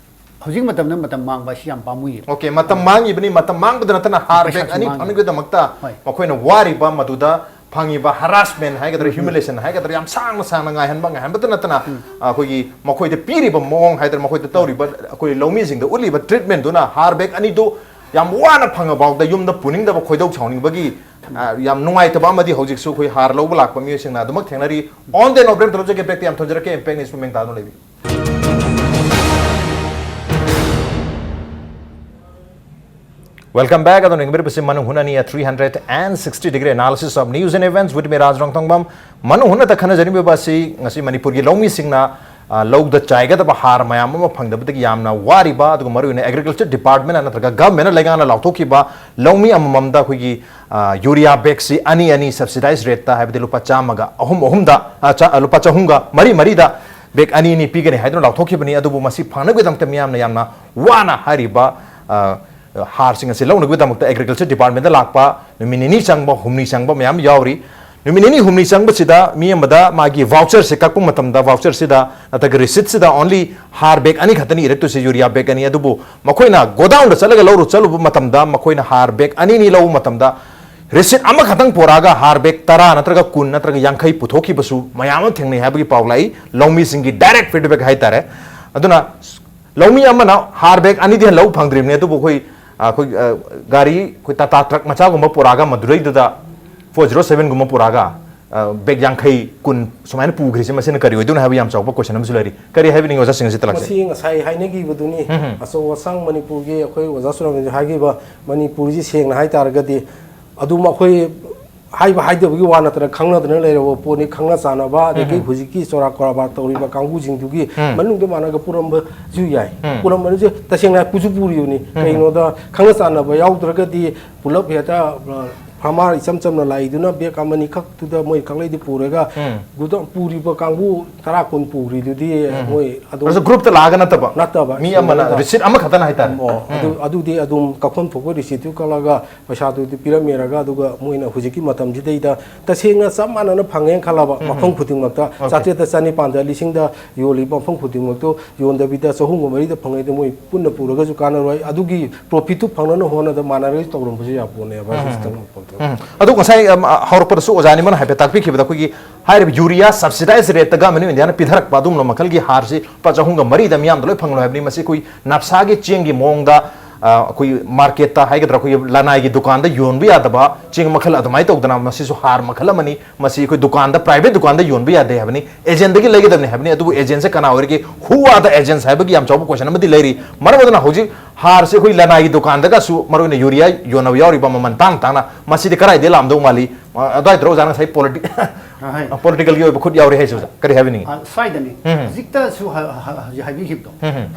ꯍꯧꯖꯤꯛ ꯃꯇꯝꯗ ꯃꯇꯝ ꯃꯥꯡꯕ ꯑꯁꯤ ꯌꯥꯝ ꯄꯥꯝꯃꯨꯏꯌꯦꯕ꯫ ꯑꯣꯀꯦ, ꯃꯇꯝ ꯃꯥꯡꯉꯤꯕꯅꯤ, ꯃꯇꯝ ꯃꯥꯡꯕꯗ ꯅꯠꯇꯅ ꯍꯥꯔ ꯄꯩꯁꯥꯁꯨ ꯕꯦꯒ ꯑꯅꯤ ꯃꯥꯡꯉꯤ꯫ ꯐꯪꯅꯕꯒꯤꯗꯃꯛꯇ ꯍꯣꯏ꯫ ꯃꯈꯣꯏꯅ ꯋꯥꯔꯤꯕ ꯃꯗꯨꯗ ꯐꯪꯉꯤꯕ ꯍꯔꯥꯁꯃꯦꯟ ꯍꯥꯏꯒꯗ꯭ꯔꯥ, ꯎꯝ, ꯎꯝ꯫ ꯍ꯭ꯌꯨꯃꯤꯂꯦꯁꯟ ꯍꯥꯏꯒꯗ꯭ꯔꯥ, ꯌꯥꯝ ꯁꯥꯡꯅ ꯁꯥꯡꯅ ꯉꯥꯏꯍꯟꯕ, ꯉꯥꯏꯍꯟꯕꯇ ꯅꯠꯇꯅ, ꯎꯝ꯫ ꯑ, ꯑꯩꯈꯣꯏꯒꯤ ꯃꯈꯣꯏꯗ ꯄꯤꯔꯤꯕ ꯃꯑꯣꯡ ꯍꯥꯏꯗ꯭ꯔꯥ, ꯃꯈꯣꯏꯗ ꯇꯧꯔꯤꯕ, ꯑꯩꯈꯣꯏ ꯂꯧꯃꯤꯁꯤꯡꯗ ꯎꯠꯂꯤꯕ ꯇ꯭ꯔꯤꯠꯃꯦꯟꯗꯨꯅ ꯍꯥꯔ ꯕꯦꯒ ꯑꯅꯤꯗꯨ ꯌꯥꯝ ꯋꯥꯅ ꯐꯪꯉꯐꯥꯎꯗ ꯌꯨꯝꯗ ꯄꯨꯅꯤꯡꯗꯕ, ꯈꯣꯏꯗꯧ ꯁꯥꯎꯅꯤꯡꯕꯒꯤ, ꯑ, ꯌꯥꯝ ꯅꯨꯡꯉꯥꯏꯇꯕ ꯑꯃꯗꯤ ꯍꯧꯖꯤꯛꯁꯨ ꯑꯩꯈꯣꯏ ꯍꯥꯔ ꯂꯧꯕ ꯂꯥꯛꯄ ꯃꯤꯑꯣꯏꯁꯤꯡꯅ ꯑꯗꯨꯃꯛ ꯊꯦꯡꯅꯔꯤ꯫ On the note, break ꯇꯧꯖꯒꯦ, break ꯇ ꯌꯥꯝ ꯊꯨꯖꯔꯛꯀꯦ, ꯏꯝꯄꯦꯛ ꯅ꯭ꯌꯨꯁ ꯄꯨꯡ ꯇꯥꯗꯨꯅ ꯂꯩꯕꯤꯌꯨ꯫ Welcome back. ꯑꯗꯣ ꯌꯦꯡꯕꯤꯔꯤꯕꯁꯤ ꯃꯅꯨꯡ ꯍꯨꯠꯅꯅꯤ, a three hundred and sixty degree analysis of news and events with me, ꯔꯥꯖ ꯔꯣꯡꯊꯣꯡꯕꯝ꯫ ꯃꯅꯨꯡ ꯍꯨꯠꯅ ꯈꯟꯅꯖꯔꯤꯕ ꯑꯁꯤ ꯉꯁꯤ ꯃꯅꯤꯄꯨꯔꯒꯤ ꯂꯧꯃꯤꯁꯤꯡꯅ, ꯑ, ꯂꯧꯗ ꯆꯥꯏꯒꯗꯕ ꯍꯥꯔ ꯃꯌꯥꯝ ꯑꯃ ꯐꯪꯗꯕꯗꯒꯤ ꯌꯥꯝꯅ ꯋꯥꯔꯤꯕ, ꯑꯗꯨꯒ ꯃꯔꯨꯑꯣꯏꯅ agriculture department ꯅꯠꯇ꯭ꯔꯒ government ꯅ ꯂꯩꯉꯥꯛꯅ ꯂꯥꯎꯊꯣꯛꯈꯤꯕ ꯂꯧꯃꯤ ꯑꯃꯃꯝꯗ ꯑꯩꯈꯣꯏꯒꯤ, ꯑ, urea bag ꯁꯤ ꯑꯅꯤ ꯑꯅꯤ subsidized rate ꯇ, ꯍꯥꯏꯕꯗꯤ ꯂꯨꯄꯥ ꯆꯥꯝꯃꯒ ꯑꯍꯨꯝ ꯑꯍꯨꯝꯗ, ꯑ, ꯆꯥ-, ꯂꯨꯄꯥ ꯆꯍꯨꯝꯒ ꯃꯔꯤ ꯃꯔꯤꯗ bag ꯑꯅꯤ ꯑꯅꯤ ꯄꯤꯒꯅꯤ ꯍꯥꯏꯗꯨꯅ ꯂꯥꯎꯊꯣꯛꯈꯤꯕꯅꯤ꯫ ꯑꯗꯨꯕꯨ ꯃꯁꯤ ꯐꯪꯅꯕꯒꯤꯗꯃꯛꯇ ꯃꯤꯌꯥꯝꯅ ꯌꯥꯝꯅ ꯋꯥꯅ ꯍꯥꯏꯔꯤꯕ, ꯑ, ꯍꯥꯔꯁꯤꯡ ꯑꯁꯤ ꯂꯧꯅꯕꯒꯤꯗꯃꯛꯇ agriculture department ꯇ ꯂꯥꯛꯄ ꯅꯨꯃꯤꯠ ꯅꯤꯅꯤ ꯆꯪꯕ, ꯍꯨꯝꯅꯤ ꯆꯪꯕ ꯃꯌꯥꯝ ꯌꯥꯎꯔꯤ꯫ ꯅꯨꯃꯤꯠ ꯅꯤꯅꯤ ꯍꯨꯝꯅꯤ ꯆꯪꯕꯁꯤꯗ ꯃꯤ ꯑꯃꯗ ꯃꯥꯒꯤ voucher ꯁꯦ ꯀꯛꯄ ꯃꯇꯝꯗ, voucher ꯁꯤꯗ ꯅꯠꯇ꯭ꯔꯒ receipt ꯁꯤꯗ only ꯍꯥꯔ bag ꯑꯅꯤ ꯈꯛꯇꯅꯤ ꯏꯔꯛꯇꯣꯏꯁꯦ, urea bag ꯑꯅꯤ꯫ ꯑꯗꯨꯕꯨ ꯃꯈꯣꯏꯅ godown ꯗ ꯆꯠꯂꯒ ꯂꯧꯔꯨ ꯆꯠꯂꯨꯕ ꯃꯇꯝꯗ, ꯃꯈꯣꯏꯅ ꯍꯥꯔ bag ꯑꯅꯤꯅꯤ ꯂꯧꯕ ꯃꯇꯝꯗ, receipt ꯑꯃꯈꯛꯇꯪ ꯄꯨꯔꯛꯑꯒ ꯍꯥꯔ bag ꯇꯔꯥ ꯅꯠꯇ꯭ꯔꯒ ꯀꯨꯟ ꯅꯠꯇ꯭ꯔꯒ ꯌꯥꯡꯈꯩ ꯄꯨꯊꯣꯛꯈꯤꯕꯁꯨ ꯃꯌꯥꯝ ꯑꯃ ꯊꯦꯡꯅꯩ ꯍꯥꯏꯕꯒꯤ ꯄꯥꯎ ꯂꯥꯛꯏ, ꯂꯧꯃꯤꯁꯤꯡꯒꯤ direct feedback ꯍꯥꯏꯇꯥꯔꯦ꯫ ꯑꯗꯨꯅ ꯂꯧꯃꯤ ꯑꯃꯅ ꯍꯥꯔ bag ꯑꯅꯤꯗꯤ ꯍꯦꯟꯅ ꯂꯧꯕ ꯐꯪꯗ꯭ꯔꯤꯕꯅꯤ, ꯑꯗꯨꯕꯨ ꯑꯩꯈꯣꯏ, ꯑ, ꯑꯩꯈꯣꯏ, ꯑ, ꯒꯥꯔꯤ, ꯑꯩꯈꯣꯏ ꯇꯥꯇꯥ ꯇ꯭ꯔꯛ ꯃꯆꯥꯒꯨꯝꯕ ꯄꯨꯔꯛꯑꯒ ꯃꯗꯨꯔꯩꯗꯨꯗ four zero seven ꯒꯨꯝꯕ ꯄꯨꯔꯛꯑꯒ, ꯑ, bag ꯌꯥꯡꯈꯩ, ꯀꯨꯟ ꯁꯨꯃꯥꯏꯅ ꯄꯨꯈ꯭ꯔꯤꯁꯦ, ꯃꯁꯤꯅ ꯀꯔꯤ ꯑꯣꯏꯗꯣꯏꯅꯣ ꯍꯥꯏꯕ ꯌꯥꯝ ꯆꯥꯎꯕ question ꯑꯃꯁꯨ ꯂꯩꯔꯤ꯫ ꯀꯔꯤ ꯍꯥꯏꯕꯤꯅꯤꯡꯉꯤ ꯑꯣꯖꯥꯁꯤꯡ ꯑꯁꯤ ꯇꯥꯛꯂꯛꯁꯦ? ꯃꯁꯤ ꯉꯁꯥꯏ ꯍꯥꯏꯅꯈꯤꯕꯗꯨꯅꯤ, ꯎꯝ ꯍꯝ꯫ ꯑꯆꯧ ꯑꯁꯥꯡ ꯃꯅꯤꯄꯨꯔꯒꯤ ꯑꯩꯈꯣꯏ ꯑꯣꯖꯥ ꯁꯨꯔꯝꯕꯅꯁꯨ ꯍꯥꯏꯈꯤꯕ, ꯃꯅꯤꯄꯨꯔꯁꯤ ꯁꯦꯡꯅ ꯍꯥꯏ ꯇꯥꯔꯒꯗꯤ ꯑꯗꯨꯝ ꯑꯩꯈꯣꯏ ꯍꯥꯏꯕ ꯍꯥꯏꯗꯕꯒꯤ ꯋꯥ ꯅꯠꯇꯅ ꯈꯪꯅꯗꯅ ꯂꯩꯔꯕ ꯄꯣꯠꯅꯤ꯫ ꯈꯪꯅ ꯆꯥꯟꯅꯕ, ꯑꯗꯒꯤ ꯎꯝ꯫ ꯍꯧꯖꯤꯛꯀꯤ ꯆꯣꯔꯥ ꯀꯔꯕꯥꯔ ꯇꯧꯔꯤꯕ ꯀꯥꯡꯕꯨꯁꯤꯡꯗꯨꯒꯤ ꯎꯝ꯫ ꯃꯅꯨꯡꯗ ꯃꯥꯟꯅꯒ ꯄꯨꯔꯝꯕꯁꯨ ꯌꯥꯏ꯫ ꯎꯝ꯫ ꯄꯨꯔꯝꯕꯅꯁꯨ ꯇꯁꯦꯡꯅ ꯍꯥꯏ ꯄꯨꯁꯨ ꯄꯨꯔꯤꯕꯅꯤ꯫ ꯎꯝ꯫ ꯀꯩꯒꯤꯅꯣꯗ ꯈꯪꯅ ꯆꯥꯟꯅꯕ ꯌꯥꯎꯗ꯭ꯔꯒꯗꯤ ꯄꯨꯂꯞ ꯍꯦꯛꯇ, ꯑ, farmer ꯏꯆꯝ ꯆꯝꯅ ꯂꯥꯛꯏꯗꯨꯅ bag ꯑꯃꯅꯤ ꯈꯛꯇꯨꯗ ꯃꯣꯏ ꯀꯪꯂꯩꯗꯤ ꯄꯨꯔꯒ ꯎꯝ꯫ ꯒꯨꯗ-, ꯄꯨꯔꯤꯕ ꯀꯥꯡꯕꯨ ꯇꯔꯥ ꯀꯨꯟ ꯄꯨꯔꯤꯗꯨꯗꯤ ꯎꯝ꯫ ꯃꯣꯏ ꯑꯗꯨꯝ ꯑꯗꯨꯁꯨ group ꯇ ꯂꯥꯛꯑꯒ ꯅꯠꯇꯕ? ꯅꯠꯇꯕ, ꯃꯤ ꯑꯃꯅ ꯁꯦꯡꯅ receipt ꯑꯃꯈꯛꯇꯅ ꯍꯥꯏꯇꯥꯔꯦ꯫ ꯑꯣ, ꯎꯝ꯫ ꯑꯗꯨ, ꯑꯗꯨꯗꯤ ꯑꯗꯨꯝ ꯀꯛꯐꯝ ꯊꯣꯛꯄ receipt ꯇꯨ ꯀꯛꯂꯒ ꯄꯩꯁꯥꯗꯨꯗꯤ ꯄꯤꯔꯝꯃꯦꯔꯒ, ꯑꯗꯨꯒ ꯃꯣꯏꯅ ꯍꯧꯖꯤꯛꯀꯤ ꯃꯇꯝꯁꯤꯗꯩꯗ ꯇꯁꯦꯡꯅ ꯆꯞ ꯃꯥꯟꯅꯅ ꯐꯪꯉꯦꯅ ꯈꯜꯂꯕ, ꯎꯝ꯫ ꯃꯐꯝ ꯈꯨꯗꯤꯡꯃꯛꯇ, ꯑꯣꯀꯦ꯫ ꯆꯥꯇ꯭ꯔꯦꯠꯇ, ꯆꯅꯤꯄꯥꯟꯗ, ꯂꯤꯁꯤꯡꯗ ꯌꯣꯜꯂꯤꯕ ꯃꯐꯝ ꯈꯨꯗꯤꯡꯃꯛꯇꯣ ꯌꯣꯟꯗꯕꯤꯗ ꯆꯍꯨꯝꯒ ꯃꯔꯤꯗ ꯐꯪꯉꯦꯗ ꯃꯣꯏ ꯄꯨꯟꯅ ꯄꯨꯔꯒꯁꯨ ꯀꯥꯟꯅꯔꯣꯏ꯫ ꯑꯗꯨꯒꯤ profit ꯇꯨ ꯐꯪꯅꯅ ꯍꯣꯠꯅꯗ ꯃꯥꯟꯅꯔꯒꯁꯨ ꯇꯧꯔꯝꯕꯁꯨ ꯌꯥꯄꯣꯠꯅꯦꯕ꯫ ꯎꯝ꯫ ꯁꯤꯁꯇꯪ ꯃꯐꯝꯗ꯫ ꯎꯝ꯫ ꯑꯗꯨ ꯉꯁꯥꯏ, ꯑꯝ, ꯑ, ꯍꯧꯔꯛꯄꯗꯁꯨ ꯑꯣꯖꯥ ꯅꯤꯃꯟ ꯍꯥꯏꯐꯦꯠ ꯇꯥꯛꯄꯤꯈꯤꯕꯗ ꯑꯩꯈꯣꯏꯒꯤ ꯍꯥꯏꯔꯤꯕ urea subsidized rate ꯇ government of India ꯅ ꯄꯤꯊꯔꯛꯄ ꯑꯗꯨꯒꯨꯝꯂꯕ ꯃꯈꯜꯒꯤ ꯍꯥꯔꯁꯤ ꯂꯨꯄꯥ ꯆꯍꯨꯝꯒ ꯃꯔꯤꯗ ꯃꯤꯌꯥꯝꯗ ꯂꯣꯏ ꯐꯪꯂꯣꯏ ꯍꯥꯏꯕꯅꯤ꯫ ꯃꯁꯤ ꯑꯩꯈꯣꯏ NAFSA ꯒꯤ ꯆꯦꯡꯒꯤ ꯃꯑꯣꯡꯗ, ꯑ, ꯑꯩꯈꯣꯏꯒꯤ ꯃꯥꯔꯀꯦꯠꯇ ꯍꯥꯏꯒꯗ꯭ꯔꯥ, ꯑꯩꯈꯣꯏꯒꯤ ꯂꯅꯥꯏꯒꯤ ꯗꯨꯀꯥꯟꯗ ꯌꯣꯟꯕ ꯌꯥꯗꯕ ꯆꯦꯡ ꯃꯈꯜ ꯑꯗꯨꯃꯥꯏꯅ ꯇꯧꯗꯅ, ꯃꯁꯤꯁꯨ ꯍꯥꯔ ꯃꯈꯜ ꯑꯃꯅꯤ꯫ ꯃꯁꯤ ꯑꯩꯈꯣꯏ ꯗꯨꯀꯥꯟꯗ, ꯄ꯭ꯔꯥꯏꯚꯦꯠ ꯗꯨꯀꯥꯟꯗ ꯌꯣꯟꯕ ꯌꯥꯗꯦ ꯍꯥꯏꯕꯅꯤ, ꯑꯦꯖꯦꯟꯗꯒꯤ ꯂꯩꯒꯗꯕꯅꯤ ꯍꯥꯏꯕꯅꯤ꯫ ꯑꯗꯨꯕꯨ ꯑꯦꯖꯦꯟꯁꯦ ꯀꯅꯥ ꯑꯣꯏꯔꯤꯒꯦ? Who are the agents ꯍꯥꯏꯕꯒꯤ ꯌꯥꯝ ꯆꯥꯎꯕ ꯀꯣꯏꯁꯟ ꯑꯃꯗꯤ ꯂꯩꯔꯤ꯫ ꯃꯔꯝ ꯑꯗꯨꯅ ꯍꯧꯖꯤꯛ ꯍꯥꯔꯁꯦ ꯑꯩꯈꯣꯏ ꯂꯅꯥꯏꯒꯤ ꯗꯨꯀꯥꯟꯗꯒꯁꯨ, ꯃꯔꯨꯑꯣꯏꯅ ꯌꯨꯔꯤꯌꯥ ꯌꯣꯟꯅꯕ ꯌꯥꯎꯔꯤꯕ ꯃꯃꯜ ꯇꯥꯡ ꯇꯥꯡꯅ, ꯃꯁꯤꯗꯤ ꯀꯗꯥꯏꯗꯒꯤ ꯂꯥꯛꯑꯝꯗꯧ ꯃꯥꯜꯂꯤ? ꯑ, ꯑꯗꯨꯋꯥꯏꯗ꯭ꯔꯣ ꯑꯣꯖꯥꯅ ꯉꯁꯥꯏ ꯄꯣꯂꯤꯇꯤ-, ꯑ, ꯍꯥꯏ꯫ ꯄꯣꯂꯤꯇꯤꯀꯦꯜꯒꯤ ꯑꯣꯏꯕ ꯈꯨꯠ ꯌꯥꯎꯔꯤ ꯍꯥꯏꯁꯦ, ꯑꯣꯖꯥ? ꯀꯔꯤ ꯍꯥꯏꯕꯤꯅꯤꯡꯉꯤ? ꯑ, ꯁ꯭ꯋꯥꯏꯗꯅꯤ꯫ ꯎꯝ, ꯎꯝ꯫ ꯍꯧꯖꯤꯛꯇꯁꯨ ꯍ-, ꯍ-, ꯍꯧꯖꯤꯛ ꯍꯥꯏꯕꯤꯈꯤꯕꯗꯣ꯫ ꯎꯝ, ꯎꯝ꯫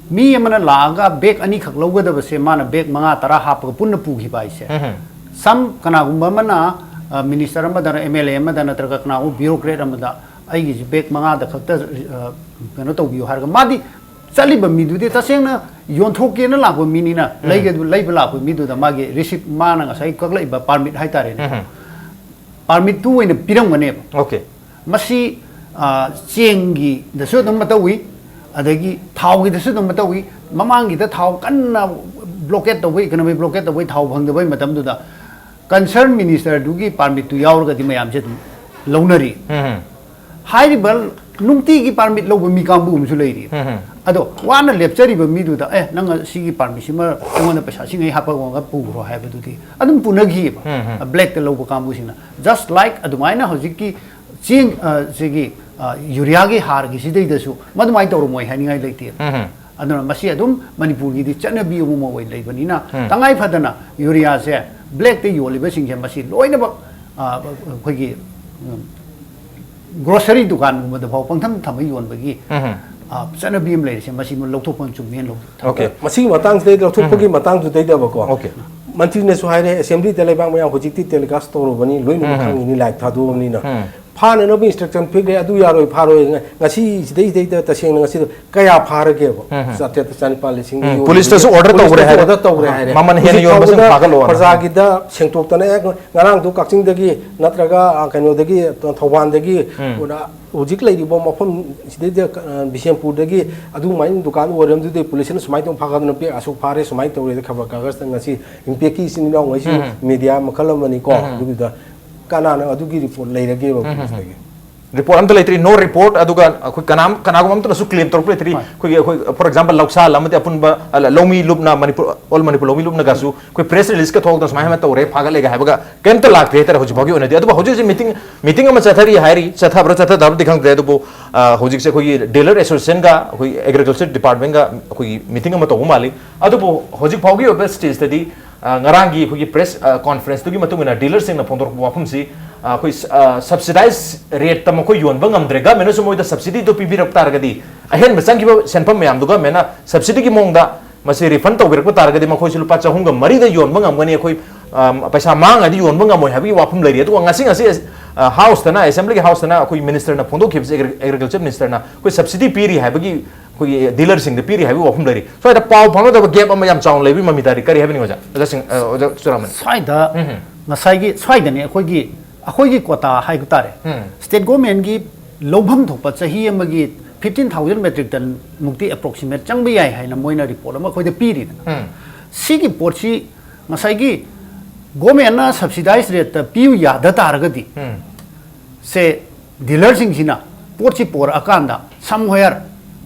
ꯃꯤ ꯑꯃꯅ ꯂꯥꯛꯑꯒ ꯕꯦꯒ ꯑꯅꯤꯈꯛ ꯂꯧꯒꯗꯕꯁꯦ ꯃꯥꯅ ꯕꯦꯒ ꯃꯉꯥ, ꯇꯔꯥ ꯍꯥꯞꯄꯒ ꯄꯨꯟꯅ ꯄꯨꯈꯤꯕ ꯍꯥꯏꯁꯦ꯫ ꯎꯝ, ꯎꯝ꯫ ꯁꯝ, ꯀꯅꯥꯒꯨꯝꯕ ꯑꯃꯅ, ꯑ, ꯃꯤꯅꯤꯁꯇꯔ ꯑꯃꯗ, ꯑꯦꯝ ꯑꯦꯜ ꯑꯦ ꯑꯃꯗ, ꯅꯠꯇ꯭ꯔꯒ ꯀꯅꯥꯒꯨꯝꯕ ꯕ꯭ꯌꯨꯔꯣꯀ꯭ꯔꯦꯠ ꯑꯃꯗ ꯑꯩꯒꯤꯁꯤ ꯕꯦꯒ ꯃꯉꯥꯗ ꯈꯛꯇ, ꯑ, ꯀꯩꯅꯣ ꯇꯧꯕꯤꯌꯨ ꯍꯥꯏꯔꯒ, ꯃꯥꯗꯤ ꯆꯠꯂꯤꯕ ꯃꯤꯗꯨꯗꯤ ꯇꯁꯦꯡꯅ ꯌꯣꯟꯊꯣꯛꯀꯦꯅ ꯂꯥꯛꯄ ꯃꯤꯅꯤꯅ, ꯎꯝ꯫ ꯂꯩꯒ-, ꯂꯩꯕ ꯂꯥꯛꯄ ꯃꯤꯗꯨꯗ ꯃꯥꯒꯤ ꯔꯤꯁꯤꯞ, ꯃꯥꯅ ꯉꯁꯥꯏ ꯀꯛꯂꯛꯏꯕ ꯄꯥꯔꯃꯤꯠ ꯍꯥꯏꯇꯥꯔꯦꯅꯦ꯫ ꯎꯝ, ꯎꯝ꯫ ꯄꯥꯔꯃꯤꯠꯇꯨ ꯑꯣꯏꯅ ꯄꯤꯔꯝꯒꯅꯦꯕ꯫ ꯑꯣꯀꯦ꯫ ꯃꯁꯤ, ꯑ, ꯆꯦꯡꯒꯤꯗꯁꯨ ꯑꯗꯨꯝ ꯃꯇꯧꯏ, ꯑꯗꯒꯤ ꯊꯥꯎꯒꯤꯗꯁꯨ ꯑꯗꯨꯝ ꯃꯇꯧꯏ꯫ ꯃꯃꯥꯡꯒꯤꯗ ꯊꯥꯎ ꯀꯟꯅ ꯕ꯭ꯂꯣꯀꯦꯠ ꯇꯧꯕ, ꯏꯀꯣꯅꯣꯃꯤ ꯕ꯭ꯂꯣꯀꯦꯠ ꯇꯧꯕꯒꯤ ꯊꯥꯎ ꯐꯪꯗꯕꯒꯤ ꯃꯇꯝꯗꯨꯗ ꯀꯟꯁꯔꯟ ꯃꯤꯅꯤꯁꯇꯔꯗꯨꯒꯤ ꯄꯥꯔꯃꯤꯠꯇꯨ ꯌꯥꯎꯔꯒꯗꯤ ꯃꯌꯥꯝꯁꯦ ꯑꯗꯨꯝ ꯂꯧꯅꯔꯤ꯫ ꯎꯝ꯫ ꯍꯥꯏꯔꯤꯕ ꯅꯨꯡꯇꯤꯒꯤ ꯄꯥꯔꯃꯤꯠ ꯂꯧꯕ ꯃꯤ ꯀꯥꯡꯕꯨ ꯑꯃꯁꯨ ꯂꯩꯔꯤ꯫ ꯎꯝ, ꯎꯝ꯫ ꯑꯗꯣ ꯋꯥꯅ ꯂꯦꯞꯆꯔꯤꯕ ꯃꯤꯗꯨꯗ, "ꯑꯦ, ꯅꯪ ꯁꯤꯒꯤ ꯄꯥꯔꯃꯤꯠꯁꯤꯃ ꯑꯩꯉꯣꯟꯗ ꯄꯩꯁꯥ ꯁꯤꯉꯩ ꯍꯥꯞꯄꯒ ꯄꯨꯈ꯭ꯔꯣ" ꯍꯥꯏꯕꯗꯨꯗꯤ ꯑꯗꯨꯝ ꯄꯨꯅꯈꯤꯑꯕ꯫ ꯎꯝ, ꯎꯝ꯫ ꯕ꯭ꯂꯦꯛꯇ ꯂꯧꯕ ꯀꯥꯡꯕꯨꯁꯤꯡꯅ꯫ Just like ꯑꯗꯨꯃꯥꯏꯅ ꯍꯧꯖꯤꯛꯀꯤ ꯆꯦꯡ, ꯑ, ꯁꯤꯒꯤ, ꯑ, ꯌꯨꯔꯤꯌꯥꯒꯤ ꯍꯥꯔꯒꯤꯁꯤꯗꯩꯗꯁꯨ ꯃꯗꯨꯃꯥꯏꯅ ꯇꯧꯔꯝꯃꯣꯏ ꯍꯥꯏꯅꯤꯡꯉꯥꯏ ꯂꯩꯇꯦꯕ꯫ ꯎꯝ, ꯎꯝ꯫ ꯑꯗꯨꯅ ꯃꯁꯤ ꯑꯗꯨꯝ ꯃꯅꯤꯄꯨꯔꯒꯤꯗꯤ ꯆꯠꯅꯕꯤ ꯑꯃ ꯑꯣꯏꯅ ꯂꯩꯕꯅꯤꯅ, ꯎꯝ꯫ ꯇꯉꯥꯏ ꯐꯗꯅ ꯌꯨꯔꯤꯌꯥꯁꯦ ꯕ꯭ꯂꯦꯛꯇ ꯌꯣꯜꯂꯤꯕꯁꯤꯡꯁꯦ ꯃꯁꯤ ꯂꯣꯏꯅꯃꯛ, ꯑ, ꯑꯩꯈꯣꯏꯒꯤ, ꯎꯝ, ꯒ꯭ꯔꯣꯁꯔꯤ ꯗꯨꯀꯥꯟꯒꯨꯝꯕꯗ ꯐꯥꯎ ꯄꯪꯊꯝ ꯊꯝꯃ ꯌꯣꯟꯕꯒꯤ, ꯎꯝ꯫ ꯑ, ꯆꯠꯅꯕꯤ ꯑꯃ ꯂꯩꯔꯤꯁꯦ, ꯃꯁꯤ ꯂꯧꯊꯣꯛꯄ ꯑꯃ ꯆꯨꯝꯃꯦꯅ ꯂꯧꯖꯩ꯫ ꯑꯣꯀꯦ꯫ ꯃꯁꯤꯒꯤ ꯃꯇꯥꯡꯁꯤꯗꯩꯗ, ꯂꯧꯊꯣꯛꯄꯒꯤ ꯎꯝ꯫ ꯃꯇꯥꯡꯗꯨꯗꯩꯗꯕꯀꯣ, ꯑꯣꯀꯦ꯫ ꯃꯟꯇ꯭ꯔꯤꯅꯁꯨ ꯍꯥꯏꯔꯦ, ꯑꯦꯁꯦꯝꯕ꯭ꯂꯤꯗ ꯂꯩꯕꯥꯛ ꯃꯌꯥꯝ ꯍꯧꯖꯤꯛꯇꯤ ꯇꯦꯂꯤꯀꯥꯁ ꯇꯧꯔꯕꯅꯤ, ꯂꯣꯏꯅꯃꯛ ꯎꯝ꯫ ꯈꯪꯉꯤꯅꯤ, ꯂꯥꯏꯚ ꯊꯥꯗꯣꯛꯑꯕꯅꯤꯅ꯫ ꯎꯝ꯫ ꯐꯥꯅꯅꯕ ꯏꯟꯁꯇ꯭ꯔꯛꯁꯟ ꯄꯤꯈ꯭ꯔꯦ, ꯑꯗꯨ ꯌꯥꯔꯣꯏ, ꯐꯥꯔꯣꯏ꯫ ꯉ-, ꯉꯁꯤ ꯁꯤꯗꯩ, ꯁꯤꯗꯩꯗ ꯇꯁꯦꯡꯅ ꯉꯁꯤꯗꯣ ꯀꯌꯥ ꯐꯥꯔꯒꯦꯕ? ꯎꯝ, ꯎꯝ꯫ ꯆꯥꯇ꯭ꯔꯦꯠꯇ ꯆꯥꯅꯤꯄꯥꯜ ꯂꯤꯁꯤꯡ ꯎꯝ, ꯌꯣꯜꯂꯤꯕ ꯄꯨꯂꯤꯁꯇꯁꯨ ꯑꯣꯔꯗꯔ ꯇꯧꯈ꯭ꯔꯦ ꯄꯨꯂꯤꯁꯇꯁꯨ ꯍꯥꯏꯔꯦ꯫ ꯑꯣꯔꯗꯔ ꯇꯧꯈ꯭ꯔꯦ ꯍꯥꯏꯔꯦ꯫ ꯃꯃꯜ ꯍꯦꯟꯅ ꯍꯧꯖꯤꯛ ꯌꯣꯟꯕꯁꯤꯡ ꯐꯥꯎꯕꯗ ꯐꯥꯒꯠꯂꯣꯅ꯫ ꯄ꯭ꯔꯖꯥꯒꯤꯗ ꯁꯦꯡꯇꯣꯛꯇꯅ, ꯑꯦ, ꯉꯔꯥꯡꯗꯣ ꯀꯛꯆꯤꯡꯗꯒꯤ ꯅꯠꯇ꯭ꯔꯒ, ꯑ, ꯀꯩꯅꯣꯗꯒꯤ, ꯊꯧꯕꯥꯜꯗꯒꯤ ꯎꯝ꯫ ꯄꯨꯔꯥ ꯍꯧꯖꯤꯛ ꯂꯩꯔꯤꯕ ꯃꯐꯝ ꯁꯤꯗꯩꯗ, ꯑ, ꯕꯤꯁꯦꯝꯄꯨꯔꯗꯒꯤ ꯑꯗꯨꯃꯥꯏꯅ ꯗꯨꯀꯥꯟ ꯑꯣꯏꯔꯝꯗꯨꯗꯤ ꯄꯨꯂꯤꯁꯅ ꯁꯨꯃꯥꯏꯅ ꯇꯧ ꯐꯥꯒꯗꯅ ꯄꯤ-, ꯑꯁꯨꯛ ꯐꯥꯔꯦ, ꯁꯨꯃꯥꯏꯅ ꯇꯧꯔꯦꯗ ꯈꯕꯔ ꯀꯥꯒꯖꯇ ꯉꯁꯤ ꯏꯝꯄꯦꯛꯀꯤ ꯏꯆꯤꯟ ꯏꯅꯥꯎꯉꯩꯁꯨ ꯎꯝ꯫ ꯃꯦꯗꯤꯌꯥ ꯃꯈꯜ ꯑꯃꯅꯤꯀꯣ꯫ ꯎꯝ꯫ ꯑꯗꯨꯒꯤꯗ ꯀꯅꯥꯅ ꯑꯗꯨꯒꯤ ꯔꯤꯄꯣꯔꯠ ꯂꯩꯔꯒꯦꯕ ꯎꯝ꯫ ꯄꯨꯂꯤꯁꯇꯒꯤ? ꯔꯤꯄꯣꯔꯠ ꯑꯝꯇ ꯂꯩꯇ꯭ꯔꯤ, ꯅꯣ ꯔꯤꯄꯣꯔꯠ꯫ ꯑꯗꯨꯒ ꯑꯩꯈꯣꯏ ꯀꯅꯥꯝ ꯀꯅꯥꯒꯨꯝꯕ ꯑꯝꯇꯅꯁꯨ ꯀ꯭ꯂꯦꯝ ꯇꯧꯔꯛꯄ ꯂꯩꯇ꯭ꯔꯤ꯫ ꯑꯩꯈꯣꯏꯒꯤ ꯑꯩꯈꯣꯏ, ꯐꯣꯔ ꯑꯦꯛꯖꯥꯝꯄꯜ, ꯂꯧꯁꯥꯜ ꯑꯃꯗꯤ ꯑꯄꯨꯟꯕ, ꯑ, ꯂꯧꯃꯤ ꯂꯨꯞꯅ, ꯃꯅꯤꯄꯨꯔ, ꯑꯣꯜ ꯃꯅꯤꯄꯨꯔ ꯂꯧꯃꯤ ꯂꯨꯞꯅꯒꯁꯨ ꯑꯩꯈꯣꯏ ꯄ꯭ꯔꯦꯁ ꯔꯤꯂꯤꯁꯀ ꯊꯣꯛꯂꯛꯇꯅ ꯁꯨꯃꯥꯏꯅ ꯇꯧꯔꯦ, ꯐꯥꯒꯠꯂꯦꯒ ꯍꯥꯏꯕꯒ ꯀꯩꯝꯇ ꯂꯥꯛꯇꯦ ꯍꯥꯏꯇꯥꯔꯦ ꯍꯧꯖꯤꯛ ꯐꯥꯎꯒꯤ ꯑꯣꯏꯅꯗꯤ꯫ ꯑꯗꯨꯕꯨ ꯍꯧꯖꯤꯛ ꯍꯧꯖꯤꯛ ꯃꯤꯇꯤꯡ, ꯃꯤꯇꯤꯡ ꯑꯃ ꯆꯠꯊꯔꯤ ꯍꯥꯏꯔꯤ, ꯆꯠꯊꯕ꯭ꯔꯥ ꯆꯠꯊꯗꯕ꯭ꯔꯗꯤ ꯈꯪꯗ꯭ꯔꯦ꯫ ꯑꯗꯨꯕꯨ, ꯑ, ꯍꯧꯖꯤꯛꯁꯦ ꯑꯩꯈꯣꯏꯒꯤ ꯗꯤꯂꯔ ꯑꯦꯁꯣꯁꯤꯌꯦꯁꯟꯒ ꯑꯩꯈꯣꯏ ꯑꯦꯒ꯭ꯔꯤꯀꯜꯆꯔ ꯗꯤꯄꯥꯔꯠꯃꯦꯟꯒ ꯑꯩꯈꯣꯏꯒꯤ ꯃꯤꯇꯤꯡ ꯑꯃ ꯇꯧꯕ ꯃꯥꯜꯂꯤ꯫ ꯑꯗꯨꯕꯨ ꯍꯧꯖꯤꯛ ꯐꯥꯎꯒꯤ ꯑꯣꯏꯕ ꯁ꯭ꯇꯦꯖꯇꯗꯤ, ꯑ, ꯉꯔꯥꯡꯒꯤ ꯑꯩꯈꯣꯏꯒꯤ ꯄ꯭ꯔꯦꯁ, ꯑ, ꯀꯣꯟꯐꯔꯦꯟꯁꯇꯨꯒꯤ ꯃꯇꯨꯡ ꯏꯟꯅ ꯗꯤꯂꯔꯁꯤꯡꯅ ꯐꯣꯡꯗꯣꯔꯛꯄ ꯋꯥꯐꯝꯁꯤ, ꯑ, ꯑꯩꯈꯣꯏ, ꯑ, ꯁꯕꯁꯤꯗꯥꯏꯁ ꯔꯦꯠꯇ ꯃꯈꯣꯏ ꯌꯣꯟꯕ ꯉꯝꯗ꯭ꯔꯦ, ꯒꯃꯦꯟꯅꯁꯨ ꯃꯣꯏꯗ ꯁꯕꯁꯤꯗꯤꯗꯨ ꯄꯤꯕꯤꯔꯛ ꯇꯥꯔꯒꯗꯤ, ꯑꯍꯦꯟꯕ ꯆꯪꯈꯤꯕ ꯁꯦꯟꯐꯝ ꯃꯌꯥꯝꯗꯨ ꯒꯃꯦꯟꯅ ꯁꯕꯁꯤꯗꯤꯒꯤ ꯃꯑꯣꯡꯗ ꯃꯁꯤ ꯔꯤꯐꯟ ꯇꯧꯕꯤꯔꯛꯄ ꯇꯥꯔꯒꯗꯤ ꯃꯈꯣꯏꯁꯨ ꯂꯨꯄꯥ ꯆꯍꯨꯝꯒ ꯃꯔꯤꯗ ꯌꯣꯟꯕ ꯉꯝꯒꯅꯤ꯫ ꯑꯩꯈꯣꯏ, ꯑ, ꯄꯩꯁꯥ ꯃꯥꯡꯉꯗꯤ ꯌꯣꯟꯕ ꯉꯝꯃꯣꯏ ꯍꯥꯏꯕꯒꯤ ꯋꯥꯐꯝ ꯂꯩꯔꯤ꯫ ꯑꯗꯨꯒ ꯉꯁꯤ, ꯉꯁꯤ, ꯑ, ꯍꯥꯎꯁꯇꯅ, ꯑꯦꯁꯦꯝꯕ꯭ꯂꯤꯒꯤ ꯍꯥꯎꯁꯇꯅ ꯑꯩꯈꯣꯏ ꯃꯤꯅꯤꯁꯇꯔꯅ ꯐꯣꯡꯗꯣꯛꯈꯤꯕꯁꯤ, ꯑꯦꯒ꯭ꯔꯤ-, ꯑꯦꯒ꯭ꯔꯤꯀꯜꯆꯔ ꯃꯤꯅꯤꯁꯇꯔꯅ ꯑꯩꯈꯣꯏ ꯁꯕꯁꯤꯗꯤ ꯄꯤꯔꯤ ꯍꯥꯏꯕꯒꯤ, ꯑꯩꯈꯣꯏꯒꯤ ꯗꯤꯂꯔꯁꯤꯡꯗ ꯄꯤꯔꯤ ꯍꯥꯏꯕꯒꯤ ꯋꯥꯐꯝ ꯂꯩꯔꯤ꯫ ꯁ꯭ꯋꯥꯏꯗ ꯄꯥꯎ ꯐꯥꯎꯅꯗꯕ ꯒꯦꯞ ꯑꯃ ꯌꯥꯝ ꯆꯥꯎꯅ ꯂꯩꯕꯒꯤ ꯃꯃꯤ ꯇꯥꯔꯤ꯫ ꯀꯔꯤ ꯍꯥꯏꯕꯅꯤ ꯑꯣꯖꯥ? ꯑꯣꯖꯥꯁꯤꯡ, ꯑ, ꯑꯣꯖꯥ ꯆꯨꯔꯥꯃꯅꯤ꯫ ꯁ꯭ꯋꯥꯏꯗ ꯎꯝ꯫ ꯉꯁꯥꯏꯒꯤ ꯁ꯭ꯋꯥꯏꯗꯅꯦ ꯑꯩꯈꯣꯏꯒꯤ, ꯑꯩꯈꯣꯏꯒꯤ ꯀꯣꯇꯥ ꯍꯥꯏꯕ ꯇꯥꯔꯦ꯫ ꯎꯝ꯫ ꯁ꯭ꯇꯦꯠ ꯒꯣꯔꯃꯦꯟꯒꯤ ꯂꯧꯐꯝ ꯊꯣꯛꯄ ꯆꯍꯤ ꯑꯃꯒꯤ ꯐꯤꯐꯇꯤꯟ ꯊꯥꯎꯖꯟ ꯃꯦꯇ꯭ꯔꯤꯛ ꯇꯟ ꯃꯨꯛꯇꯤ ꯑꯦꯄ꯭ꯔꯣꯛꯁꯤꯃꯦꯠ ꯆꯪꯕ ꯌꯥꯏ ꯍꯥꯏꯅ ꯃꯣꯏꯅ ꯔꯤꯄꯣꯔꯠ ꯑꯃ ꯑꯩꯈꯣꯏꯗ ꯄꯤꯔꯤꯗꯅ꯫ ꯎꯝ꯫ ꯁꯤꯒꯤ ꯄꯣꯠꯁꯤ ꯉꯁꯥꯏꯒꯤ ꯒꯣꯔꯃꯦꯟꯅ ꯁꯕꯁꯤꯗꯥꯏꯁ ꯔꯦꯠꯇ ꯄꯤꯌꯨ ꯌꯥꯗ ꯇꯥꯔꯒꯗꯤ, ꯎꯝ꯫ ꯁꯦ, ꯗꯤꯂꯔꯁꯤꯡꯁꯤꯅ ꯄꯣꯠꯁꯤ ꯄꯣꯔꯛꯑꯀꯥꯟꯗ ꯁꯝꯋꯦꯌꯔ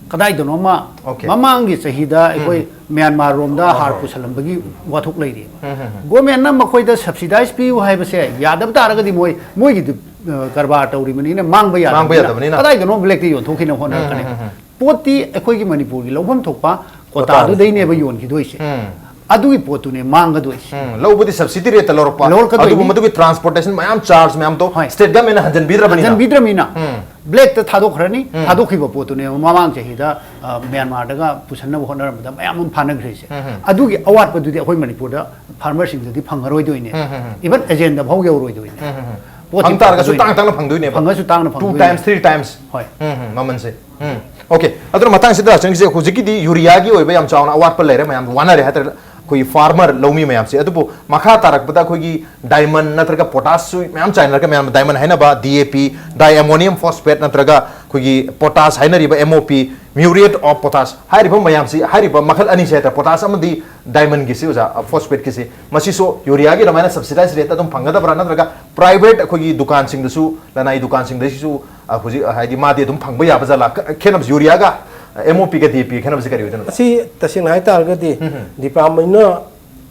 ꯀꯗꯥꯏꯗꯅꯣꯃ, ꯑꯣꯀꯦ꯫ ꯃꯃꯥꯡꯒꯤ ꯆꯍꯤꯗ ꯑꯩꯈꯣꯏ ꯎꯝ꯫ ꯃ꯭ꯌꯥꯟꯃꯥꯔ ꯔꯣꯝꯗ ꯍꯣꯏ, ꯍꯥꯔ ꯍꯣꯏ꯫ ꯄꯨꯁꯜꯂꯝꯕꯒꯤ ꯋꯥꯊꯣꯛ ꯂꯩꯔꯤ꯫ ꯎꯝ, ꯎꯝ, ꯎꯝ꯫ ꯒꯣꯔꯃꯦꯟꯅ ꯃꯈꯣꯏꯗ ꯁꯕꯁꯤꯗꯥꯏꯁ ꯄꯤꯌꯨ ꯍꯥꯏꯕꯁꯦ ꯌꯥꯗꯕ ꯇꯥꯔꯒꯗꯤ ꯃꯣꯏ, ꯃꯣꯏꯒꯤꯗꯨ, ꯑ, ꯀꯔꯕꯥꯔ ꯇꯧꯔꯤꯕꯅꯤꯅ ꯃꯥꯡꯕ ꯃꯥꯡꯕ ꯌꯥꯗꯕꯅꯤꯅ꯫ ꯌꯥꯗꯕꯅꯤꯅ꯫ ꯀꯗꯥꯏꯗꯅꯣ ꯕ꯭ꯂꯦꯛꯇ ꯌꯣꯟꯊꯣꯛꯈꯤꯅꯕ ꯍꯣꯠꯅꯔꯛꯀꯅꯤ꯫ ꯎꯝ, ꯎꯝ, ꯎꯝ, ꯎꯝ꯫ ꯄꯣꯠꯇꯤ ꯑꯩꯈꯣꯏꯒꯤ ꯃꯅꯤꯄꯨꯔꯒꯤ ꯂꯧꯐꯝ ꯊꯣꯛꯄ ꯀꯣꯇꯥꯗꯨꯗꯩꯅꯦꯕ ꯌꯣꯟꯈꯤꯗꯣꯏꯁꯦ꯫ ꯎꯝ꯫ ꯑꯗꯨꯒꯤ ꯄꯣꯠꯇꯨꯅꯦ ꯃꯥꯡꯒꯗꯣꯏꯁꯦ꯫ ꯎꯝ, ꯂꯧꯕꯗꯤ ꯁꯕꯁꯤꯗꯤ ꯔꯦꯠꯇ ꯂꯧꯔꯛꯄ, ꯂꯧꯔꯛꯀꯗꯣꯏꯅꯤ꯫ ꯑꯗꯨꯕꯨ ꯃꯗꯨꯒꯤ ꯇ꯭ꯔꯥꯟꯁꯄꯣꯔꯇꯦꯁꯟ ꯃꯌꯥꯝ ꯆꯥꯔꯖ ꯃꯌꯥꯝꯗꯣ ꯍꯣꯏ꯫ ꯁ꯭ꯇꯦꯠ ꯒꯃꯦꯟꯅ ꯍꯟꯖꯟꯕꯤꯗ꯭ꯔꯕꯅꯤꯅ꯫ ꯍꯟꯖꯟꯕꯤꯗ꯭ꯔꯕꯅꯤꯅ ꯎꯝ꯫ ꯕ꯭ꯂꯦꯛꯇ ꯊꯥꯗꯣꯛꯈ꯭ꯔꯅꯤ꯫ ꯎꯝ꯫ ꯊꯥꯗꯣꯛꯈꯤꯕ ꯄꯣꯠꯇꯨꯅꯦꯕ ꯃꯃꯥꯡ ꯆꯍꯤꯗ, ꯑ, ꯃ꯭ꯌꯥꯟꯃꯥꯔꯗꯒ ꯄꯨꯁꯟꯅꯕ ꯍꯣꯠꯅꯔꯝꯕꯗ ꯃꯌꯥꯝ ꯑꯃ ꯐꯥꯅꯈ꯭ꯔꯤꯁꯦ꯫ ꯎꯝ, ꯎꯝ꯫ ꯑꯗꯨꯒꯤ ꯑꯋꯥꯠꯄꯗꯨꯗꯤ ꯑꯩꯈꯣꯏ ꯃꯅꯤꯄꯨꯔꯗ ꯐꯥꯔꯃꯔꯁꯤꯡꯗꯗꯤ ꯐꯪꯉꯔꯣꯏꯗꯣꯏꯅꯦ꯫ ꯎꯝ, ꯎꯝ, ꯎꯝ꯫ ꯏꯚꯟ ꯑꯦꯖꯦꯟꯗ ꯐꯥꯎ ꯌꯧꯔꯣꯏꯗꯣꯏꯅꯦ꯫ ꯎꯝ, ꯎꯝ, ꯎꯝ꯫ ꯄꯣꯠꯇꯤ ꯐꯪ ꯇꯥꯔꯒꯁꯨ ꯐꯪꯉꯗꯣꯏꯅꯦ꯫ ꯇꯥꯡ ꯇꯥꯡꯅ ꯐꯪꯗꯣꯏꯅꯦꯕ꯫ ꯐꯪꯉꯁꯨ ꯇꯥꯡꯅ ꯇꯨ ꯐꯪꯗꯣꯏꯅꯦ꯫ Times, three times. ꯍꯣꯏ꯫ ꯎꯝ, ꯎꯝ, ꯃꯃꯜꯁꯦ꯫ ꯎꯝ꯫ ꯑꯣꯀꯦ꯫ ꯑꯗꯨꯅ ꯃꯇꯥꯡꯁꯤꯗ ꯆꯪꯁꯦ, ꯍꯧꯖꯤꯛꯀꯤꯗꯤ ꯌꯨꯔꯤꯌꯥꯒꯤ ꯑꯣꯏꯕ ꯌꯥꯝ ꯆꯥꯎꯅ ꯑꯋꯥꯠꯄ ꯂꯩꯔꯦ, ꯃꯌꯥꯝ ꯋꯥꯅꯔꯦ ꯍꯥꯏꯇꯥꯔꯦ꯫ ꯑꯩꯈꯣꯏꯒꯤ ꯐꯥꯔꯃꯔ ꯂꯧꯃꯤ ꯃꯌꯥꯝꯁꯦ꯫ ꯑꯗꯨꯕꯨ ꯃꯈꯥ ꯇꯥꯔꯛꯄꯗ ꯑꯩꯈꯣꯏꯒꯤ ꯗꯥꯏꯃꯟ ꯅꯠꯇ꯭ꯔꯒ ꯄꯣꯇꯥꯁꯁꯨ ꯃꯌꯥꯝ ꯆꯥꯏꯅꯔꯒ ꯃꯌꯥꯝ ꯗꯥꯏꯃꯟ ꯍꯥꯏꯅꯕ ꯗꯤ ꯑꯦ ꯄꯤ, ꯗꯥꯏ ꯑꯦꯃꯣꯅꯤꯌꯝ ꯐꯣꯁꯐꯦꯠ ꯅꯠꯇ꯭ꯔꯒ ꯑꯩꯈꯣꯏꯒꯤ potash ꯍꯥꯏꯅꯔꯤꯕ M O P, muriate of potash ꯍꯥꯏꯔꯤꯕ ꯃꯌꯥꯝꯁꯤ, ꯍꯥꯏꯔꯤꯕ ꯃꯈꯜ ꯑꯅꯤꯁꯦ ꯍꯥꯏꯇꯥꯔꯦ, ꯄꯣꯇꯥꯁ ꯑꯃꯗꯤ ꯗꯥꯏꯃꯟꯒꯤꯁꯤ ꯑꯣꯖꯥ, ꯐꯣꯁꯐꯦꯠꯀꯤꯁꯤ, ꯃꯁꯤꯁꯨ ꯌꯨꯔꯤꯌꯥꯒꯤ ꯑꯗꯨꯃꯥꯏꯅ ꯁꯕꯁꯤꯗꯥꯏꯁ ꯔꯦꯠꯇ ꯑꯗꯨꯝ ꯐꯪꯒꯗꯕ꯭ꯔꯥ, ꯅꯠꯇ꯭ꯔꯒ ꯄ꯭ꯔꯥꯏꯚꯦꯠ ꯑꯩꯈꯣꯏꯒꯤ ꯗꯨꯀꯥꯟꯁꯤꯡꯗꯁꯨ, ꯂꯅꯥꯏ ꯗꯨꯀꯥꯟꯁꯤꯡꯗꯁꯨ, ꯑ, ꯍꯧꯖꯤꯛ, ꯑ, ꯍꯥꯏꯗꯤ ꯃꯥꯗꯤ ꯑꯗꯨꯝ ꯐꯪꯕ ꯌꯥꯕ ꯖꯥꯠꯂꯥ? ꯈ-, ꯈꯦꯠꯅꯕꯁꯤ ꯌꯨꯔꯤꯌꯥꯒ, ꯑ, M O P ꯒ D A P ꯒ ꯈꯦꯠꯅꯕꯁꯤ ꯀꯔꯤ ꯑꯣꯏꯗꯣꯏꯅꯣ? ꯑꯁꯤ ꯇꯁꯦꯡꯅ ꯍꯥꯏ ꯇꯥꯔꯒꯗꯤ ꯎꯝ, ꯎꯝ꯫ ꯗꯤꯄꯥꯔꯠꯃꯦꯟꯅ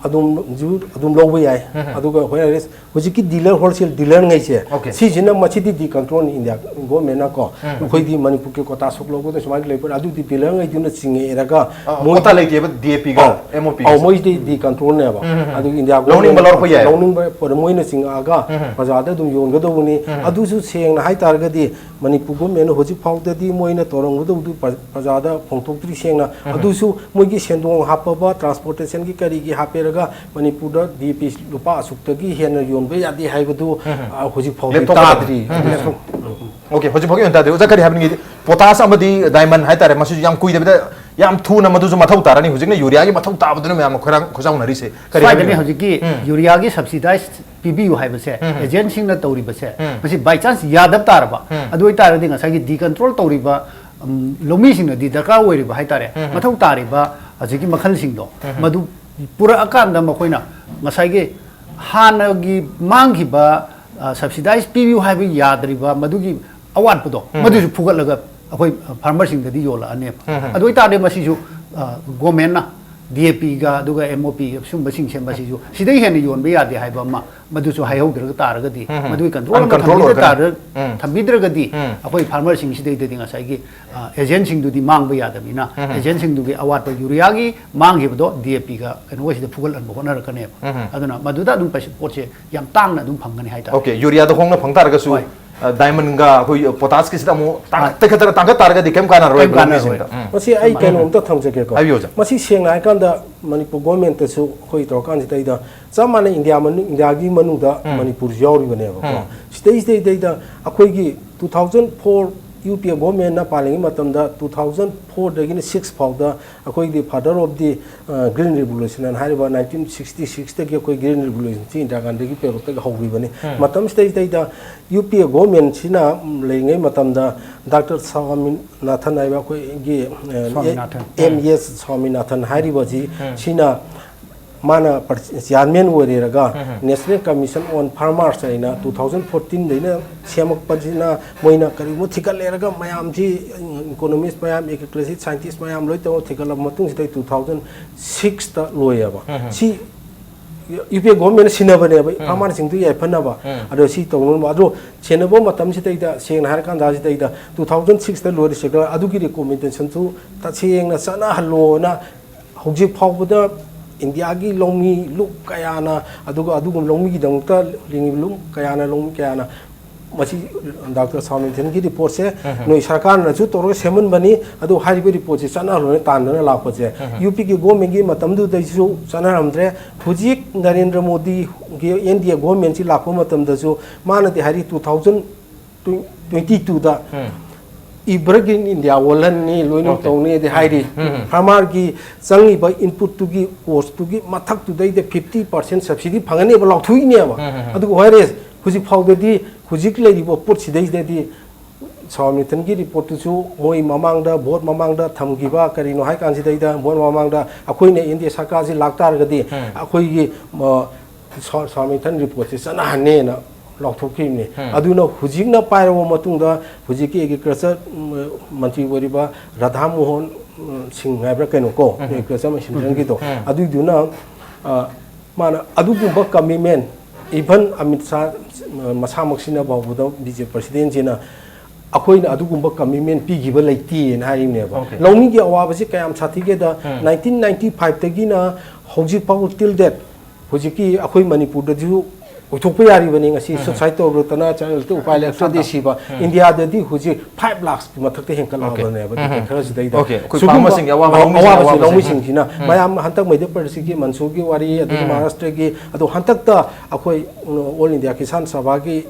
ꯑꯗꯨꯝ ꯖꯨ-, ꯑꯗꯨꯝ ꯂꯧꯕ ꯌꯥꯏ꯫ ꯎꯝ, ꯎꯝ꯫ ꯑꯗꯨꯒ ꯑꯩꯈꯣꯏꯅ ꯍꯧꯖꯤꯛꯀꯤ ꯗꯤꯂꯔ, ꯍꯣꯜꯁꯦꯜ ꯗꯤꯂꯔꯉꯩꯁꯦ, ꯑꯣꯀꯦ꯫ ꯁꯤꯁꯤꯅ ꯃꯁꯤꯗꯤ ꯗꯤ ꯀꯟꯇ꯭ꯔꯣꯜ ꯏꯟꯗꯤꯌꯥ ꯒꯣꯔꯃꯦꯟꯅ ꯀꯣ, ꯎꯝ꯫ ꯑꯩꯈꯣꯏꯗꯤ ꯃꯅꯤꯄꯨꯔꯒꯤ ꯀꯣꯇꯥ ꯁꯨꯛ ꯂꯧꯒꯗꯕ ꯁꯨꯃꯥꯏꯅ ꯂꯩꯕ, ꯑꯗꯨꯗꯤ ꯗꯤꯂꯔꯉꯩꯗꯨꯅ ꯆꯤꯡꯉꯛꯑꯦꯔꯒ ꯑ, ꯃꯣꯏ ꯀꯣꯇꯥ ꯂꯩꯇꯦꯕ D A P ꯒ ꯑꯧ, M O P ꯑꯧ, ꯒꯤꯁꯦ? ꯃꯣꯏꯗꯤ ꯗꯤ ꯀꯟꯇ꯭ꯔꯣꯜꯅꯦꯕ꯫ ꯎꯝ, ꯎꯝ, ꯎꯝ꯫ ꯑꯗꯨꯒꯤ ꯏꯟꯗꯤꯌꯥ ꯂꯧꯅꯤꯡꯕ ꯒꯣꯔꯃꯦꯟꯅ ꯂꯧꯔꯛꯄ ꯌꯥꯏ? ꯂꯧꯅꯤꯡꯕ ꯄꯣꯠ ꯃꯣꯏꯅ ꯆꯤꯡꯉꯛꯑꯒ ꯎꯝ, ꯎꯝ꯫ ꯕꯖꯥꯔꯗ ꯑꯗꯨꯝ ꯌꯣꯟꯒꯗꯧꯕꯅꯤ꯫ ꯎꯝ, ꯎꯝ꯫ ꯑꯗꯨꯁꯨ ꯁꯦꯡꯅ ꯍꯥꯏꯇꯥꯔꯒꯗꯤ ꯃꯅꯤꯄꯨꯔ ꯒꯣꯔꯃꯦꯟꯅ ꯍꯧꯖꯤꯛ ꯐꯥꯎꯗꯗꯤ ꯃꯣꯏꯅ ꯇꯧꯔꯝꯒꯗꯧꯕꯗꯨ ꯄ꯭ꯔ-, ꯄ꯭ꯔꯖꯥꯗ ꯐꯣꯡꯗꯣꯛꯇ꯭ꯔꯤ ꯁꯦꯡꯅ꯫ ꯎꯝ, ꯎꯝ꯫ ꯑꯗꯨꯁꯨ ꯃꯣꯏꯒꯤ ꯁꯦꯟꯗꯣꯡ ꯍꯥꯞꯄꯕ ꯇ꯭ꯔꯥꯟꯁꯄꯣꯔꯇꯦꯁꯟꯒꯤ ꯀꯔꯤꯒꯤ ꯍꯥꯞꯄꯦꯔꯒ ꯃꯅꯤꯄꯨꯔꯗ D A P ꯂꯨꯄꯥ ꯑꯁꯨꯛꯇꯒꯤ ꯍꯦꯟꯅ ꯌꯣꯟꯕ ꯌꯥꯗꯦ ꯍꯥꯏꯕꯗꯨ, ꯎꯝ, ꯎꯝ꯫ ꯑ, ꯍꯧꯖꯤꯛ ꯐꯥꯎꯗꯤ ꯂꯦꯞꯊꯣꯛꯄ ꯇꯥꯗ꯭ꯔꯤ꯫ ꯎꯝ, ꯎꯝ꯫ ꯂꯦꯞꯊꯣꯛ-, ꯎꯝ꯫ ꯑꯣꯀꯦ, ꯍꯧꯖꯤꯛ ꯐꯥꯎꯒꯤ ꯑꯣꯏꯅ ꯇꯥꯗ꯭ꯔꯤ꯫ ꯑꯣꯖꯥ, ꯀꯔꯤ ꯍꯥꯏꯕꯅꯤꯗꯤ, ꯄꯣꯇꯥꯁ ꯑꯃꯗꯤ ꯗꯥꯏꯃꯟ ꯍꯥꯏꯇꯥꯔꯦ, ꯃꯁꯤꯁꯨ ꯌꯥꯝ ꯀꯨꯏꯗꯕꯤꯗ ꯌꯥꯝ ꯊꯨꯅ ꯃꯗꯨꯁꯨ ꯃꯊꯧ ꯇꯥꯔꯅꯤ꯫ ꯍꯧꯖꯤꯛꯅ ꯌꯨꯔꯤꯌꯥꯒꯤ ꯃꯊꯧ ꯇꯥꯕꯗꯨꯅ ꯃꯌꯥꯝꯅ ꯈꯣꯏꯔꯥꯡ ꯈꯣꯏꯖꯥꯎꯅꯔꯤꯁꯦ꯫ ꯀꯔꯤ ꯁ꯭ꯋꯥꯏꯗꯅꯦ ꯍꯥꯏꯕꯅꯣ? ꯍꯧꯖꯤꯛꯀꯤ ꯎꯝ꯫ ꯌꯨꯔꯤꯌꯥꯒꯤ ꯁꯕꯁꯤꯗꯥꯏꯁ ꯄꯤꯕꯤꯌꯨ ꯍꯥꯏꯕꯁꯦ, ꯎꯝ꯫ ꯑꯦꯖꯦꯟꯁꯤꯡꯅ ꯇꯧꯔꯤꯕꯁꯦ, ꯎꯝ꯫ ꯃꯁꯤ by chance ꯌꯥꯗꯕ ꯇꯥꯔꯕ, ꯎꯝ꯫ ꯑꯗꯨ ꯑꯣꯏꯇꯥꯔꯒꯗꯤ ꯉꯁꯥꯏꯒꯤ ꯗꯤ ꯀꯟꯇ꯭ꯔꯣꯜ ꯇꯧꯔꯤꯕ, ꯎꯝ, ꯂꯧꯃꯤꯁꯤꯡꯅꯗꯤ ꯗꯔꯀꯥꯔ ꯑꯣꯏꯔꯤꯕ ꯍꯥꯏꯇꯥꯔꯦ, ꯎꯝ꯫ ꯃꯊꯧ ꯇꯥꯔꯤꯕ ꯍꯧꯖꯤꯛꯀꯤ ꯃꯈꯜꯁꯤꯡꯗꯣ, ꯎꯝ꯫ ꯃꯗꯨ ꯄꯨꯔꯛꯑꯀꯥꯟꯗ ꯃꯈꯣꯏꯅ ꯉꯁꯥꯏꯒꯤ ꯍꯥꯟꯅꯒꯤ ꯃꯥꯡꯈꯤꯕ, ꯑ, ꯁꯕꯁꯤꯗꯥꯏꯁ ꯄꯤꯕꯤꯌꯨ ꯍꯥꯏꯕ ꯌꯥꯗ꯭ꯔꯤꯕ ꯃꯗꯨꯒꯤ ꯑꯋꯥꯠꯄꯗꯣ, ꯎꯝ꯫ ꯃꯗꯨꯁꯨ ꯐꯨꯒꯠꯂꯒ ꯑꯩꯈꯣꯏ ꯐꯥꯔꯃꯔꯁꯤꯡꯗꯗꯤ ꯌꯣꯜꯂꯛꯑꯅꯦꯕ꯫ ꯎꯝ, ꯎꯝ꯫ ꯑꯗꯨ ꯑꯣꯏꯇꯥꯔꯗꯤ ꯃꯁꯤꯁꯨ, ꯑ, ꯒꯣꯔꯃꯦꯟꯅ D A P ꯒ ꯑꯗꯨꯒ M O P ꯁꯨꯝꯕꯁꯤꯡꯁꯦ ꯃꯁꯤꯁꯨ ꯁꯤꯗꯩ ꯍꯦꯟꯅ ꯌꯣꯟꯕ ꯌꯥꯗꯦ ꯍꯥꯏꯕ ꯑꯃ ꯃꯗꯨꯁꯨ ꯍꯥꯏꯍꯧꯗ꯭ꯔꯒ ꯇꯥꯔꯒꯗꯤ, ꯎꯝ, ꯎꯝ꯫ ꯃꯗꯨꯒꯤ ꯀꯟꯇ꯭ꯔꯣꯜ ꯑꯃ uncontrolled ꯊꯝꯕꯤꯗ ꯑꯣꯏꯔꯛꯀꯅꯤ꯫ ꯇꯥꯔ-, ꯎꯝ꯫ ꯊꯝꯕꯤꯗ꯭ꯔꯒꯗꯤ ꯎꯝ꯫ ꯑꯩꯈꯣꯏ ꯐꯥꯔꯃꯔꯁꯤꯡꯁꯤꯗꯩꯗꯗꯤ ꯉꯁꯥꯏꯒꯤ, ꯑ, ꯑꯦꯖꯦꯟꯁꯤꯡꯗꯨꯗꯤ ꯃꯥꯡꯕ ꯌꯥꯗꯕꯅꯤꯅ, ꯎꯝ, ꯎꯝ꯫ ꯑꯦꯖꯦꯟꯁꯤꯡꯗꯨꯒꯤ ꯑꯋꯥꯠꯄ ꯌꯨꯔꯤꯌꯥꯒꯤ ꯃꯥꯡꯈꯤꯕꯗꯣ D A P ꯒ ꯀꯩꯅꯣꯒꯁꯤꯗ ꯐꯨꯒꯠꯍꯟꯕ ꯍꯣꯠꯅꯔꯛꯀꯅꯦꯕ꯫ ꯎꯝ, ꯎꯝ꯫ ꯑꯗꯨꯅ ꯃꯗꯨꯗ ꯑꯗꯨꯝ ꯄꯩꯁꯥ, ꯄꯣꯠꯁꯦ ꯌꯥꯝ ꯇꯥꯡꯅ ꯑꯗꯨꯝ ꯐꯪꯒꯅꯤ ꯍꯥꯏꯇꯥꯔꯦ꯫ ꯑꯣꯀꯦ, ꯌꯨꯔꯤꯌꯥꯗ ꯍꯣꯡꯅ ꯐꯪ ꯇꯥꯔꯒꯁꯨ, ꯍꯣꯏ꯫ ꯑ, ꯗꯥꯏꯃꯟꯒ ꯑꯩꯈꯣꯏ ꯄꯣꯇꯥꯁꯀꯤꯁꯤꯗ ꯑꯃꯨꯛ ꯇꯥꯡ-, ꯑꯥ꯫ ꯇꯦꯛꯈꯠꯇꯅ ꯇꯥꯡꯈꯠ ꯇꯥꯔꯒꯗꯤ ꯀꯩꯝ ꯀꯥꯟꯅꯔꯣꯏ ꯀꯩꯝ ꯀꯥꯟꯅꯔꯣꯏ꯫ ꯂꯧꯃꯤꯁꯤꯡꯗ꯫ ꯎꯝ꯫ ꯃꯁꯤ ꯑꯩ ꯀꯩꯅꯣꯝꯇ ꯊꯝꯖꯒꯦꯀꯣ꯫ ꯍꯥꯏꯕꯤꯌꯨ, ꯑꯣꯖꯥ꯫ ꯃꯁꯤ ꯁꯦꯡꯅ ꯍꯥꯏꯔꯀꯥꯟꯗ ꯃꯅꯤꯄꯨꯔ ꯒꯣꯔꯃꯦꯟꯇꯁꯨ ꯑꯩꯈꯣꯏ ꯇꯧꯔꯀꯥꯟꯁꯤꯗꯩꯗ ꯆꯞ ꯃꯥꯟꯅꯩ ꯏꯟꯗꯤꯌꯥ ꯃꯅꯨꯡ, ꯏꯟꯗꯤꯌꯥꯒꯤ ꯃꯅꯨꯡꯗ ꯎꯝ꯫ ꯃꯅꯤꯄꯨꯔꯁꯨ ꯌꯥꯎꯔꯤꯕꯅꯦꯕꯀꯣ꯫ ꯎꯝ꯫ ꯁꯤꯗꯩꯁꯤꯗꯩꯗꯩꯗ ꯑꯩꯈꯣꯏꯒꯤ two thousand four ꯌꯨ ꯄꯤ ꯑꯦ ꯒꯣꯔꯃꯦꯟꯅ ꯄꯥꯜꯂꯤꯉꯩ ꯃꯇꯝꯗ two thousand fourꯗꯒꯤꯅ six ꯐꯥꯎꯗ ꯑꯩꯈꯣꯏꯒꯤ father of the green revolution ꯍꯥꯏꯅ ꯍꯥꯏꯔꯤꯕ nineteen sixty sixꯇꯒꯤ ꯑꯩꯈꯣꯏ green revolutionꯁꯤ ꯏꯟꯗꯤꯔꯥ ꯒꯥꯟꯙꯤꯒꯤ ꯄꯦꯔꯣꯠꯇꯒꯤ ꯍꯧꯈꯤꯕꯅꯤ꯫ ꯃꯇꯝꯁꯤꯗꯩꯗꯩꯗ ꯌꯨ ꯄꯤ ꯑꯦ ꯒꯣꯔꯃꯦꯟꯁꯤꯅ ꯂꯩꯔꯤꯉꯩ ꯃꯇꯝꯗ ꯗꯥꯛꯇꯔ ꯁ꯭ꯋꯥꯃꯤꯅꯥꯊꯟ ꯍꯥꯏꯕ ꯑꯩꯈꯣꯏꯒꯤ ꯁ꯭ꯋꯥꯃꯤꯅꯥꯊꯟ꯫ ꯑꯦꯝ ꯑꯦꯁ ꯁ꯭ꯋꯥꯃꯤꯅꯥꯊꯟ ꯍꯥꯏꯔꯤꯕꯁꯤ ꯁꯤꯅ ꯃꯥꯅ ꯆꯤꯌꯥꯔꯃꯦꯟ ꯑꯣꯏꯔꯦꯔꯒ National Commission on Farmers ꯍꯥꯏꯅ two thousand fourteenꯗꯩꯅ ꯁꯦꯝꯃꯛꯄꯁꯤꯅ ꯃꯣꯏꯅ ꯀꯔꯤꯒꯨꯝꯕ ꯊꯤꯒꯠꯂꯦꯔꯒ ꯃꯌꯥꯝꯁꯤ, ꯏꯀꯣꯅꯣꯃꯤꯁ ꯃꯌꯥꯝ, ꯑꯦꯒ꯭ꯔꯤꯀꯜꯆꯔ ꯁꯥꯏꯟꯇꯤꯁ ꯃꯌꯥꯝ ꯂꯣꯏ ꯇꯧꯔ ꯊꯤꯒꯠꯂꯕ ꯃꯇꯨꯡꯁꯤꯗ two thousand sixꯇ ꯂꯣꯏꯌꯦꯕ꯫ ꯁꯤ ꯌꯨ ꯄꯤ ꯑꯦ ꯒꯣꯔꯃꯦꯟꯅ ꯁꯤꯟꯅꯕꯅꯦꯕ, farmerꯁꯤꯡꯗꯨ ꯌꯥꯏꯐꯅꯕ꯫ ꯑꯗꯣ ꯁꯤ ꯇꯧꯅꯕ, ꯑꯗꯣ ꯁꯦꯟꯅꯕ ꯃꯇꯝꯁꯤꯗꯩꯗ, ꯁꯦꯡꯅ ꯍꯥꯏꯔꯀꯥꯟꯗ ꯁꯤꯗꯩꯗ two thousand sixꯇ ꯂꯣꯏꯔꯤꯁꯤꯒ ꯑꯗꯨꯒꯤ recommendationꯁꯨ ꯇꯁꯦꯡꯅ ꯆꯠꯅꯍꯜꯂꯣꯅ ꯍꯧꯖꯤꯛ ꯐꯥꯎꯕꯗ ꯏꯟꯗꯤꯌꯥꯒꯤ ꯂꯧꯃꯤ ꯂꯨꯞ ꯀꯌꯥꯅ, ꯑꯗꯨꯒ ꯑꯗꯨꯒꯨꯝꯕ ꯂꯧꯃꯤꯒꯤꯗꯃꯛꯇ ꯂꯤꯡꯉꯤꯕ ꯂꯨꯞ ꯀꯌꯥꯅ, ꯂꯧꯃꯤ ꯀꯌꯥꯅ ꯃꯁꯤ ꯗꯥꯛꯇꯔ ꯁ꯭ꯋꯥꯃꯤꯅꯥꯊꯟꯒꯤ ꯔꯤꯄꯣꯔꯠꯁꯦ ꯅꯣꯏ ꯁꯔꯀꯥꯔꯅꯁꯨ ꯇꯧꯔꯒ ꯁꯦꯝꯍꯟꯕꯅꯤ, ꯑꯗꯨ ꯍꯥꯏꯔꯤꯕ ꯔꯤꯄꯣꯔꯠꯁꯦ ꯆꯠꯅꯍꯜꯂꯣꯅ ꯇꯥꯟꯗꯅ ꯂꯥꯛꯄꯁꯦ ꯌꯨ ꯄꯤꯒꯤ ꯒꯣꯔꯃꯦꯟꯒꯤ ꯃꯇꯝꯗꯨꯗꯩꯁꯨ ꯆꯠꯅꯔꯝꯗ꯭ꯔꯦ꯫ ꯍꯧꯖꯤꯛ ꯅꯔꯦꯟꯗ꯭ꯔ ꯃꯣꯗꯤꯒꯤ ꯑꯦꯟ ꯗꯤ ꯑꯦ ꯒꯣꯔꯃꯦꯟꯁꯤ ꯂꯥꯛꯄ ꯃꯇꯝꯗꯁꯨ ꯃꯥꯅꯗꯤ ꯍꯥꯏꯔꯤ two thousand twenty twoꯗ Evergreen India ꯑꯣꯜꯍꯟꯅꯤ, ꯂꯣꯏꯅꯃꯛ Okay. ꯇꯧꯅꯤꯗꯤ ꯍꯥꯏꯔꯤ꯫ ꯎꯝ, ꯎꯝ, ꯎꯝ꯫ Farmerꯒꯤ ꯆꯪꯉꯤꯕ inputꯇꯨꯒꯤ, costꯇꯨꯒꯤ ꯃꯊꯛꯇꯨꯗꯩꯗ fifty percent subsidy ꯐꯪꯒꯅꯦꯕ, ꯂꯥꯎꯊꯣꯛꯏꯅꯦꯕ꯫ ꯎꯝ, ꯎꯝ, ꯎꯝ꯫ ꯑꯗꯨꯒ whereas ꯍꯧꯖꯤꯛ ꯐꯥꯎꯗꯗꯤ, ꯍꯧꯖꯤꯛ ꯂꯩꯔꯤꯕ ꯄꯣꯠꯁꯤꯗꯩꯗꯗꯤ ꯁ꯭ꯋꯥꯃꯤꯅꯥꯊꯟꯒꯤ ꯔꯤꯄꯣꯔꯠꯇꯨꯁꯨ ꯃꯣꯏ ꯃꯃꯥꯡꯗ, ꯚꯣꯠ ꯃꯃꯥꯡꯗ ꯊꯝꯈꯤꯕ ꯀꯔꯤꯅꯣ ꯍꯥꯏ ꯀꯥꯟꯁꯤꯗꯩꯗ, ꯚꯣꯠ ꯃꯃꯥꯡꯗ ꯑꯩꯈꯣꯏꯅ ꯑꯦꯟ ꯗꯤ ꯑꯦ ꯁꯔꯀꯥꯔꯁꯤ ꯂꯥꯛꯇꯥꯔꯒꯗꯤ ꯎꯝ꯫ ꯑꯩꯈꯣꯏꯒꯤ, ꯑ, ꯁ꯭ꯋꯥ-, ꯁ꯭ꯋꯥꯃꯤꯅꯥꯊꯟ ꯔꯤꯄꯣꯔꯠꯁꯤ ꯆꯠꯅꯍꯟꯅꯦꯅ ꯂꯥꯎꯊꯣꯛꯈꯤꯕꯅꯤ꯫ ꯎꯝ꯫ ꯑꯗꯨꯅ ꯍꯧꯖꯤꯛꯅ ꯄꯥꯏꯔꯕ ꯃꯇꯨꯡꯗ ꯍꯧꯖꯤꯛꯀꯤ ꯑꯦꯒ꯭ꯔꯤꯀꯜꯆꯔ, ꯎꯝ, ꯃꯟꯇ꯭ꯔꯤ ꯑꯣꯏꯔꯤꯕ ꯔꯥꯙꯥ ꯃꯣꯍꯟ, ꯎꯝ, ꯁꯤꯡ ꯍꯥꯏꯕ꯭ꯔꯥ ꯀꯩꯅꯣ ꯀꯣ, ꯎꯝ꯫ ꯑꯦꯒ꯭ꯔꯤꯀꯜꯆꯔ ꯃꯤꯅꯤꯁꯇꯔꯒꯤꯗꯣ, ꯎꯝ꯫ ꯑꯗꯨꯏꯗꯨꯅ, ꯑ, ꯃꯥꯅ ꯑꯗꯨꯒꯨꯝꯕ commitment, even ꯑꯃꯤꯠ ꯁꯥꯍ, ꯑ, ꯃꯁꯥꯃꯛꯁꯤꯅ ꯐꯥꯎꯕꯗ ꯕꯤ ꯖꯦ ꯄꯤ ꯄ꯭ꯔꯁꯤꯗꯦꯟꯁꯤꯅ ꯑꯩꯈꯣꯏꯅ ꯑꯗꯨꯒꯨꯝꯕ commitment ꯄꯤꯈꯤꯕ ꯂꯩꯇꯦꯅ ꯍꯥꯏꯔꯤꯅꯦꯕ꯫ Okay. ꯂꯧꯃꯤꯒꯤ ꯑꯋꯥꯕꯁꯤ ꯀꯌꯥꯝ ꯁꯥꯊꯤꯒꯦꯗ, ꯎꯝ꯫ nineteen ninety fiveꯇꯒꯤꯅ ꯍꯧꯖꯤꯛ ꯐꯥꯎꯕ till date ꯍꯧꯖꯤꯛꯀꯤ ꯑꯩꯈꯣꯏ ꯃꯅꯤꯄꯨꯔꯗꯁꯨ ꯑꯣꯏꯊꯣꯛꯄ ꯌꯥꯔꯤꯕꯅꯤ꯫ ꯉꯁꯤ ꯁꯨꯁꯥꯏꯠ ꯇꯧꯔꯨꯗꯅ ꯆꯠꯂꯒ ꯎꯄꯥꯏ ꯂꯩꯔꯛꯇ꯭ꯔꯗꯤ ꯁꯤꯕ꯫ ꯏꯟꯗꯤꯌꯥꯗꯗꯤ ꯍꯧꯖꯤꯛ ꯐꯥꯏꯚ ꯂꯥꯛꯁꯀꯤ ꯃꯊꯛꯇ ꯍꯦꯟꯀꯠꯂꯛꯑꯕꯅꯦꯕ꯫ ꯎꯝ꯫ ꯈꯔꯁꯤꯗꯩꯗ ꯑꯣꯀꯦ, ꯑꯩꯈꯣꯏ ꯁꯤꯒꯨꯝꯕ ꯐꯥꯔꯃꯔꯁꯤꯡꯒꯤ ꯑꯋꯥꯕ ꯂꯧꯃꯤꯁꯤꯡꯒꯤ ꯑꯋꯥꯕꯁꯤ ꯑꯋꯥꯕꯁꯦ꯫ ꯂꯧꯃꯤꯁꯤꯡꯁꯤꯅ ꯃꯌꯥꯝ ꯍꯟꯗꯛ ꯃꯩꯗ ꯄ꯭ꯔꯗꯦꯁꯀꯤ ꯃꯟꯁꯨꯔꯒꯤ ꯋꯥꯔꯤ, ꯑꯗꯒꯤ ꯃꯍꯥꯔꯥꯁꯇ꯭ꯔꯒꯤ, ꯑꯗꯣ ꯍꯟꯗꯛꯇ ꯑꯩꯈꯣꯏ ꯑꯣꯜ ꯏꯟꯗꯤꯌꯥ ꯀꯤꯁꯥꯟ ꯁꯚꯥꯒꯤ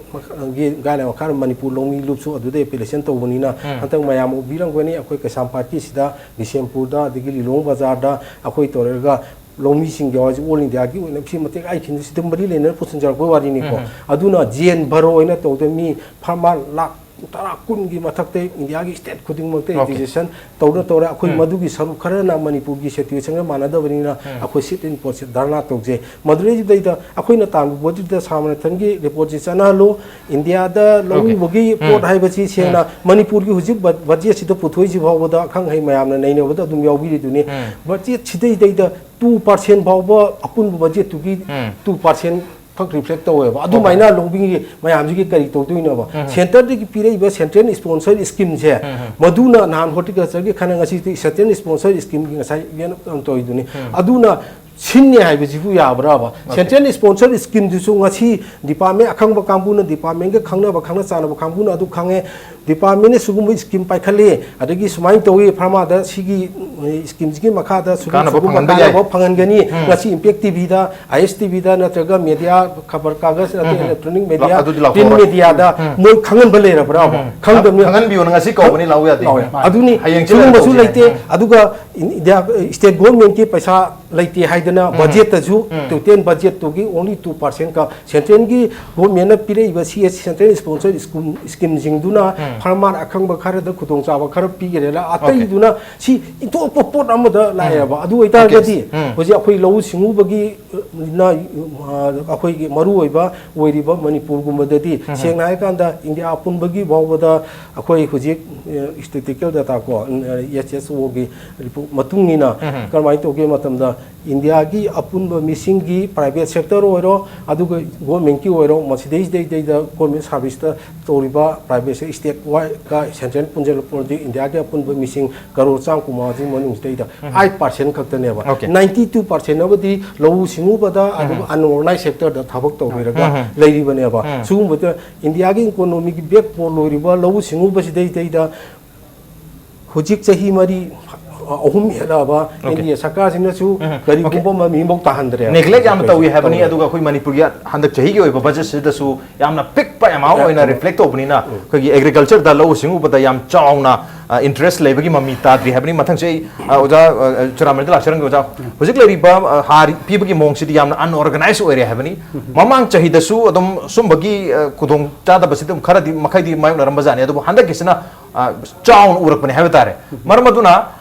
ꯒꯥꯏꯗꯂꯥꯏꯟ ꯃꯈꯥꯗ ꯃꯅꯤꯄꯨꯔ ꯂꯧꯃꯤ ꯂꯨꯞꯁꯨ ꯑꯗꯨꯗ ꯑꯦꯄꯤꯂꯦꯁꯟ ꯇꯧꯕꯅꯤꯅ ꯍꯟꯗꯛ ꯃꯌꯥꯝ ꯎꯕꯤꯔꯝꯒꯅꯤ꯫ ꯑꯩꯈꯣꯏ ꯀꯩꯁꯥꯝꯄꯥꯠꯀꯤꯁꯤꯗ ꯕꯤꯁꯦꯝꯄꯨꯔꯗ ꯑꯗꯒꯤ ꯂꯤꯂꯣꯡ ꯕꯖꯥꯔꯗ ꯑꯩꯈꯣꯏ ꯇꯧꯔꯒ ꯂꯧꯃꯤꯁꯤꯡꯒꯤ ꯍꯧꯖꯤꯛ ꯑꯣꯜ ꯏꯟꯗꯤꯌꯥꯒꯤ ꯑꯣꯏꯅ ꯁꯤ ꯃꯇꯦꯛ ꯑꯩ ꯈꯤꯟꯁꯤꯗ ꯃꯔꯤ ꯂꯩꯅꯅ ꯄꯨꯁꯤꯟꯖꯔꯛꯄ ꯋꯥꯔꯤꯅꯤꯀꯣ꯫ ꯑꯗꯨꯅ ꯖꯦꯟ ꯚꯔꯣ ꯑꯣꯏꯅ ꯇꯧꯗꯅ ꯃꯤ ꯐꯥꯔꯃꯔ ꯂꯥꯛ ꯇꯔꯥ ꯀꯨꯟꯒꯤ ꯃꯊꯛꯇ ꯏꯟꯗꯤꯌꯥꯒꯤ ꯁ꯭ꯇꯦꯠ ꯈꯨꯗꯤꯡꯃꯛꯇ ꯑꯦꯄꯤꯂꯦꯁꯟ ꯇꯧꯅ ꯇꯧꯔꯦ꯫ ꯑꯩꯈꯣꯏ ꯃꯗꯨꯒꯤ ꯁꯔꯨꯛ ꯈꯔꯅ ꯃꯅꯤꯄꯨꯔꯒꯤ ꯁꯤꯆꯨꯋꯦꯁꯟꯒ ꯃꯥꯟꯅꯗꯕꯅꯤꯅ ꯑꯩꯈꯣꯏ ꯁꯤꯠ ꯏꯟ ꯄꯣꯠꯁꯦ ꯙꯔꯅꯥ ꯇꯧꯖꯩ꯫ ꯃꯗꯨꯗꯩꯗꯨꯗꯩꯗ ꯑꯩꯈꯣꯏꯅ ꯇꯥꯟꯕ ꯄꯣꯠꯇꯨꯗ ꯁꯥꯔ ꯃꯅꯥꯊꯟꯒꯤ ꯔꯤꯄꯣꯔꯠꯁꯤ ꯆꯠꯅꯍꯜꯂꯨ꯫ ꯏꯟꯗꯤꯌꯥꯗ ꯂꯧꯎꯕꯒꯤ ꯄꯣꯠ ꯍꯥꯏꯕꯁꯤ ꯁꯦꯡꯅ ꯃꯅꯤꯄꯨꯔꯒꯤ ꯍꯧꯖꯤꯛ ꯕ-, ꯕꯖꯦꯠꯁꯤꯗ ꯄꯨꯊꯣꯛꯏꯁꯤ ꯐꯥꯎꯕꯗ ꯑꯈꯪ ꯑꯍꯩ ꯃꯌꯥꯝꯅ ꯅꯩꯅꯕꯗ ꯑꯗꯨꯝ ꯌꯥꯎꯕꯤꯔꯤꯗꯨꯅꯤ꯫ ꯕꯖꯦꯠꯁꯤꯗꯩꯗꯩꯗ ꯇꯨ ꯄꯥꯔꯁꯦꯟ ꯐꯥꯎꯕ ꯑꯄꯨꯟꯕ ꯕꯖꯦꯠꯇꯨꯒꯤ ꯇꯨ ꯄꯥꯔꯁꯦꯟ ꯈꯛ ꯔꯤꯐ꯭ꯂꯦꯛ ꯇꯧꯋꯦꯕ꯫ ꯑꯗꯨꯃꯥꯏꯅ ꯂꯧꯕꯤꯒꯤ ꯃꯌꯥꯝꯁꯤꯒꯤ ꯀꯔꯤ ꯇꯧꯗꯣꯏꯅꯣꯕ? ꯁꯦꯟꯇꯔꯗꯒꯤ ꯄꯤꯔꯛꯏꯕ ꯁꯦꯟꯇ꯭ꯔꯦꯜ ꯁ꯭ꯄꯣꯟꯁꯔ ꯁ꯭ꯀꯤꯝꯁꯦ, ꯃꯗꯨꯅ ꯅꯍꯥꯟ ꯍꯣꯔꯇꯤꯀꯜꯆꯔꯒꯤ ꯈꯟꯅ ꯉꯁꯤꯗꯤ ꯁꯦꯟꯇ꯭ꯔꯦꯜ ꯁ꯭ꯄꯣꯟꯁꯔ ꯁ꯭ꯀꯤꯝꯒꯤ ꯉꯁꯥꯏ ꯏꯚꯦꯟ ꯑꯃ ꯇꯧꯔꯤꯗꯨꯅꯤ꯫ ꯑꯗꯨꯅ ꯁꯤꯟꯅꯤ ꯍꯥꯏꯕꯁꯤꯕꯨ ꯌꯥꯕ꯭ꯔꯥꯕ? ꯁꯦꯟꯇ꯭ꯔꯦꯜ ꯁ꯭ꯄꯣꯟꯁꯔ ꯁ꯭ꯀꯤꯝꯗꯨꯁꯨ ꯉꯁꯤ ꯗꯤꯄꯥꯔꯠꯃꯦꯟ ꯑꯈꯪꯕ ꯀꯥꯡꯕꯨꯅ, ꯗꯤꯄꯥꯔꯠꯃꯦꯟꯒ ꯈꯪꯅꯕ ꯈꯪꯅ ꯆꯥꯟꯅꯕ ꯀꯥꯡꯕꯨꯅ ꯑꯗꯨ ꯈꯪꯉꯦ꯫ ꯗꯤꯄꯥꯔꯠꯃꯦꯟꯅ ꯁꯤꯒꯨꯝꯕ ꯁ꯭ꯀꯤꯝ ꯄꯥꯏꯈꯠꯂꯤ, ꯑꯗꯒꯤ ꯁꯨꯃꯥꯏꯅ ꯇꯧꯏ, ꯐꯥꯔꯃꯥꯗ ꯁꯤꯒꯤ, ꯑꯦ, ꯁ꯭ꯀꯤꯝꯁꯤꯒꯤ ꯃꯈꯥꯗ ꯁꯤꯒꯨꯝꯕ ꯀꯥꯟꯅꯕ ꯁꯤꯒꯨꯝꯕ ꯐꯪꯍꯟꯕ ꯌꯥꯏ꯫ ꯀꯥꯟꯅꯕ ꯐꯪꯍꯟꯒꯅꯤ꯫ ꯉꯁꯤ ꯏꯝꯄꯦꯛ ꯇꯤꯚꯤꯗ, ꯑꯥꯏ ꯑꯦꯁ ꯇꯤꯚꯤꯗ ꯅꯠꯇ꯭ꯔꯒ ꯃꯦꯗꯤꯌꯥ ꯈꯕꯔ ꯀꯥꯒꯖ ꯅꯠꯇ꯭ꯔꯒ ꯏꯂꯦꯛꯇ꯭ꯔꯣꯅꯤꯛ ꯃꯦꯗꯤꯌꯥ, ꯑꯗꯨꯗꯤ ꯄ꯭ꯔꯤꯟ ꯂꯥꯎꯊꯣꯛꯑꯣꯏ꯫ ꯃꯦꯗꯤꯌꯥꯗ ꯃꯣꯏ ꯈꯪꯍꯟꯕ ꯂꯩꯔꯕ꯭ꯔꯥꯕ? ꯈꯪꯗꯕꯅꯤ꯫ ꯈꯪꯍꯟꯕꯤꯌꯣꯅ ꯉꯁꯤ ꯀꯧꯕꯅꯤ, ꯂꯥꯛꯎ ꯌꯥꯗꯦ꯫ ꯂꯥꯎꯋꯦ꯫ ꯑꯗꯨꯅꯤ꯫ ꯍꯌꯦꯡ ꯁꯤꯒꯨꯝꯕꯁꯨ ꯆꯠꯂꯒ ꯂꯩꯇꯦ꯫ ꯇꯧꯁꯦ꯫ ꯑꯗꯨꯒ ꯏꯟꯗꯤꯌꯥ ꯁ꯭ꯇꯦꯠ ꯒꯣꯔꯃꯦꯟꯒꯤ ꯄꯩꯁꯥ ꯂꯩꯇꯦ ꯍꯥꯏꯗꯅ ꯕꯖꯦꯠꯇꯁꯨ, ꯇꯣꯇꯦꯜ ꯕꯖꯦꯠꯇꯨꯒꯤ ꯑꯣꯟꯂꯤ ꯇꯨ ꯄꯥꯔꯁꯦꯟ ꯈꯛ ꯁꯦꯟꯇ꯭ꯔꯦꯜꯒꯤ ꯒꯣꯔꯃꯦꯟꯅ ꯄꯤꯔꯛꯏꯕ ꯁꯤ ꯑꯦꯁ ꯁꯦꯟꯇ꯭ꯔꯦꯜ ꯁ꯭ꯄꯣꯟꯁꯔ ꯁ꯭ꯀꯤꯝꯁꯤꯡꯗꯨꯅ ꯐꯥꯔꯃꯔ ꯑꯈꯪꯕ ꯈꯔꯗ ꯈꯨꯗꯣꯡꯆꯥꯕ ꯈꯔ ꯄꯤꯈ꯭ꯔꯦꯅ ꯑꯇꯩꯗꯨꯅ ꯁꯤ ꯏꯟꯊꯣꯛꯄ ꯄꯣꯠ ꯑꯃꯗ ꯂꯥꯛꯑꯦꯕ꯫ ꯑꯗꯨ ꯑꯣꯏꯇꯥꯔꯒꯗꯤ ꯍꯧꯖꯤꯛ ꯑꯩꯈꯣꯏ ꯂꯧꯎ ꯁꯤꯡꯎꯕꯒꯤ, ꯑ, ꯑꯩꯈꯣꯏꯒꯤ ꯃꯔꯨꯑꯣꯏꯕ ꯑꯣꯏꯔꯤꯕ ꯃꯅꯤꯄꯨꯔꯒꯨꯝꯕꯗꯗꯤ ꯁꯦꯡꯅ ꯍꯥꯏꯔꯀꯥꯟꯗ ꯏꯟꯗꯤꯌꯥ ꯑꯄꯨꯟꯕꯒꯤ ꯐꯥꯎꯕꯗ ꯑꯩꯈꯣꯏ ꯍꯧꯖꯤꯛ, ꯑ, statistical data ꯀꯣ, ꯑꯦꯁ ꯑꯦꯁ ꯑꯣꯒꯤ ꯔꯤꯄꯣꯔꯠ ꯃꯇꯨꯡ ꯏꯟꯅ ꯀꯔꯝꯍꯥꯏꯅ ꯇꯧꯒꯦ ꯃꯇꯝꯗ ꯏꯟꯗꯤꯌꯥ ꯒꯤ ꯑꯄꯨꯟꯕ ꯃꯤꯁꯤꯡꯒꯤ private sector ꯑꯣꯏꯔꯣ, ꯑꯗꯨꯒ government ꯀꯤ ꯑꯣꯏꯔꯣ, ꯃꯁꯤꯗꯩꯁꯤꯗꯩꯗ government service ꯇ ꯇꯧꯔꯤꯕ private ꯁꯦ state ꯋꯥꯏ ꯒ central ꯄꯨꯟꯁꯤꯜꯂꯛꯄꯗꯤ India ꯒꯤ ꯑꯄꯨꯟꯕ ꯃꯤꯁꯤꯡ ꯀꯔꯣꯔ ꯆꯥꯝ ꯀꯨꯟꯃꯉꯥ ꯁꯤ ꯃꯅꯨꯡꯁꯤꯗꯩꯗ eight percent ꯈꯛꯇꯅꯦꯕ꯫ Okay. Ninety two percent ꯑꯃꯗꯤ ꯂꯧꯎ ꯁꯤꯡꯎꯕꯗ, ꯑꯗꯨꯒ unorganized sector ꯗ ꯊꯕꯛ ꯇꯧꯕꯤꯔꯒ ꯂꯩꯔꯤꯕꯅꯦꯕ꯫ ꯁꯤꯒꯨꯝꯕꯗ India ꯒꯤ economy ꯒꯤ backbone ꯑꯣꯏꯔꯤꯕ ꯂꯧꯎ ꯁꯤꯡꯎꯕꯁꯤꯗꯩꯗꯩꯗ ꯍꯧꯖꯤꯛ ꯆꯍꯤ ꯃꯔꯤ, ꯑꯍꯨꯝ ꯍꯦꯜꯂꯛꯑꯕ Okay. N D A ꯁꯔꯀꯥꯔꯁꯤꯅꯁꯨ ꯀꯔꯤꯒꯨꯝꯕ ꯑꯃ ꯃꯤꯐꯧ ꯇꯥꯍꯟꯗ꯭ꯔꯦ꯫ Neglect ꯌꯥꯝꯅ ꯇꯧꯏ ꯍꯥꯏꯕꯅꯤ꯫ ꯇꯧꯔꯦ꯫ ꯑꯗꯨꯒ ꯑꯩꯈꯣꯏ ꯃꯅꯤꯄꯨꯔꯒꯤ ꯍꯟꯗꯛ ꯆꯍꯤꯒꯤ ꯑꯣꯏꯕ budget ꯁꯤꯗꯁꯨ ꯌꯥꯝꯅ ꯄꯤꯛꯄ amount ꯑꯣꯏꯅ reflect ꯇꯧꯕꯅꯤꯅ, ꯑꯩꯈꯣꯏꯒꯤ agriculture ꯗ, ꯂꯧꯎ ꯁꯤꯡꯎꯕꯗ ꯌꯥꯝ ꯆꯥꯎꯅ, ꯑ, interest ꯂꯩꯕꯒꯤ ꯃꯃꯤ ꯇꯥꯗ꯭ꯔꯤ ꯍꯥꯏꯕꯅꯤ꯫ ꯃꯊꯪꯁꯦ ꯑꯩ, ꯑ, ꯑꯣꯖꯥ, ꯑ, ꯆꯨꯔꯥꯃꯦꯟꯗ ꯂꯥꯛꯆꯔꯝꯒꯦ꯫ ꯑꯣꯖꯥ, ꯍꯧꯖꯤꯛ ꯂꯩꯔꯤꯕ, ꯑ, ꯍꯥꯔ ꯄꯤꯕꯒꯤ ꯃꯑꯣꯡꯁꯤꯗꯤ ꯌꯥꯝꯅ unorganized ꯑꯣꯏꯔꯦ ꯍꯥꯏꯕꯅꯤ꯫ ꯃꯃꯥꯡ ꯆꯍꯤꯗꯁꯨ ꯑꯗꯨꯝ ꯁꯨꯝꯕꯒꯤ, ꯑ, ꯈꯨꯗꯣꯡ ꯆꯥꯗꯕꯁꯤꯗꯤ ꯑꯗꯨꯝ ꯈꯔꯗꯤ ꯃꯈꯩꯗꯤ ꯃꯥꯌꯣꯛꯅꯔꯝꯕꯖꯥꯠꯅꯤ꯫ ꯑꯗꯨꯕꯨ ꯍꯟꯗꯛꯀꯤꯁꯤꯅ, ꯑ, ꯆꯥꯎꯅ ꯎꯔꯛꯄꯅꯤ ꯍꯥꯏꯕ ꯇꯥꯔꯦ꯫ ꯃꯔꯝ ꯑꯗꯨꯅ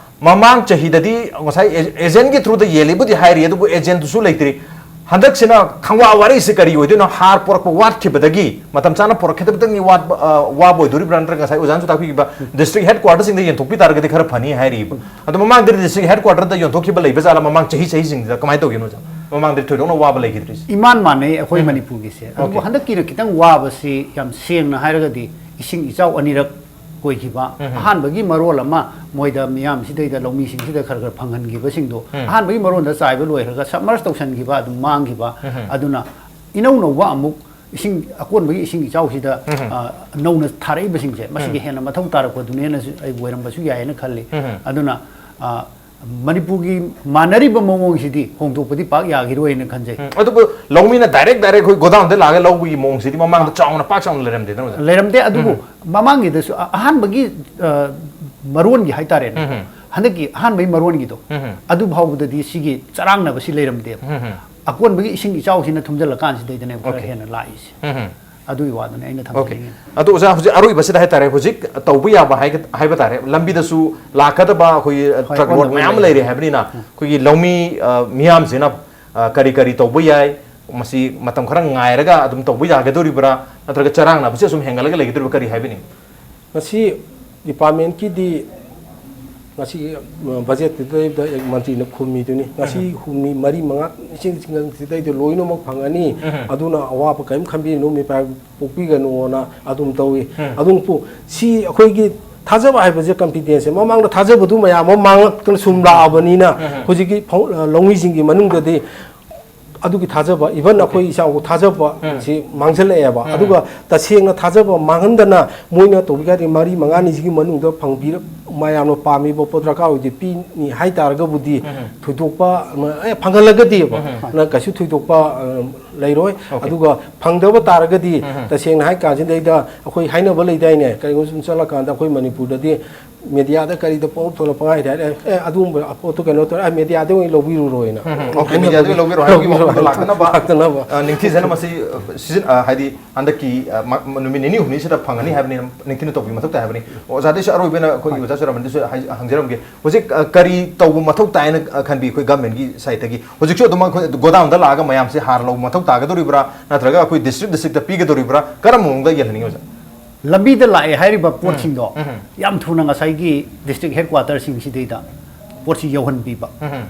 ꯃꯃꯥꯡ ꯆꯍꯤꯗꯗꯤ ꯉꯁꯥꯏ ꯑꯦ-, agent ꯀꯤ through ꯗ ꯌꯦꯜꯂꯤꯕꯨꯗꯤ ꯍꯥꯏꯔꯤ, ꯑꯗꯨꯕꯨ agent ꯗꯨꯁꯨ ꯂꯩꯇ꯭ꯔꯤ꯫ ꯍꯟꯗꯛꯁꯤꯅ ꯈꯪꯋꯥ ꯋꯥꯔꯤꯁꯤ ꯀꯔꯤ ꯑꯣꯏꯗꯣꯏꯅꯣ? ꯍꯥꯔ ꯄꯨꯔꯛꯄ ꯋꯥꯠꯈꯤꯕꯗꯒꯤ, ꯃꯇꯝ ꯆꯥꯅ ꯄꯨꯔꯛꯈꯤꯗꯕꯗꯒꯤ ꯋꯥꯠꯄ, ꯑ, ꯋꯥꯕ ꯑꯣꯏꯗꯣꯔꯤꯕ꯭ꯔꯥ? ꯅꯠꯇ꯭ꯔꯒ ꯉꯁꯥꯏ ꯑꯣꯖꯥꯅꯁꯨ ꯇꯥꯛꯄꯤꯈꯤꯕ district headquarter ꯁꯤꯡꯗ ꯌꯦꯟꯊꯣꯛꯄꯤ ꯇꯥꯔꯒꯗꯤ ꯈꯔ ꯐꯅꯤ ꯍꯥꯏꯔꯤꯕ꯫ ꯑꯗꯣ ꯃꯃꯥꯡꯗꯗꯤ district headquarter ꯗ ꯌꯣꯟꯊꯣꯛꯈꯤꯕ ꯂꯩꯕ ꯖꯥꯠꯂꯥ? ꯃꯃꯥꯡ ꯆꯍꯤ ꯆꯍꯤꯁꯤꯡꯁꯤꯗ ꯀꯃꯥꯏꯅ ꯇꯧꯒꯦꯅꯣ ꯑꯣꯖꯥ? ꯃꯃꯥꯡꯗꯗꯤ ꯊꯣꯏꯗꯣꯛꯅ ꯋꯥꯕ ꯂꯩꯈꯤꯗ꯭ꯔꯤꯁꯦ꯫ ꯏꯃꯥꯟ ꯃꯥꯟꯅꯩ ꯑꯩꯈꯣꯏ ꯃꯅꯤꯄꯨꯔꯒꯤꯁꯦ꯫ ꯑꯗꯨꯕꯨ Okay. ꯍꯟꯗꯛꯀꯤꯅ ꯈꯤꯇꯪ ꯋꯥꯕꯁꯤ ꯌꯥꯝ ꯁꯦꯡꯅ ꯍꯥꯏꯔꯒꯗꯤ ꯏꯁꯤꯡ ꯏꯆꯥꯎ ꯑꯅꯤꯔꯛ ꯑꯣꯏꯈꯤꯕ꯫ ꯑꯍꯥꯟꯕꯒꯤ ꯃꯔꯣꯜ ꯑꯃ ꯃꯣꯏꯗ, ꯃꯤꯌꯥꯝꯁꯤꯗꯩꯗ, ꯂꯧꯃꯤꯁꯤꯡꯁꯤꯗ ꯈꯔ ꯈꯔ ꯐꯪꯍꯟꯈꯤꯕꯁꯤꯡꯗꯣ, ꯑꯍꯥꯟꯕꯒꯤ ꯃꯔꯣꯟꯗ ꯆꯥꯏꯕ ꯂꯣꯏꯈ꯭ꯔꯒ submerge ꯇꯧꯁꯟꯈꯤꯕ, ꯑꯗꯨꯝ ꯃꯥꯡꯈꯤꯕ꯫ ꯑꯗꯨꯅ ꯏꯅꯧ ꯅꯧꯕ ꯑꯃꯨꯛ ꯏꯁꯤꯡ, ꯑꯀꯣꯟꯕꯒꯤ ꯏꯁꯤꯡ ꯏꯆꯥꯎꯁꯤꯗ, ꯑ, ꯅꯧꯅ ꯊꯥꯔꯛꯏꯕꯁꯤꯡꯁꯦ, ꯃꯁꯤꯒꯤ ꯍꯦꯟꯅ ꯃꯊꯧ ꯇꯥꯔꯛꯄꯗꯨꯅꯦꯅꯁꯨ ꯑꯩ ꯑꯣꯏꯔꯝꯕꯁꯨ ꯌꯥꯏꯌꯦꯅ ꯈꯜꯂꯤ꯫ ꯑꯗꯨꯅ, ꯑ, ꯃꯅꯤꯄꯨꯔꯒꯤ ꯃꯥꯟꯅꯔꯤꯕ ꯃꯑꯣꯡꯁꯤꯗꯤ ꯍꯣꯡꯗꯣꯛꯄꯗꯤ ꯄꯥꯛ ꯌꯥꯈꯤꯔꯣꯏꯅ ꯈꯟꯖꯩ꯫ ꯎꯝ, ꯑꯗꯨꯕꯨ ꯂꯧꯃꯤꯅ direct direct ꯑꯩꯈꯣꯏ ꯒꯣꯗꯥꯎꯟꯗ ꯂꯥꯛꯑꯒ ꯂꯧꯕꯒꯤ ꯃꯑꯣꯡꯁꯤꯗꯤ ꯃꯃꯥꯡꯗ ꯆꯥꯎꯅ, ꯄꯥꯛ ꯆꯥꯎꯅ ꯂꯩꯔꯝꯗꯦꯗꯅ ꯑꯣꯖꯥ? ꯂꯩꯔꯝꯗꯦ, ꯑꯗꯨꯕꯨ ꯃꯃꯥꯡꯒꯤꯗꯁꯨ ꯑ-, ꯑꯍꯥꯟꯕꯒꯤ, ꯑ, ꯃꯔꯣꯟꯒꯤ ꯍꯥꯏꯇꯥꯔꯦꯅꯦ, ꯍꯟꯗꯛꯀꯤ ꯑꯍꯥꯟꯕꯒꯤ ꯃꯔꯣꯟꯒꯤꯗꯣ, ꯑꯗꯨ ꯐꯥꯎꯕꯗꯗꯤ ꯁꯤꯒꯤ ꯆꯔꯥꯡꯅꯕꯁꯤ ꯂꯩꯔꯝꯗꯦꯕ꯫ ꯑꯀꯣꯟꯕꯒꯤ ꯏꯁꯤꯡ ꯏꯆꯥꯎꯁꯤꯅ ꯊꯨꯝꯖꯤꯜꯂꯀꯥꯟꯁꯤꯗꯩꯗꯅꯦꯕ ꯈꯔ Okay. ꯍꯦꯟꯅ ꯂꯥꯛꯏꯁꯦ꯫ ꯑꯗꯨꯒꯤ ꯋꯥꯗꯨꯅꯦ ꯑꯩꯅ Okay. ꯊꯝꯖꯅꯤꯡꯉꯤ꯫ ꯑꯗꯣ ꯑꯣꯖꯥ, ꯍꯧꯖꯤꯛ ꯑꯔꯣꯏꯕꯁꯤꯗ ꯍꯥꯏꯇꯥꯔꯦ, ꯍꯧꯖꯤꯛ ꯇꯧꯕ ꯌꯥꯕ ꯍꯥꯏꯒ-, ꯍꯥꯏꯕ ꯇꯥꯔꯦ, ꯂꯝꯕꯤꯗꯁꯨ ꯂꯥꯛꯀꯗꯕ ꯑꯩꯈꯣꯏꯒꯤ, ꯑ, ꯍꯣꯏ, truck ꯑꯣꯟꯕ load ꯃꯌꯥꯝ ꯂꯩꯔꯦ꯫ ꯂꯩꯔꯦ ꯍꯥꯏꯕꯅꯤꯅ, ꯑꯩꯈꯣꯏꯒꯤ ꯂꯧꯃꯤ, ꯑ, ꯃꯤꯌꯥꯝꯁꯤꯅ, ꯑ, ꯀꯔꯤ ꯀꯔꯤ ꯇꯧꯕ ꯌꯥꯏ, ꯃꯁꯤ ꯃꯇꯝ ꯈꯔ ꯉꯥꯏꯔꯒ ꯑꯗꯨꯝ ꯇꯧꯕ ꯌꯥꯒꯗꯧꯔꯤꯕ꯭ꯔꯥ, ꯅꯠꯇ꯭ꯔꯒ ꯆꯔꯥꯡꯅꯕꯁꯤ ꯑꯁꯨꯝ ꯍꯦꯟꯒꯠꯂꯒ ꯂꯩꯒꯗꯧꯔꯤꯕ꯭ꯔꯥ, ꯀꯔꯤ ꯍꯥꯏꯕꯤꯅꯤꯡ? ꯃꯁꯤ department ꯀꯤꯗꯤ ꯉꯁꯤ ꯕꯖꯦꯠꯇꯨꯗꯩꯗ ꯃꯟꯇ꯭ꯔꯤꯅ ꯈꯨꯝꯃꯤꯗꯨꯅꯤ, ꯉꯁꯤ ꯍꯨꯝꯅꯤ ꯃꯔꯤ ꯃꯉꯥ ꯏꯁꯤꯡ ꯁꯤꯗꯩꯗ ꯂꯣꯏꯅꯃꯛ ꯐꯪꯉꯅꯤ꯫ ꯑꯗꯨꯅ ꯑꯋꯥꯕ ꯀꯔꯤꯝ ꯈꯟꯕꯤꯒꯅꯨ, ꯃꯤꯄꯥꯏ ꯄꯣꯛꯄꯤꯒꯅꯨꯅ ꯑꯗꯨꯝ ꯇꯧꯏ꯫ ꯑꯗꯨꯝ ꯄꯨ-, ꯁꯤ ꯑꯩꯈꯣꯏꯒꯤ ꯊꯥꯖꯕ ꯍꯥꯏꯕꯁꯦ, ꯀꯟꯐꯤꯗꯦꯟꯁꯁꯦ ꯃꯃꯥꯡꯗ ꯊꯥꯖꯕꯗꯨ ꯃꯌꯥꯝ ꯑꯃ ꯃꯥꯡꯂꯛꯇꯅ ꯁꯨꯝ ꯂꯥꯛꯑꯕꯅꯤꯅ, ꯍꯧꯖꯤꯛꯀꯤ ꯐꯧ-, ꯂꯧꯃꯤꯁꯤꯡꯒꯤ ꯃꯅꯨꯡꯗꯗꯤ ꯑꯗꯨꯒꯤ ꯊꯥꯖꯕ, ꯏꯚꯟ ꯑꯩꯈꯣꯏ ꯏꯁꯥꯕꯨ ꯊꯥꯖꯕ ꯁꯤ ꯃꯥꯡꯁꯤꯜꯂꯛꯑꯦꯕ꯫ ꯑꯗꯨꯒ ꯇꯁꯦꯡꯅ ꯊꯥꯖꯕ ꯃꯥꯡꯍꯟꯗꯅ ꯃꯣꯏꯅ ꯇꯧꯕꯤꯒꯗꯤ ꯃꯔꯤ ꯃꯉꯥꯅꯤꯁꯤꯒꯤ ꯃꯅꯨꯡꯗ ꯐꯪꯕꯤꯔ-, ꯃꯌꯥꯝꯅ ꯄꯥꯝꯃꯤꯕ ꯄꯣꯠ ꯗꯔꯀꯥꯔ ꯑꯣꯏꯗꯤ ꯄꯤꯅꯤ ꯍꯥꯏ ꯇꯥꯔꯒꯕꯨꯗꯤ ꯊꯣꯏꯗꯣꯛꯄ, ꯑꯦ, ꯐꯪꯍꯜꯂꯒꯗꯤꯕ ꯅ ꯀꯩꯁꯨ ꯊꯣꯏꯗꯣꯛꯄ, ꯑ, ꯂꯩꯔꯣꯏ꯫ ꯑꯗꯨꯒ ꯐꯪꯗꯕ ꯇꯥꯔꯒꯗꯤ ꯇꯁꯦꯡꯅ ꯍꯥꯏ ꯀꯥꯟꯁꯤꯗꯩꯗ ꯑꯩꯈꯣꯏ ꯍꯥꯏꯅꯕ ꯂꯩꯗꯥꯏꯅꯦ, ꯀꯔꯤꯒꯨꯝꯕ ꯁꯨꯝ ꯆꯠꯂꯀꯥꯟꯗ ꯑꯩꯈꯣꯏ ꯃꯅꯤꯄꯨꯔꯗꯗꯤ ꯃꯦꯗꯤꯌꯥꯗ ꯀꯔꯤꯗ ꯄꯥꯎ ꯊꯣꯛꯂꯛꯄ ꯉꯥꯏꯔꯦ ꯍꯥꯏꯔꯦ, "ꯑꯦ, ꯑꯗꯨꯒꯨꯝꯕ ꯄꯣꯠꯇꯣ ꯀꯩꯅꯣ ꯇꯧꯔꯦ, ꯑ, ꯃꯦꯗꯤꯌꯥꯗ ꯑꯣꯏꯅ ꯂꯧꯕꯤꯔꯨꯔꯣꯏꯅ"꯫ ꯎꯝ, ꯎꯝ꯫ ꯑꯣꯀꯦ, ꯍꯥꯏꯅꯕ ꯃꯦꯗꯤꯌꯥꯗ ꯑꯣꯏꯅ ꯂꯧꯕꯤꯔꯣ ꯍꯥꯏꯕꯒꯤ ꯂꯧꯕꯤꯔꯣ ꯋꯥꯐꯝꯗꯣ ꯂꯥꯛꯇꯅꯕ꯫ ꯂꯥꯛꯇꯅꯕ꯫ ꯑ, ꯅꯤꯡꯊꯤꯖꯅ ꯃꯁꯤ, ꯑ, ꯁꯤꯖꯤꯟ-, ꯑ, ꯍꯥꯏꯗꯤ ꯍꯟꯗꯛꯀꯤ, ꯑ, ꯃ-, ꯅꯨꯃꯤꯠ ꯅꯤꯅꯤ ꯍꯨꯝꯅꯤꯁꯤꯗ ꯐꯪꯒꯅꯤ ꯍꯥꯏꯕꯅꯤꯅ ꯅꯤꯡꯊꯤꯅ ꯇꯧꯕꯤꯕ ꯃꯊꯧ ꯇꯥꯏ ꯍꯥꯏꯕꯅꯤ꯫ ꯑꯣꯖꯥꯗꯩꯁꯨ ꯑꯔꯣꯏꯕ ꯑꯣꯏꯅ ꯑꯩꯈꯣꯏꯒꯤ ꯑꯣꯖꯥ ꯆꯨꯔꯥꯃꯟꯗꯁꯨ ꯍꯥꯏ-, ꯍꯪꯖꯔꯝꯒꯦ꯫ ꯍꯧꯖꯤꯛ, ꯑ, ꯀꯔꯤ ꯇꯧꯕ ꯃꯊꯧ ꯇꯥꯏꯅ, ꯑ, ꯈꯟꯕꯤ ꯑꯩꯈꯣꯏ ꯒꯚꯔꯟꯃꯦꯟꯠꯀꯤ ꯁꯥꯏꯠꯇꯒꯤ? ꯍꯧꯖꯤꯛꯁꯨ ꯑꯗꯨꯝ ꯑꯩꯈꯣꯏ ꯒꯣꯗꯥꯎꯟꯗ ꯂꯥꯛꯑꯒ ꯃꯌꯥꯝꯁꯦ ꯍꯥꯔ ꯂꯧꯕ ꯃꯊꯧ ꯇꯥꯒꯗꯧꯔꯤꯕ꯭ꯔꯥ, ꯅꯠꯇ꯭ꯔꯒ ꯑꯩꯈꯣꯏ ꯗꯤꯁꯇ꯭ꯔꯤꯛ ꯗꯤꯁꯇ꯭ꯔꯤꯛꯇ ꯄꯤꯒꯗꯧꯔꯤꯕ꯭ꯔꯥ, ꯀꯔꯝꯕ ꯃꯑꯣꯡꯗ ꯌꯦꯜꯍꯟꯅꯤꯡꯉꯤ, ꯑꯣꯖꯥ? ꯂꯝꯕꯤꯗ ꯂꯥꯛꯑꯦ ꯍꯥꯏꯔꯤꯕ ꯄꯣꯠꯁꯤꯡꯗꯣ ꯎꯝ, ꯎꯝ꯫ ꯌꯥꯝ ꯊꯨꯅ ꯉꯁꯥꯏꯒꯤ ꯗꯤꯁꯇ꯭ꯔꯤꯛ ꯍꯦꯗꯀ꯭ꯋꯥꯇꯔꯁꯤꯡꯁꯤꯗꯩꯗ ꯄꯣꯠꯁꯤ ꯌꯧꯍꯟꯕꯤꯕ꯫ ꯎꯝ, ꯎꯝ꯫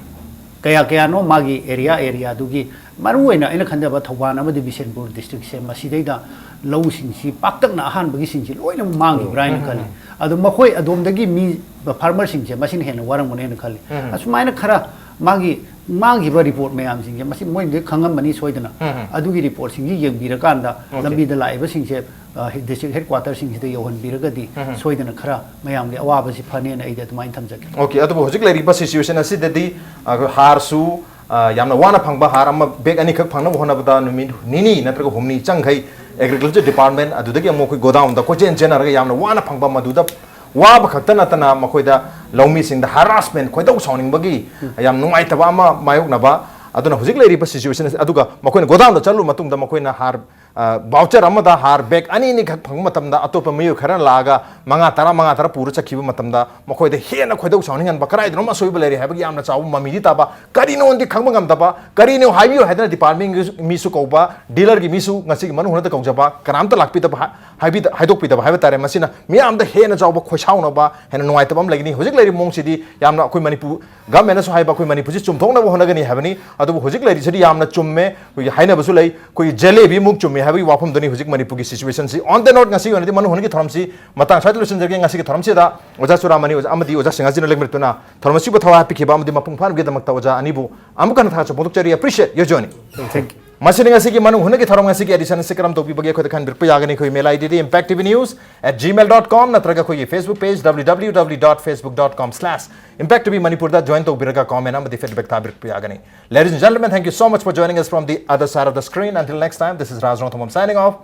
ꯀꯌꯥ ꯀꯌꯥꯅꯣ ꯃꯥꯒꯤ ꯑꯦꯔꯤꯌꯥ ꯑꯦꯔꯤꯌꯥꯗꯨꯒꯤ, ꯃꯔꯨꯑꯣꯏꯅ ꯑꯩꯅ ꯈꯟꯖꯕ ꯊꯧꯕꯥꯜ ꯑꯃꯗꯤ ꯕꯤꯁꯦꯟꯄꯨꯔ ꯗꯤꯁꯇ꯭ꯔꯤꯛꯁꯦ, ꯃꯁꯤꯗꯩꯗ ꯂꯧꯁꯤꯡꯁꯤ ꯄꯥꯛꯇꯛꯅ ꯑꯍꯥꯟꯕꯒꯤꯁꯤꯡꯁꯤ ꯂꯣꯏꯅꯃꯛ ꯃꯥꯡꯈꯤꯕ꯭ꯔꯥ ꯍꯥꯏꯅ ꯎꯝ, ꯎꯝ, ꯈꯜꯂꯤ꯫ ꯎꯝ꯫ ꯑꯗꯣ ꯃꯈꯣꯏ ꯑꯗꯣꯝꯗꯒꯤ ꯃꯤ, ꯐꯥꯔꯃꯔꯁꯤꯡꯁꯦ ꯃꯁꯤꯅ ꯍꯦꯟꯅ ꯋꯥꯔꯝꯒꯅꯤ ꯍꯥꯏꯅ ꯈꯜꯂꯤ꯫ ꯎꯝ꯫ ꯑꯁꯨꯃꯥꯏꯅ ꯈꯔ ꯃꯥꯒꯤ ꯃꯥꯡꯈꯤꯕ ꯔꯤꯄꯣꯔꯠ ꯃꯌꯥꯝꯁꯤꯡꯁꯦ ꯃꯁꯤ ꯃꯣꯏꯅꯗꯤ ꯈꯪꯉꯝꯃꯅꯤ ꯁꯣꯏꯗꯅ꯫ ꯎꯝ, ꯎꯝ꯫ ꯑꯗꯨꯒꯤ ꯔꯤꯄꯣꯔꯠꯁꯤꯡꯁꯤ ꯌꯦꯡꯕꯤꯔꯀꯥꯟꯗ ꯑꯣꯀꯦ꯫ ꯂꯝꯕꯤꯗ ꯂꯥꯛꯏꯕꯁꯤꯡꯁꯦ ꯑ, ꯗꯤꯁꯇ꯭ꯔꯤꯛ ꯍꯦꯗꯀ꯭ꯋꯥꯇꯔꯁꯤꯡꯁꯤꯗ ꯌꯧꯍꯟꯕꯤꯔꯒꯗꯤ ꯎꯝ꯫ ꯁꯣꯏꯗꯅ ꯈꯔ ꯃꯌꯥꯝꯒꯤ ꯑꯋꯥꯕꯁꯤ ꯐꯅꯦꯅ ꯑꯩꯗꯤ ꯑꯗꯨꯃꯥꯏꯅ ꯊꯝꯖꯒꯦ꯫ ꯑꯣꯀꯦ, ꯑꯗꯨꯕꯨ ꯍꯧꯖꯤꯛ ꯂꯩꯔꯤꯕ ꯁꯤꯆꯨꯋꯦꯁꯟ ꯑꯁꯤꯗꯗꯤ, ꯑ, ꯍꯥꯔꯁꯨ, ꯑ, ꯌꯥꯝꯅ ꯋꯥꯅ ꯐꯪꯕ ꯍꯥꯔ ꯑꯃ ꯕꯦꯒ ꯑꯅꯤꯈꯛ ꯐꯪꯅꯕ ꯍꯣꯠꯅꯕꯗ ꯅꯨꯃꯤꯠ ꯅꯤꯅꯤ ꯅꯠꯇ꯭ꯔꯒ ꯍꯨꯝꯅꯤ ꯆꯪꯈꯩ꯫ ꯑꯦꯒ꯭ꯔꯤꯀꯜꯆꯔ ꯗꯤꯄꯥꯔꯠꯃꯦꯟꯠ ꯑꯗꯨꯗꯒꯤ ꯑꯃꯨꯛ ꯑꯩꯈꯣꯏ ꯒꯣꯗꯥꯎꯟꯗ ꯀꯣꯏꯆꯦꯟ ꯆꯦꯟꯅꯔꯒ ꯌꯥꯝꯅ ꯋꯥꯅ ꯐꯪꯕ, ꯃꯗꯨꯗ ꯋꯥꯕ ꯈꯛꯇ ꯅꯠꯇꯅ ꯃꯈꯣꯏꯗ ꯂꯧꯃꯤꯁꯤꯡꯗ ꯍꯔꯥꯁꯃꯦꯟ, ꯈꯣꯏꯗꯧ ꯁꯥꯎꯅꯤꯡꯕꯒꯤ ꯌꯥꯝ ꯅꯨꯡꯉꯥꯏꯇꯕ ꯑꯃ ꯃꯥꯌꯣꯛꯅꯕ꯫ ꯑꯗꯨꯅ ꯍꯧꯖꯤꯛ ꯂꯩꯔꯤꯕ ꯁꯤꯆꯨꯋꯦꯁꯟ ꯑꯁꯤ, ꯑꯗꯨꯒ ꯃꯈꯣꯏꯅ ꯒꯣꯗꯥꯎꯟꯗ ꯆꯠꯂꯨꯕ ꯃꯇꯨꯡꯗ ꯃꯈꯣꯏꯅ ꯍꯥꯔ ꯚꯥꯎꯆꯔ ꯑꯃꯗ ꯍꯥꯔ ꯕꯦꯒ ꯑꯅꯤ ꯑꯅꯤꯈꯛ ꯐꯪꯕ ꯃꯇꯝꯗ, ꯑꯇꯣꯞꯄ ꯃꯤꯑꯣꯏ ꯈꯔꯅ ꯂꯥꯛꯑꯒ ꯃꯉꯥ, ꯇꯔꯥ, ꯃꯉꯥ, ꯇꯔꯥ ꯄꯨꯔ ꯆꯠꯈꯤꯕ ꯃꯇꯝꯗ, ꯃꯈꯣꯏꯗ ꯍꯦꯟꯅ ꯈꯣꯏꯗꯧ ꯁꯥꯎꯅꯤꯡꯍꯟꯕ, ꯀꯗꯥꯏꯗꯅꯣꯝ ꯑꯁꯣꯏꯕ ꯂꯩꯔꯦ ꯍꯥꯏꯕꯒꯤ ꯌꯥꯝꯅ ꯆꯥꯎꯕ ꯃꯃꯤꯗꯤ ꯇꯥꯕ, ꯀꯔꯤꯅꯣꯗꯤ ꯈꯪꯕ ꯉꯝꯗꯕ, ꯀꯔꯤꯅꯣ ꯍꯥꯏꯕꯤꯌꯨ ꯍꯥꯏꯗꯅ ꯗꯤꯄꯥꯔꯠꯃꯦꯟꯒꯤ ꯃꯤꯁꯨ ꯀꯧꯕ, ꯗꯤꯂꯔꯒꯤ ꯃꯤꯁꯨ ꯉꯁꯤꯒꯤ ꯃꯅꯨꯡ ꯍꯨꯠꯅꯗ ꯀꯧꯖꯕ, ꯀꯅꯥꯝꯇ ꯂꯥꯛꯄꯤꯗꯕ, ꯍꯥꯏꯕꯤꯗ-, ꯍꯥꯏꯗꯣꯛꯄꯤꯗꯕ ꯍꯥꯏꯕ ꯇꯥꯔꯦ꯫ ꯃꯁꯤꯅ ꯃꯤꯌꯥꯝꯗ ꯍꯦꯟꯅ ꯆꯥꯎꯕ ꯈꯣꯏꯁꯥꯎꯅꯕ, ꯍꯦꯟꯅ ꯅꯨꯡꯉꯥꯏꯇꯕ ꯑꯃ ꯂꯩꯒꯅꯤ꯫ ꯍꯧꯖꯤꯛ ꯂꯩꯔꯤꯕ ꯃꯑꯣꯡꯁꯤꯗꯤ ꯌꯥꯝꯅ ꯑꯩꯈꯣꯏ ꯃꯅꯤꯄꯨꯔ ꯒꯃꯦꯟꯅꯁꯨ ꯍꯥꯏꯕ, ꯑꯩꯈꯣꯏ ꯃꯅꯤꯄꯨꯔꯁꯤ ꯆꯨꯝꯊꯣꯛꯅꯕ ꯍꯣꯠꯅꯒꯅꯤ ꯍꯥꯏꯕꯅꯤ꯫ ꯑꯗꯨꯕꯨ ꯍꯧꯖꯤꯛ ꯂꯩꯔꯤꯁꯤꯗꯤ ꯌꯥꯝꯅ ꯆꯨꯝꯃꯦ꯫ ꯑꯩꯈꯣꯏꯒꯤ ꯍꯥꯏꯅꯕꯁꯨ ꯂꯩ, ꯑꯩꯈꯣꯏꯒꯤ ꯖꯦꯂꯦꯕꯤ ꯃꯨꯛ ꯆꯨꯝꯃꯤ ꯍꯥꯏꯕꯒꯤ ꯋꯥꯐꯝꯗꯨꯅꯤ ꯍꯧꯖꯤꯛ ꯃꯅꯤꯄꯨꯔꯒꯤ ꯁꯤꯆꯨꯋꯦꯁꯟꯁꯤ꯫ On the note, ꯉꯁꯤꯒꯤ ꯑꯣꯏꯅꯗꯤ ꯃꯅꯨꯡ ꯍꯨꯠꯅꯒꯤ ꯊꯧꯔꯝꯁꯤ ꯃꯇꯥꯡ ꯁ꯭ꯋꯥꯏꯗ ꯂꯣꯏꯁꯤꯟꯖꯔꯒꯦ꯫ ꯉꯁꯤꯒꯤ ꯊꯧꯔꯝꯁꯤꯗ ꯑꯣꯖꯥ ꯆꯨꯔꯥꯃꯅꯤ ꯑꯣꯖꯥ ꯑꯃꯗꯤ ꯑꯣꯖꯥ ꯁꯤꯡꯍꯥꯖꯤꯅ ꯂꯦꯡꯃꯤꯔꯛꯇꯨꯅ ꯊꯧꯔꯝ ꯑꯁꯤꯕꯨ ꯊꯋꯥꯏ ꯍꯥꯞꯄꯤꯈꯤꯕ ꯑꯃꯗꯤ ꯃꯄꯨꯡ ꯐꯥꯍꯟꯕꯒꯤꯗꯃꯛꯇ ꯑꯣꯖꯥ ꯑꯅꯤꯕꯨ ꯑꯃꯨꯛ ꯍꯟꯅ ꯊꯥꯒꯠꯆꯕ ꯐꯣꯡꯗꯣꯛꯆꯔꯤ꯫ Appreciate your journey. Thank you. ꯃꯁꯤꯅ ꯉꯁꯤꯒꯤ ꯃꯅꯨꯡ ꯍꯨꯠꯅꯒꯤ ꯊꯧꯔꯝ ꯉꯁꯤꯒꯤ edition ꯑꯁꯤ ꯀꯔꯝ ꯇꯧꯕꯤꯕꯒꯦ ꯑꯩꯈꯣꯏꯗ ꯈꯟꯕꯤꯔꯛꯄ ꯌꯥꯒꯅꯤ꯫ ꯑꯩꯈꯣꯏ email ID D impact T V news at gmail dot com ꯅꯠꯇ꯭ꯔꯒ ꯑꯩꯈꯣꯏꯒꯤ Facebook page W W W dot facebook dot com slash impact T V Manipur ꯗ join ꯇꯧꯕꯤꯔꯒ comment ꯑꯃꯗꯤ feedback ꯊꯥꯕꯤꯔꯛꯄ ꯌꯥꯒꯅꯤ꯫ Ladies and gentlemen, thank you so much for joining us from the other side of the screen. Until next time, this is Raj ꯔꯣꯡꯊꯣꯡꯕꯝ signing off.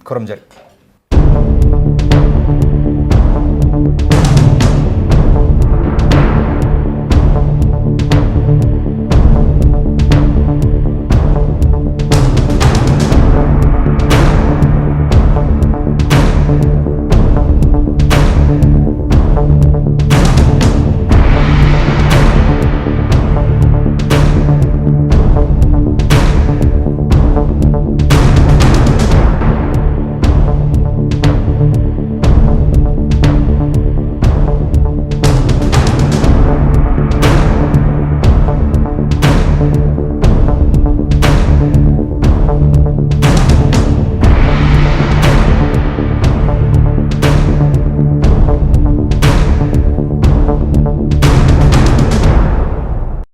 ꯈꯨꯔꯨꯝꯖꯔꯤ꯫